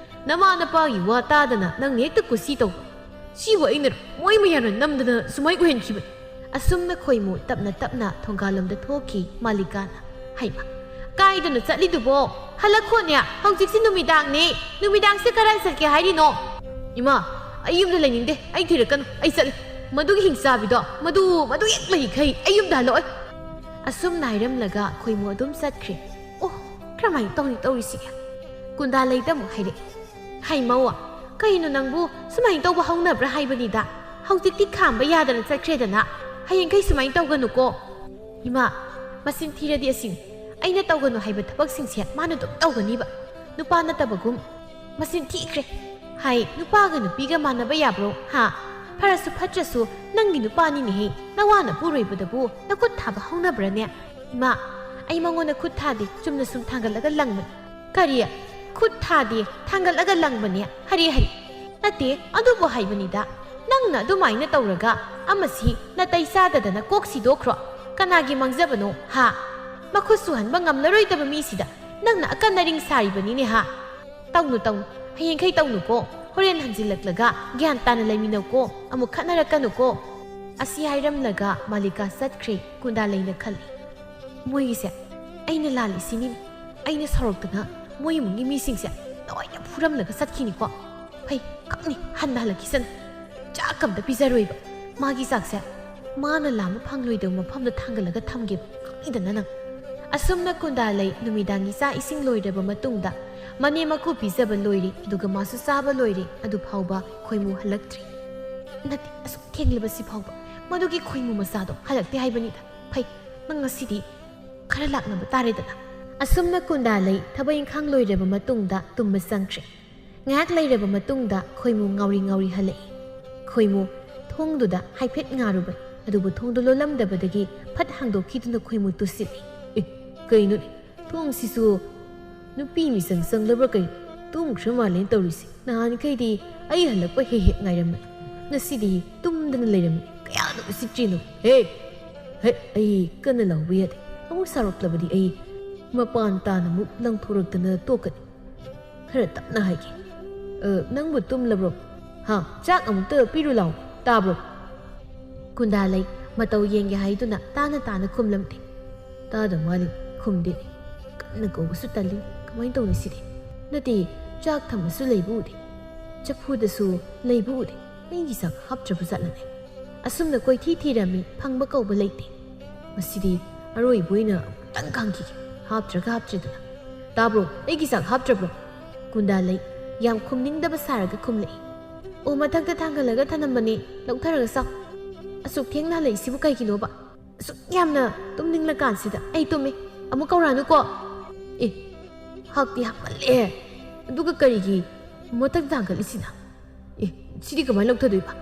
ꯅꯃꯥ ꯅꯄꯥꯒꯤ ꯋꯥ ꯇꯥꯗꯅ ꯅꯪꯅ ꯍꯦꯛꯇ ꯀꯨꯁꯤ ꯇꯧꯕ꯫ ꯁꯤꯕꯨ ꯑꯩꯅꯔꯣ? ꯃꯣꯏ ꯃꯌꯥꯝꯅ ꯅꯝꯗꯅ ꯁꯨꯃꯥꯏ ꯑꯣꯏꯍꯟꯈꯤꯕꯅꯤ꯫" ꯑꯁꯨꯝꯅ ꯈꯣꯏꯃꯨ ꯇꯞꯅ ꯇꯞꯅ ꯊꯣꯡꯒꯥꯜꯂꯣꯝꯗ ꯊꯣꯛꯈꯤ꯫ ꯃꯥꯂꯤꯀꯥꯅ, "ꯍꯩꯃꯥ, ꯀꯥꯏꯗꯅꯣ ꯆꯠꯂꯤꯗꯨꯕꯣ? ꯍꯜꯂꯛꯈꯣꯅꯦ, ꯍꯧꯖꯤꯛꯁꯤ ꯅꯨꯃꯤꯗꯥꯡꯅꯦ꯫ ꯅꯨꯃꯤꯗꯥꯡꯁꯦ ꯀꯗꯥꯏ ꯆꯠꯀꯦ ꯍꯥꯏꯔꯤꯅꯣ?" "ꯏꯃꯥ, ꯑꯩ ꯌꯨꯝꯗ ꯂꯩꯅꯤꯡꯗꯦ, ꯑꯩ ꯊꯤꯔꯛꯀꯅꯨ, ꯑꯩ ꯆꯠꯂꯤ꯫ ꯃꯗꯨꯒꯤ ꯍꯤꯡꯆꯥꯕꯤꯗꯣ, ꯃꯗꯨ, ꯃꯗꯨ ꯍꯦꯛ ꯂꯩꯈꯩ ꯑꯩ ꯌꯨꯝꯗ ꯍꯜꯂꯛꯑꯣꯏ꯫" ꯑꯁꯨꯝꯅ ꯍꯥꯏꯔꯝꯂꯒ ꯈꯣꯏꯃꯨ ꯑꯗꯨꯝ ꯆꯠꯈ꯭ꯔꯦ꯫ "ꯑꯣ, ꯀꯔꯝꯍꯥꯏꯅ ꯇꯧꯅꯤ ꯇꯧꯔꯤꯁꯤꯒꯦ?" ꯀꯨꯟꯗꯥꯂꯩꯗ ꯑꯃꯨꯛ ꯍꯥꯏꯔꯛꯑꯦ꯫ "ꯍꯩ ꯃꯧ, ꯀꯩꯅꯣ ꯅꯪꯕꯨ ꯁꯨꯃꯥꯏꯅ ꯇꯧꯕ ꯍꯧꯅꯕ꯭ꯔꯥ ꯍꯥꯏꯕꯅꯤꯗ?" ꯍꯧꯖꯤꯛꯇꯤ ꯈꯥꯝꯕ ꯌꯥꯗꯅ ꯆꯠꯈ꯭ꯔꯦꯗꯅ꯫ ꯍꯌꯦꯡꯈꯩ ꯁꯨꯃꯥꯏꯅ ꯇꯧꯒꯅꯨꯀꯣ꯫ ꯏꯃꯥ, ꯃꯆꯤꯟ ꯊꯤꯔꯗꯤ ꯑꯁꯤꯅꯤ꯫ ꯑꯩꯅ ꯇꯧꯒꯅꯨ ꯍꯥꯏꯕ ꯊꯕꯛꯁꯤꯡꯁꯦ ꯃꯥꯅ ꯑꯗꯨꯝ ꯇꯧꯒꯅꯤꯕ꯫ ꯅꯨꯄꯥ ꯅꯠꯇꯕꯒꯨꯝ꯫ ꯃꯆꯤꯟ ꯊꯤꯈ꯭ꯔꯦ꯫ ꯍꯥꯏ, ꯅꯨꯄꯥꯒ ꯅꯨꯄꯤꯒ ꯃꯥꯟꯅꯕ ꯌꯥꯕ꯭ꯔꯣ? ꯍꯥ? ꯐꯔꯁꯨ ꯐꯠꯇ꯭ꯔꯁꯨ ꯅꯪꯒꯤ ꯅꯨꯄꯥꯅꯤꯅꯦꯍꯦ꯫ ꯅꯋꯥ ꯅꯄꯨꯔꯣꯏꯕꯗꯕꯨ ꯅꯈꯨꯠ ꯊꯥꯕ ꯍꯧꯅꯕ꯭ꯔꯅꯦ? ꯏꯃꯥ, ꯑꯩ ꯃꯉꯣꯟꯗ ꯈꯨꯠ ꯊꯥꯗꯦ, ꯆꯨꯝꯅ ꯁꯨꯝ ꯊꯥꯡꯒꯠꯂꯒ ꯂꯪꯕꯅꯤ꯫ ꯀꯔꯤ? ꯈꯨꯠ ꯊꯥꯗꯦ, ꯊꯥꯡꯒꯠꯂꯒ ꯂꯪꯕꯅꯦ? ꯍꯔꯦ ꯍꯔꯦ꯫ ꯅꯠꯇꯦ, ꯑꯗꯨꯕꯨ ꯍꯥꯏꯕꯅꯤꯗ꯫ ꯅꯪꯅ ꯑꯗꯨꯃꯥꯏꯅ ꯇꯧꯔꯒ ꯑꯃꯁꯤ ꯅꯥꯇꯩ ꯆꯥꯗꯗꯅ ꯀꯣꯛ ꯁꯤꯗꯣꯛꯈ꯭ꯔꯣ꯫ ꯀꯅꯥꯒꯤ ꯃꯥꯡꯖꯕꯅꯣ, ꯍꯥ? ꯃꯈꯨꯠ ꯁꯨꯍꯟꯕ ꯉꯝꯂꯔꯣꯏꯗꯕ ꯃꯤꯁꯤꯗ ꯅꯪꯅ ꯑꯀꯟ ꯑꯔꯤꯡ ꯁꯥꯔꯤꯕꯅꯤꯅꯦ, ꯍꯥ? ꯇꯧꯅꯨ, ꯇꯧꯅꯨ꯫ ꯍꯌꯦꯡꯈꯩ ꯇꯧꯅꯨꯀꯣ꯫ ꯍꯣꯔꯦꯟ ꯍꯟꯖꯤꯜꯂꯛꯂꯒ ꯒ꯭ꯌꯥꯟ ꯇꯥꯅ ꯂꯩꯃꯤꯟꯅꯧꯀꯣ꯫ ꯑꯃꯨꯛ ꯈꯠꯅꯔꯛꯀꯅꯨꯀꯣ꯫ ꯑꯁꯤ ꯍꯥꯏꯔꯝꯂꯒ ꯃꯥꯂꯤꯀꯥ ꯆꯠꯈ꯭ꯔꯦ꯫ ꯀꯨꯟꯗꯥꯂꯩꯅ ꯈꯜꯂꯤ, "ꯃꯣꯏꯒꯤꯁꯦ ꯑꯩꯅ ꯂꯥꯜꯂꯤ ꯁꯤꯅꯤ꯫ ꯑꯩꯅ ꯁꯥꯎꯔꯛꯇꯅ ꯃꯣꯏ ꯏꯃꯨꯡꯒꯤ ꯃꯤꯁꯤꯡꯁꯦ ꯂꯣꯏꯅ ꯐꯨꯔꯝꯂꯒ ꯆꯠꯈꯤꯅꯤꯀꯣ꯫ ꯐꯩ, ꯈꯪꯅꯤ, ꯍꯟꯅ ꯍꯜꯂꯛꯈꯤꯁꯅꯨ꯫ ꯆꯥꯛ ꯑꯝꯇ ꯄꯤꯖꯔꯣꯏꯕ꯫ ꯃꯥꯒꯤ ꯆꯥꯛꯁꯦ ꯃꯥꯅ ꯂꯥꯝꯕ ꯐꯪꯂꯣꯏꯗꯕ ꯃꯐꯝꯗ ꯊꯥꯡꯒꯠꯂꯒ ꯊꯝꯒꯦꯕ꯫ ꯈꯪꯅꯤꯗꯅ ꯅꯪ?" ꯑꯁꯨꯝꯅ ꯀꯨꯟꯗꯥꯂꯩ ꯅꯨꯃꯤꯗꯥꯡꯒꯤ ꯆꯥꯛ ꯏꯁꯤꯡ ꯂꯣꯏꯔꯕ ꯃꯇꯨꯡꯗ ꯃꯅꯦꯝ ꯃꯀꯨ ꯄꯤꯖꯕ ꯂꯣꯏꯔꯦ, ꯑꯗꯨꯒ ꯃꯥꯁꯨ ꯆꯥꯕ ꯂꯣꯏꯔꯦ꯫ ꯑꯗꯨ ꯐꯥꯎꯕ ꯈꯣꯏꯃꯨ ꯍꯜꯂꯛꯇ꯭ꯔꯤ꯫ ꯅꯠꯇꯦ, ꯑꯁꯨꯛ ꯊꯦꯡꯂꯕꯁꯤ ꯐꯥꯎꯕ ꯃꯗꯨꯒꯤ ꯈꯣꯏꯃꯨ ꯃꯆꯥꯗꯣ ꯍꯜꯂꯛꯇꯦ ꯍꯥꯏꯕꯅꯤꯗ꯫ ꯐꯩ, ꯅꯪ ꯉꯁꯤꯗꯤ ꯈꯔ ꯂꯥꯛꯅꯕ ꯇꯥꯔꯦꯗꯅ꯫ ꯑꯁꯨꯝꯅ ꯀꯨꯟꯗꯥꯂꯩ ꯊꯕꯛ ꯏꯪꯈꯥꯡ ꯂꯣꯏꯔꯕ ꯃꯇꯨꯡꯗ ꯇꯨꯝꯕ ꯆꯪꯈ꯭ꯔꯦ꯫ ꯉꯥꯏꯍꯥꯛ ꯂꯩꯔꯕ ꯃꯇꯨꯡꯗ ꯈꯣꯏꯃꯨ ꯉꯥꯎꯔꯤ ꯉꯥꯎꯔꯤ ꯍꯜꯂꯛꯏ꯫ ꯈꯣꯏꯃꯨ ꯊꯣꯡꯗꯨꯗ ꯍꯥꯏꯐꯦꯠ ꯉꯥꯔꯨꯕꯅꯤ, ꯑꯗꯨꯕꯨ ꯊꯣꯡꯗꯨ ꯂꯣꯜꯂꯝꯗꯕꯗꯒꯤ ꯐꯠ ꯍꯥꯡꯗꯣꯛꯈꯤꯗꯨꯅ ꯈꯣꯏꯃꯨ ꯇꯨꯁꯤꯜꯂꯤ꯫ "ꯑꯦ, ꯀꯩꯅꯣꯅꯦ? ꯊꯣꯡꯁꯤꯁꯨ ꯅꯨꯄꯤ ꯃꯤꯆꯪ ꯆꯪꯂꯕ꯭ꯔꯥ ꯀꯩꯅꯣ? ꯇꯨꯝꯈ꯭ꯔ ꯃꯥꯜꯂꯦꯅ ꯇꯧꯔꯤꯁꯦ꯫ ꯅꯍꯥꯟꯈꯩꯗꯤ ꯑꯩ ꯍꯜꯂꯛꯄ ꯍꯦꯛ ꯍꯦꯛ ꯉꯥꯏꯔꯝꯕꯅꯤ꯫ ꯉꯁꯤꯗꯤ ꯇꯨꯝꯗꯅ ꯂꯩꯔꯝꯃꯤ꯫ ꯀꯌꯥꯗ ꯎꯁꯤꯠꯇ꯭ꯔꯤꯅꯣ? ꯍꯦ! ꯍꯦ! ꯑꯩ ꯀꯟꯅ ꯂꯥꯎꯕ ꯌꯥꯗꯦ꯫ ꯑꯃꯨꯛ ꯁꯥꯎꯔꯛꯂꯕꯗꯤ ꯑꯩ ꯃꯄꯥꯟ ꯇꯥꯅ ꯑꯃꯨꯛ ꯂꯪꯊꯣꯔꯛꯇꯅ ꯇꯣꯛꯀꯅꯤ꯫ ꯈꯔ ꯇꯞꯅ ꯍꯥꯏꯒꯦ꯫ ꯑ, ꯅꯪꯕꯨ ꯇꯨꯝꯂꯕ꯭ꯔꯣ? ꯍꯥ? ꯆꯥꯛ ꯑꯃꯨꯛꯇ ꯄꯤꯔꯨ ꯂꯥꯎ꯫ ꯇꯥꯕ꯭ꯔꯣ?" ꯀꯨꯟꯗꯥꯂꯩ ꯃꯇꯧ ꯌꯦꯡꯒꯦ ꯍꯥꯏꯗꯨꯅ ꯇꯥꯅ ꯇꯥꯅ ꯈꯨꯝꯂꯝꯗꯦ꯫ ꯇꯥꯗ ꯃꯥꯜꯂꯤ, ꯈꯨꯝꯗꯦ꯫ ꯀꯟꯅ ꯀꯧꯕꯁꯨ ꯇꯜꯂꯤ꯫ ꯀꯃꯥꯏꯅ ꯇꯧꯅꯤ ꯁꯤꯗꯤ? ꯅꯠꯇꯦ, ꯆꯥꯛ ꯊꯝꯕꯁꯨ ꯂꯩꯕ ꯎꯗꯦ꯫ ꯆꯐꯨꯗꯁꯨ ꯂꯩꯕ ꯎꯗꯦ꯫ ꯑꯩꯒꯤ ꯆꯥꯛ ꯍꯥꯞꯇ꯭ꯔꯕ ꯖꯥꯠꯂꯅꯦ? ꯑꯁꯨꯝꯅ ꯀꯣꯏꯊꯤ ꯊꯤꯔꯝꯃꯤ, ꯐꯪꯕ ꯀꯧꯕ ꯂꯩꯇꯦ꯫ ꯃꯁꯤꯗꯤ ꯑꯔꯣꯏꯕ ꯑꯣꯏꯅ ꯑꯃꯨꯛꯇꯪ ꯈꯪꯈꯤꯒꯦ꯫ ꯍꯥꯞꯇ꯭ꯔꯒ ꯍꯥꯞꯇ꯭ꯔꯦꯗꯅ꯫ "ꯇꯥꯕ꯭ꯔꯣ? ꯑꯩꯒꯤ ꯆꯥꯛ ꯍꯥꯞꯇ꯭ꯔꯕ꯭ꯔꯣ?" ꯀꯨꯟꯗꯥꯂꯩ ꯌꯥꯝ ꯈꯨꯝꯅꯤꯡꯗꯕ ꯁꯥꯔꯒ ꯈꯨꯝꯂꯛꯏ꯫ ꯑꯣ, ꯃꯊꯛꯇ ꯊꯥꯡꯒꯠꯂꯒ ꯊꯅꯝꯕꯅꯤ, ꯂꯧꯊꯔꯒ ꯆꯥꯎ꯫ ꯑꯁꯨꯛ ꯊꯦꯡꯅ ꯍꯜꯂꯛꯏꯁꯤꯕꯨ ꯀꯩꯒꯤꯅꯣꯕ? ꯑꯁꯨꯛ ꯌꯥꯝꯅ ꯇꯨꯝꯅꯤꯡꯂꯀꯥꯟꯁꯤꯗ ꯑꯩ ꯇꯨꯝꯃꯤ꯫ ꯑꯃꯨꯛ ꯀꯧꯔꯛꯑꯅꯨꯀꯣ꯫ ꯑꯦ, ꯍꯥꯛꯇꯤ ꯍꯥꯛꯃꯜꯂꯦ꯫ ꯑꯗꯨꯒ ꯀꯔꯤꯒꯤ ꯃꯊꯛ ꯊꯥꯡꯒꯠꯂꯤꯁꯤꯅ? ꯑꯦ, ꯁꯤꯗꯤ ꯀꯃꯥꯏꯅ ꯂꯧꯊꯗꯣꯏꯕ?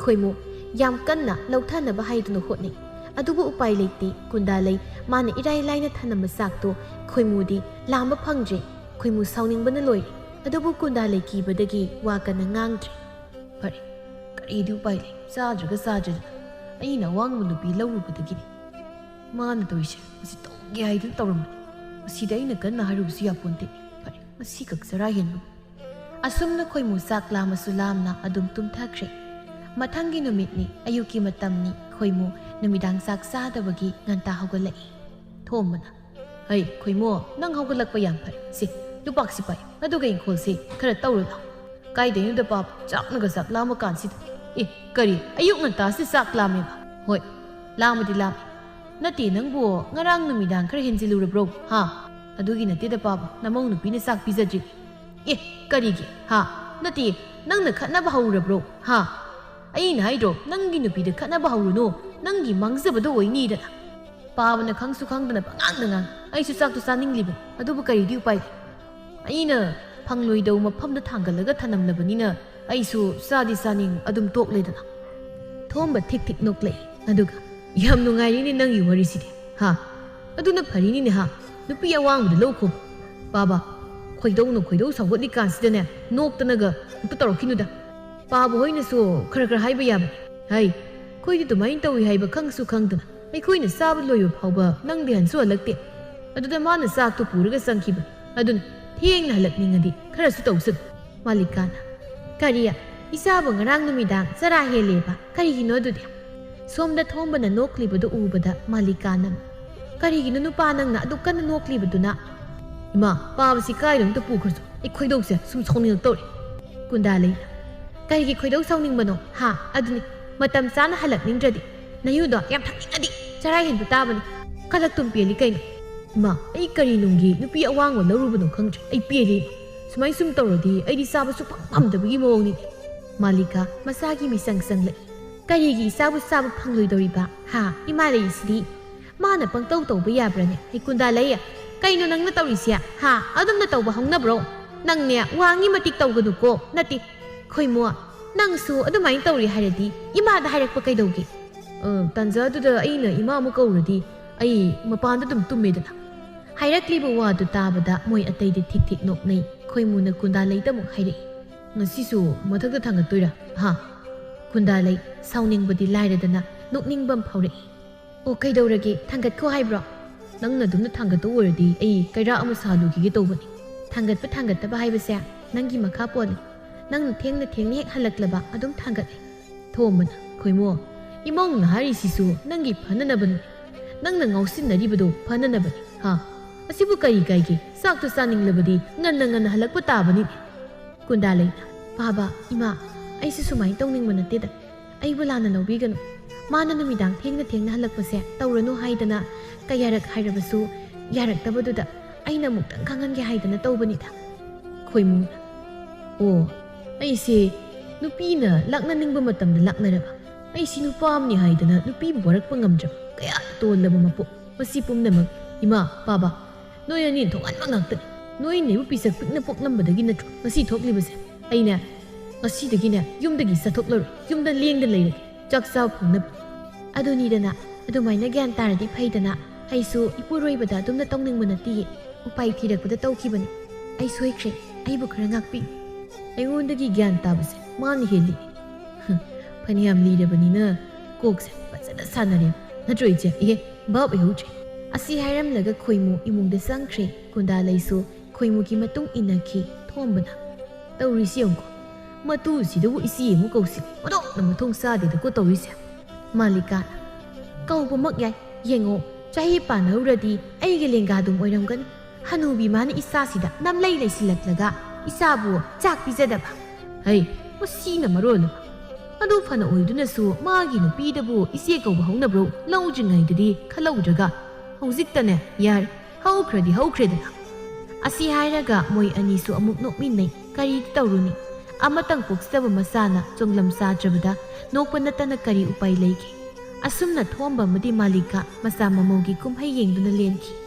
ꯈꯣꯏꯃꯨ ꯌꯥꯝ ꯀꯟꯅ ꯂꯧꯊꯅꯕ ꯍꯥꯏꯗꯨꯅ ꯍꯣꯠꯅꯩ꯫ ꯑꯗꯨꯕꯨ ꯎꯄꯥꯏ ꯂꯩꯇꯦ꯫ ꯀꯨꯟꯗꯥ ꯂꯩ꯫ ꯃꯥꯅ ꯏꯔꯥꯏ ꯂꯥꯏꯅ ꯊꯅꯝꯕ ꯆꯥꯛꯇꯣ ꯈꯣꯏꯃꯨꯗꯤ ꯂꯥꯝꯕ ꯐꯪꯗ꯭ꯔꯦ꯫ ꯈꯣꯏꯃꯨ ꯁꯥꯎꯅꯤꯡꯕꯅ ꯂꯣꯏꯔꯦ꯫ ꯑꯗꯨꯕꯨ ꯀꯨꯟꯗꯥ ꯂꯩ ꯀꯤꯕꯗꯒꯤ ꯋꯥ ꯀꯟꯅ ꯉꯥꯡꯗ꯭ꯔꯦ꯫ ꯐꯔꯦ, ꯀꯔꯤꯗꯤ ꯎꯄꯥꯏ ꯂꯩ? ꯆꯥꯗ꯭ꯔꯒ ꯆꯥꯗ꯭ꯔꯦꯗꯅ꯫ ꯑꯩꯅ ꯑꯋꯥꯡꯕ ꯅꯨꯄꯤ ꯂꯧꯔꯨꯕꯗꯒꯤꯅꯤ ꯃꯥꯅ ꯇꯧꯔꯤꯁꯦ꯫ ꯃꯁꯤ ꯇꯧꯒꯦ ꯍꯥꯏꯗꯨꯅ ꯇꯧꯔꯝꯕꯅꯤ꯫ ꯃꯁꯤꯗ ꯑꯩꯅ ꯀꯟꯅ ꯍꯥꯏꯔꯨꯕꯁꯨ ꯌꯥꯄꯣꯟꯇꯦ꯫ ꯐꯔꯦ, ꯉꯁꯤꯈꯛ ꯆꯔꯥ ꯍꯦꯟꯕ꯫ ꯑꯁꯨꯝꯅ ꯈꯣꯏꯃꯨ ꯆꯥꯛ ꯂꯥꯝꯃꯁꯨ ꯂꯥꯝꯅ ꯑꯗꯨꯝ ꯇꯨꯝꯊꯈ꯭ꯔꯦ꯫ ꯃꯊꯪꯒꯤ ꯅꯨꯃꯤꯠꯅꯤ, ꯑꯌꯨꯛꯀꯤ ꯃꯇꯝꯅꯤ꯫ ꯈꯣꯏꯃꯨ ꯅꯨꯃꯤꯗꯥꯡ ꯆꯥꯛ ꯆꯥꯗꯕꯒꯤ ꯉꯟꯇꯥ ꯍꯧꯒꯠꯂꯛꯏ꯫ ꯊꯣꯝꯕꯅ, "ꯍꯩ, ꯈꯣꯏꯃꯨ, ꯅꯪ ꯍꯧꯒꯠꯂꯛꯄ ꯌꯥꯝ ꯐꯔꯦ꯫ ꯁꯤ, ꯌꯨꯄꯥꯛꯁꯤ ꯄꯥꯏ, ꯑꯗꯨꯒ ꯏꯪꯈꯣꯜꯁꯤ ꯈꯔ ꯇꯧꯔꯨ ꯂꯥꯎ꯫" "ꯀꯥꯏꯗꯩꯅꯣꯗ ꯄꯥꯕ, ꯆꯥꯛꯅꯒ ꯆꯥꯛ ꯂꯥꯝꯃ ꯀꯥꯟꯁꯤꯗ?" "ꯑꯦ, ꯀꯔꯤ, ꯑꯌꯨꯛ ꯉꯟꯇꯥꯁꯤꯗ ꯆꯥꯛ ꯂꯥꯝꯃꯦꯕ?" "ꯍꯣꯏ, ꯂꯥꯝꯕꯗꯤ ꯂꯥꯝꯃꯦ꯫ ꯅꯠꯇꯦ, ꯅꯪꯕꯨ ꯉꯔꯥꯡ ꯅꯨꯃꯤꯗꯥꯡ ꯈꯔ ꯍꯦꯟꯖꯤꯜꯂꯨꯔꯕ꯭ꯔꯣ? ꯍꯥ? ꯑꯗꯨꯒꯤ ꯅꯠꯇꯦꯗ ꯄꯥꯕ, ꯅꯃꯧ ꯅꯨꯄꯤꯅ ꯆꯥꯛ ꯄꯤꯖꯗ꯭ꯔꯤ꯫" "ꯑꯦ, ꯀꯔꯤꯒꯤ? ꯍꯥ? ꯅꯠꯇꯦ, ꯅꯪꯅ ꯈꯠꯅꯕ ꯍꯧꯔꯨꯔꯕ꯭ꯔꯣ? ꯍꯥ? ꯑꯩꯅ ꯍꯥꯏꯗ꯭ꯔꯣ, ꯅꯪꯒꯤ ꯅꯨꯄꯤꯗ ꯈꯠꯅꯕ ꯍꯧꯔꯨꯅꯨ, ꯅꯪꯒꯤ ꯃꯥꯡꯖꯕꯗꯣ ꯑꯣꯏꯅꯤꯗꯅ꯫" ꯄꯥꯕꯅ ꯈꯪꯁꯨ ꯈꯪꯗꯅ ꯄꯉꯥꯡꯗ ꯉꯥꯡ꯫ ꯑꯩꯁꯨ ꯆꯥꯛꯇꯣ ꯆꯥꯅꯤꯡꯂꯤꯕꯅꯤ, ꯑꯗꯨꯕꯨ ꯀꯔꯤꯗꯤ ꯎꯄꯥꯏ ꯂꯩ? ꯑꯩꯅ ꯐꯪꯂꯣꯏꯗꯧ ꯃꯐꯝꯗ ꯊꯥꯡꯒꯠꯂꯒ ꯊꯅꯝꯂꯕꯅꯤꯅ ꯑꯩꯁꯨ ꯆꯥꯗꯤ ꯆꯥꯅꯤꯡ, ꯑꯗꯨꯝ ꯇꯣꯛꯂꯦꯗꯅ꯫ ꯊꯣꯝꯕ ꯊꯤꯛ ꯊꯤꯛ ꯅꯣꯛꯂꯛꯏ꯫ ꯑꯗꯨꯒ, "ꯌꯥꯝ ꯅꯨꯡꯉꯥꯏꯔꯤꯅꯦ ꯅꯪꯒꯤ ꯋꯥꯔꯤꯁꯤꯗꯤ, ꯍꯥ? ꯑꯗꯨꯅ ꯐꯔꯤꯅꯤꯅꯦ, ꯍꯥ? ꯅꯨꯄꯤ ꯑꯋꯥꯡꯕꯗ ꯂꯧꯈꯣ꯫" "ꯄꯥꯕ, ꯈꯣꯏꯗꯧꯅ ꯈꯣꯏꯗꯧ ꯁꯥꯎꯒꯠꯂꯤꯀꯥꯟꯁꯤꯗꯅꯦ, ꯅꯣꯛꯇꯅꯒ ꯑꯝꯇ ꯇꯧꯔꯛꯈꯤꯅꯨꯗ꯫ ꯄꯥꯕ ꯍꯣꯏꯅꯁꯨ ꯈꯔ ꯈꯔ ꯍꯥꯏꯕ ꯌꯥꯕꯅꯤ꯫ ꯍꯩ, ꯑꯩꯈꯣꯏꯗꯤ ꯑꯗꯨꯃꯥꯏꯅ ꯇꯧꯏ ꯍꯥꯏꯕ ꯈꯪꯁꯨ ꯈꯪꯗꯅ, ꯑꯩꯈꯣꯏꯅ ꯆꯥꯕ ꯂꯣꯏꯕ ꯐꯥꯎꯕ ꯅꯪꯗꯤ ꯍꯟꯁꯨ ꯍꯜꯂꯛꯇꯦ꯫ ꯑꯗꯨꯗ ꯃꯥꯅ ꯆꯥꯛꯇꯣ ꯄꯨꯔꯒ ꯆꯪꯈꯤꯕꯅꯤ꯫ ꯑꯗꯨꯅ ꯊꯦꯡꯅ ꯍꯜꯂꯛꯅꯤꯡꯉꯗꯤ ꯈꯔꯁꯨ ꯇꯧꯁꯅꯨ꯫" ꯃꯥꯂꯤꯀꯥꯅ, "ꯀꯔꯤ? ꯏꯆꯥꯕꯨ ꯉꯔꯥꯡ ꯅꯨꯃꯤꯗꯥꯡ ꯆꯔꯥ ꯍꯦꯜꯂꯦꯕ? ꯀꯔꯤꯒꯤꯅꯣ ꯑꯗꯨꯗꯤ?" ꯁꯣꯝꯗ ꯊꯣꯝꯕꯅ ꯅꯣꯛꯂꯤꯕꯗꯨ ꯎꯕꯗ ꯃꯥꯂꯤꯀꯥꯅ, "ꯀꯔꯤꯒꯤꯅꯣ ꯅꯨꯄꯥ ꯅꯪꯅ ꯑꯗꯨꯛ ꯀꯟꯅ ꯅꯣꯛꯂꯤꯕꯗꯨꯅ?" "ꯏꯃꯥ, ꯄꯥꯕꯁꯤ ꯀꯥꯏꯗꯅꯣꯝꯇ ꯄꯨꯈ꯭ꯔꯁꯨ, ꯑꯩ ꯈꯣꯏꯗꯧꯁꯦ ꯁꯨꯝ ꯁꯥꯎꯅꯤꯡꯉꯛꯇꯧꯔꯦ꯫" ꯀꯨꯟꯗꯥ ꯂꯩ, "ꯀꯔꯤꯒꯤ ꯈꯣꯏꯗꯧ ꯁꯥꯎꯅꯤꯡꯕꯅꯣ? ꯍꯥ? ꯑꯗꯨꯅꯤ, ꯃꯇꯝ ꯆꯥꯅ ꯍꯜꯂꯛꯅꯤꯡꯗ꯭ꯔꯗꯤ, ꯅꯌꯨꯗꯣ ꯌꯥꯝ ꯊꯛꯅꯤꯡꯉꯗꯤ ꯆꯔꯥ ꯍꯦꯟꯕ ꯇꯥꯕꯅꯤ꯫ ꯀꯂꯛꯇꯨꯝ ꯄꯦꯜꯂꯤ ꯀꯩꯅꯣ꯫ ꯏꯃꯥ, ꯑꯩ ꯀꯔꯤ ꯅꯨꯡꯒꯤ ꯅꯨꯄꯤ ꯑꯋꯥꯡꯕ ꯂꯧꯔꯨꯕꯅꯣ ꯈꯪꯗ꯭ꯔꯦ꯫ ꯑꯩ ꯄꯦꯜꯂꯤ꯫ ꯁꯨꯃꯥꯏꯅ ꯁꯨꯝ ꯇꯧꯔꯗꯤ ꯑꯩꯗꯤ ꯆꯥꯕ ꯁꯨꯛꯐꯪ ꯐꯪꯗꯕꯒꯤ ꯃꯑꯣꯡꯅꯤ꯫" ꯃꯥꯂꯤꯀꯥ ꯃꯁꯥꯒꯤ ꯃꯤꯆꯪ ꯆꯪꯂꯛꯏ꯫ ꯀꯔꯤꯒꯤ ꯏꯆꯥꯕꯨ ꯆꯥꯕ ꯐꯪꯂꯣꯏꯗꯧꯔꯤꯕ? ꯍꯥ? ꯏꯃꯥ ꯂꯩꯔꯤꯁꯤꯗꯤ꯫ ꯃꯥꯅ ꯄꯪꯇꯧ ꯇꯧꯕ ꯌꯥꯕ꯭ꯔꯥꯅꯦ? ꯍꯩ ꯀꯨꯟꯗꯥ ꯂꯩ, ꯀꯩꯅꯣ ꯅꯪꯅ ꯇꯧꯔꯤꯁꯦ? ꯍꯥ? ꯑꯗꯨꯝꯅ ꯇꯧꯕ ꯍꯧꯅꯕ꯭ꯔꯣ? ꯅꯪꯅꯦ ꯋꯥꯉꯤ ꯃꯇꯤꯛ ꯇꯧꯒꯅꯨꯀꯣ꯫ ꯅꯠꯇꯦ, ꯈꯣꯏꯃꯣ, ꯅꯪꯁꯨ ꯑꯗꯨꯃꯥꯏꯅ ꯇꯧꯔꯤ ꯍꯥꯏꯔꯗꯤ ꯏꯃꯥꯗ ꯍꯥꯏꯔꯛꯄ ꯀꯩꯗꯧꯒꯦ? ꯑ, ꯇꯥꯟꯖꯥꯗꯨꯗ ꯑꯩꯅ ꯏꯃꯥ ꯑꯃꯨꯛ ꯀꯧꯔꯗꯤ ꯑꯩ ꯃꯄꯥꯟꯗ ꯑꯗꯨꯝ ꯇꯨꯝꯃꯦꯗꯅ꯫ ꯍꯥꯏꯔꯛꯂꯤꯕ ꯋꯥꯗꯨ ꯇꯥꯕꯗ ꯃꯣꯏ ꯑꯇꯩꯗꯤ ꯊꯤꯛ ꯊꯤꯛ ꯅꯣꯛꯅꯩ꯫ ꯈꯣꯏꯃꯨꯅ ꯀꯨꯟꯗꯥ ꯂꯩꯗ ꯑꯃꯨꯛ ꯍꯥꯏꯔꯛꯏ꯫ "ꯉꯁꯤꯁꯨ ꯃꯊꯛꯇ ꯊꯥꯡꯒꯠꯇꯣꯏꯔꯥ? ꯍꯥ?" ꯀꯨꯟꯗꯥ ꯂꯩ ꯁꯥꯎꯅꯤꯡꯕꯗꯤ ꯂꯥꯏꯔꯗꯅ ꯅꯣꯛꯅꯤꯡꯕ ꯑꯃ ꯐꯥꯎꯔꯛꯏ꯫ "ꯑꯣ, ꯀꯩꯗꯧꯔꯒꯦ? ꯊꯥꯡꯒꯠꯈꯣ ꯍꯥꯏꯕ꯭ꯔꯣ?" "ꯅꯪꯅ ꯑꯗꯨꯝꯅ ꯊꯥꯡꯒꯠꯇꯧ ꯑꯣꯏꯔꯗꯤ ꯑꯩ ꯀꯩꯔꯥꯛ ꯑꯃ ꯁꯥ ꯂꯨꯈꯤꯒꯦ ꯇꯧꯕꯅꯤ꯫ ꯊꯥꯡꯒꯠꯄ ꯊꯥꯡꯒꯠꯇꯕ ꯍꯥꯏꯕꯁꯦ ꯅꯪꯒꯤ ꯃꯈꯥ ꯄꯣꯜꯂꯤ꯫ ꯅꯪꯅ ꯊꯦꯡꯅ ꯊꯦꯡꯅ ꯍꯦꯛ ꯍꯜꯂꯛꯂꯕ ꯑꯗꯨꯝ ꯊꯥꯡꯒꯠꯂꯤ꯫" ꯊꯣꯝꯕꯅ, "ꯈꯣꯏꯃꯣ, ꯏꯃꯧꯅ ꯍꯥꯏꯔꯤꯁꯤꯁꯨ ꯅꯪꯒꯤ ꯐꯅꯅꯕꯅꯤ꯫ ꯅꯪꯅ ꯉꯥꯎꯁꯤꯟꯅꯔꯤꯕꯗꯣ ꯐꯅꯅꯕꯅꯤ꯫ ꯍꯥ? ꯑꯁꯤꯕꯨ ꯀꯔꯤ ꯀꯥꯏꯒꯦ? ꯆꯥꯛꯇꯣ ꯆꯥꯅꯤꯡꯂꯕꯗꯤ ꯉꯟꯅ ꯉꯟꯅ ꯍꯜꯂꯛꯄ ꯇꯥꯕꯅꯤ꯫" ꯀꯨꯟꯗꯥ ꯂꯩꯅ, "ꯄꯥꯕ, ꯏꯃꯥ, ꯑꯩꯁꯨ ꯁꯨꯃꯥꯏꯅ ꯇꯧꯅꯤꯡꯕ ꯅꯠꯇꯦꯗ꯫ ꯑꯩꯕꯨ ꯂꯥꯟꯅ ꯂꯧꯕꯤꯒꯅꯨ꯫ ꯃꯥꯅ ꯅꯨꯃꯤꯗꯥꯡ ꯊꯦꯡꯅ ꯊꯦꯡꯅ ꯍꯜꯂꯛꯄꯁꯦ ꯇꯧꯔꯅꯨ ꯍꯥꯏꯗꯅ ꯀꯌꯥꯔꯛ ꯍꯥꯏꯔꯕꯁꯨ ꯌꯥꯔꯛꯇꯕꯗꯨꯗ ꯑꯩꯅ ꯑꯃꯨꯛꯇꯪ ꯈꯪꯍꯟꯒꯦ ꯍꯥꯏꯗꯅ ꯇꯧꯕꯅꯤꯗ꯫" ꯈꯣꯏꯃꯨꯅ, "ꯑꯣ, ꯑꯩꯁꯦ ꯅꯨꯄꯤꯅ ꯂꯥꯛꯅꯅꯤꯡꯕ ꯃꯇꯝꯗ ꯂꯥꯛꯅꯔꯕ, ꯑꯩꯁꯤ ꯅꯨꯄꯥ ꯑꯃꯅꯤ ꯍꯥꯏꯗꯅ ꯅꯨꯄꯤꯕꯨ ꯋꯥꯔꯛꯄ ꯉꯝꯗ꯭ꯔꯕ ꯀꯌꯥ ꯇꯣꯜꯂꯕ ꯃꯄꯣꯛ꯫ ꯃꯁꯤ ꯄꯨꯝꯅꯃꯛ ꯏꯃꯥ, ꯄꯥꯕ, ꯅꯣꯏ ꯑꯅꯤ ꯊꯣꯛꯍꯟꯕ ꯉꯥꯛꯇꯅꯤ꯫ ꯅꯣꯏꯅ ꯑꯩꯕꯨ ꯄꯤꯁꯛ ꯄꯤꯛꯅ ꯄꯣꯛꯂꯝꯕꯗꯒꯤ ꯅꯠꯇ꯭ꯔꯣ ꯉꯁꯤ ꯊꯣꯛꯂꯤꯕꯁꯦ? ꯑꯩꯅꯦ, ꯉꯁꯤꯗꯒꯤꯅꯦ ꯌꯨꯝꯗꯒꯤ ꯆꯠꯊꯣꯛꯂꯔꯣꯏ, ꯌꯨꯝꯗ ꯂꯦꯡꯗꯅ ꯂꯩꯔꯒꯦ, ꯆꯥꯛ ꯆꯥꯕ ꯐꯪꯅꯕ꯫" "ꯑꯗꯨꯅꯤꯗꯅ, ꯑꯗꯨꯃꯥꯏꯅ ꯒ꯭ꯌꯥꯟ ꯇꯥꯔꯗꯤ ꯐꯩꯗꯅ꯫ ꯑꯩꯁꯨ ꯏꯄꯨꯔꯣꯏꯕꯗ ꯑꯗꯨꯝꯅ ꯇꯧꯅꯤꯡꯕ ꯅꯠꯇꯤꯌꯦ, ꯎꯄꯥꯏ ꯊꯤꯔꯛꯄꯗ ꯇꯧꯈꯤꯕꯅꯤ꯫ ꯑꯩ ꯁꯣꯏꯈ꯭ꯔꯦ, ꯑꯩꯕꯨ ꯈꯔ ꯉꯥꯛꯄꯤꯌꯨ꯫" "ꯑꯩꯉꯣꯟꯗꯒꯤ ꯒ꯭ꯌꯥꯟ ꯇꯥꯕꯁꯦ ꯃꯥꯅ ꯍꯦꯜꯂꯤ꯫" ꯍꯝ, ꯐꯅꯌꯥꯝ ꯂꯤꯔꯕꯅꯤꯅ ꯀꯣꯛꯁꯦ ꯐꯖꯅ ꯁꯥꯟꯅꯔꯦ, ꯅꯠꯇ꯭ꯔꯣ ꯏꯆꯦ? ꯏꯍꯦ, ꯚꯥꯞ ꯑꯣꯏꯍꯧꯗ꯭ꯔꯦ꯫ ꯑꯁꯤ ꯍꯥꯏꯔꯝꯂꯒ ꯈꯣꯏꯃꯨ ꯏꯃꯨꯡꯗ ꯆꯪꯈ꯭ꯔꯦ꯫ ꯀꯨꯟꯗꯥ ꯂꯩꯁꯨ ꯈꯣꯏꯃꯨꯒꯤ ꯃꯇꯨꯡ ꯏꯟꯅꯈꯤ꯫ ꯊꯣꯝꯕꯅ, "ꯇꯧꯔꯤꯁꯤ ꯌꯦꯡꯉꯨꯀꯣ, ꯃꯇꯨꯁꯤꯗꯕꯨ ꯏꯆꯦ ꯑꯃꯨꯛ ꯀꯧꯁꯤꯜꯂꯤ, ꯑꯣꯟꯊꯣꯛꯅ ꯃꯊꯣꯡ ꯆꯥꯗꯦꯗꯀꯣ ꯇꯧꯔꯤꯁꯦ꯫" ꯃꯥꯂꯤꯀꯥꯅ, "ꯀꯧꯕꯃꯛ ꯌꯥꯏ, ꯌꯦꯡꯉꯣ, ꯆꯍꯤ ꯄꯥꯟꯅꯧꯔꯗꯤ ꯑꯩꯒꯤ ꯂꯦꯡꯒꯥ ꯑꯗꯨꯝ ꯑꯣꯏꯔꯝꯒꯅꯤ꯫ ꯍꯅꯨꯕꯤ ꯃꯥꯅ ꯏꯆꯥꯁꯤꯗ ꯅꯝꯂꯩ ꯂꯩꯁꯤꯜꯂꯛꯂꯒ ꯏꯆꯥꯕꯨ ꯆꯥꯛ ꯄꯤꯖꯗꯕ꯫" "ꯍꯩ, ꯃꯁꯤꯅ ꯃꯔꯣꯜ ꯑꯃ꯫ ꯑꯗꯨ ꯐꯅ ꯑꯣꯏꯗꯨꯅꯁꯨ ꯃꯥꯒꯤ ꯅꯨꯄꯤꯗꯕꯨ ꯏꯆꯦ ꯀꯧꯕ ꯍꯧꯅꯕ꯭ꯔꯣ? ꯂꯧꯗ꯭ꯔꯤꯉꯩꯗꯗꯤ ꯈꯜꯍꯧꯗ꯭ꯔꯒ ꯍꯧꯖꯤꯛꯇꯅꯦ, ꯌꯥꯔꯦ, ꯍꯧꯈ꯭ꯔꯗꯤ ꯍꯧꯈ꯭ꯔꯦꯗꯅ꯫" ꯑꯁꯤ ꯍꯥꯏꯔꯒ ꯃꯣꯏ ꯑꯅꯤꯁꯨ ꯑꯃꯨꯛ ꯅꯣꯛꯃꯤꯟꯅꯩ꯫ ꯀꯔꯤꯗꯤ ꯇꯧꯔꯨꯅꯤ? ꯑꯃꯇꯪ ꯄꯣꯛꯆꯕ ꯃꯆꯥꯅ ꯆꯣꯡꯂꯝ ꯆꯥꯗ꯭ꯔꯕꯗ ꯅꯣꯛꯄ ꯅꯠꯇꯅ ꯀꯔꯤ ꯎꯄꯥꯏ ꯂꯩꯒꯦ? ꯑꯁꯨꯝꯅ ꯊꯣꯝꯕ ꯑꯃꯗꯤ ꯃꯥꯂꯤꯀꯥ ꯃꯆꯥ ꯃꯃꯧꯒꯤ ꯀꯨꯝꯍꯩ ꯌꯦꯡꯗꯨꯅ ꯂꯦꯟꯈꯤ꯫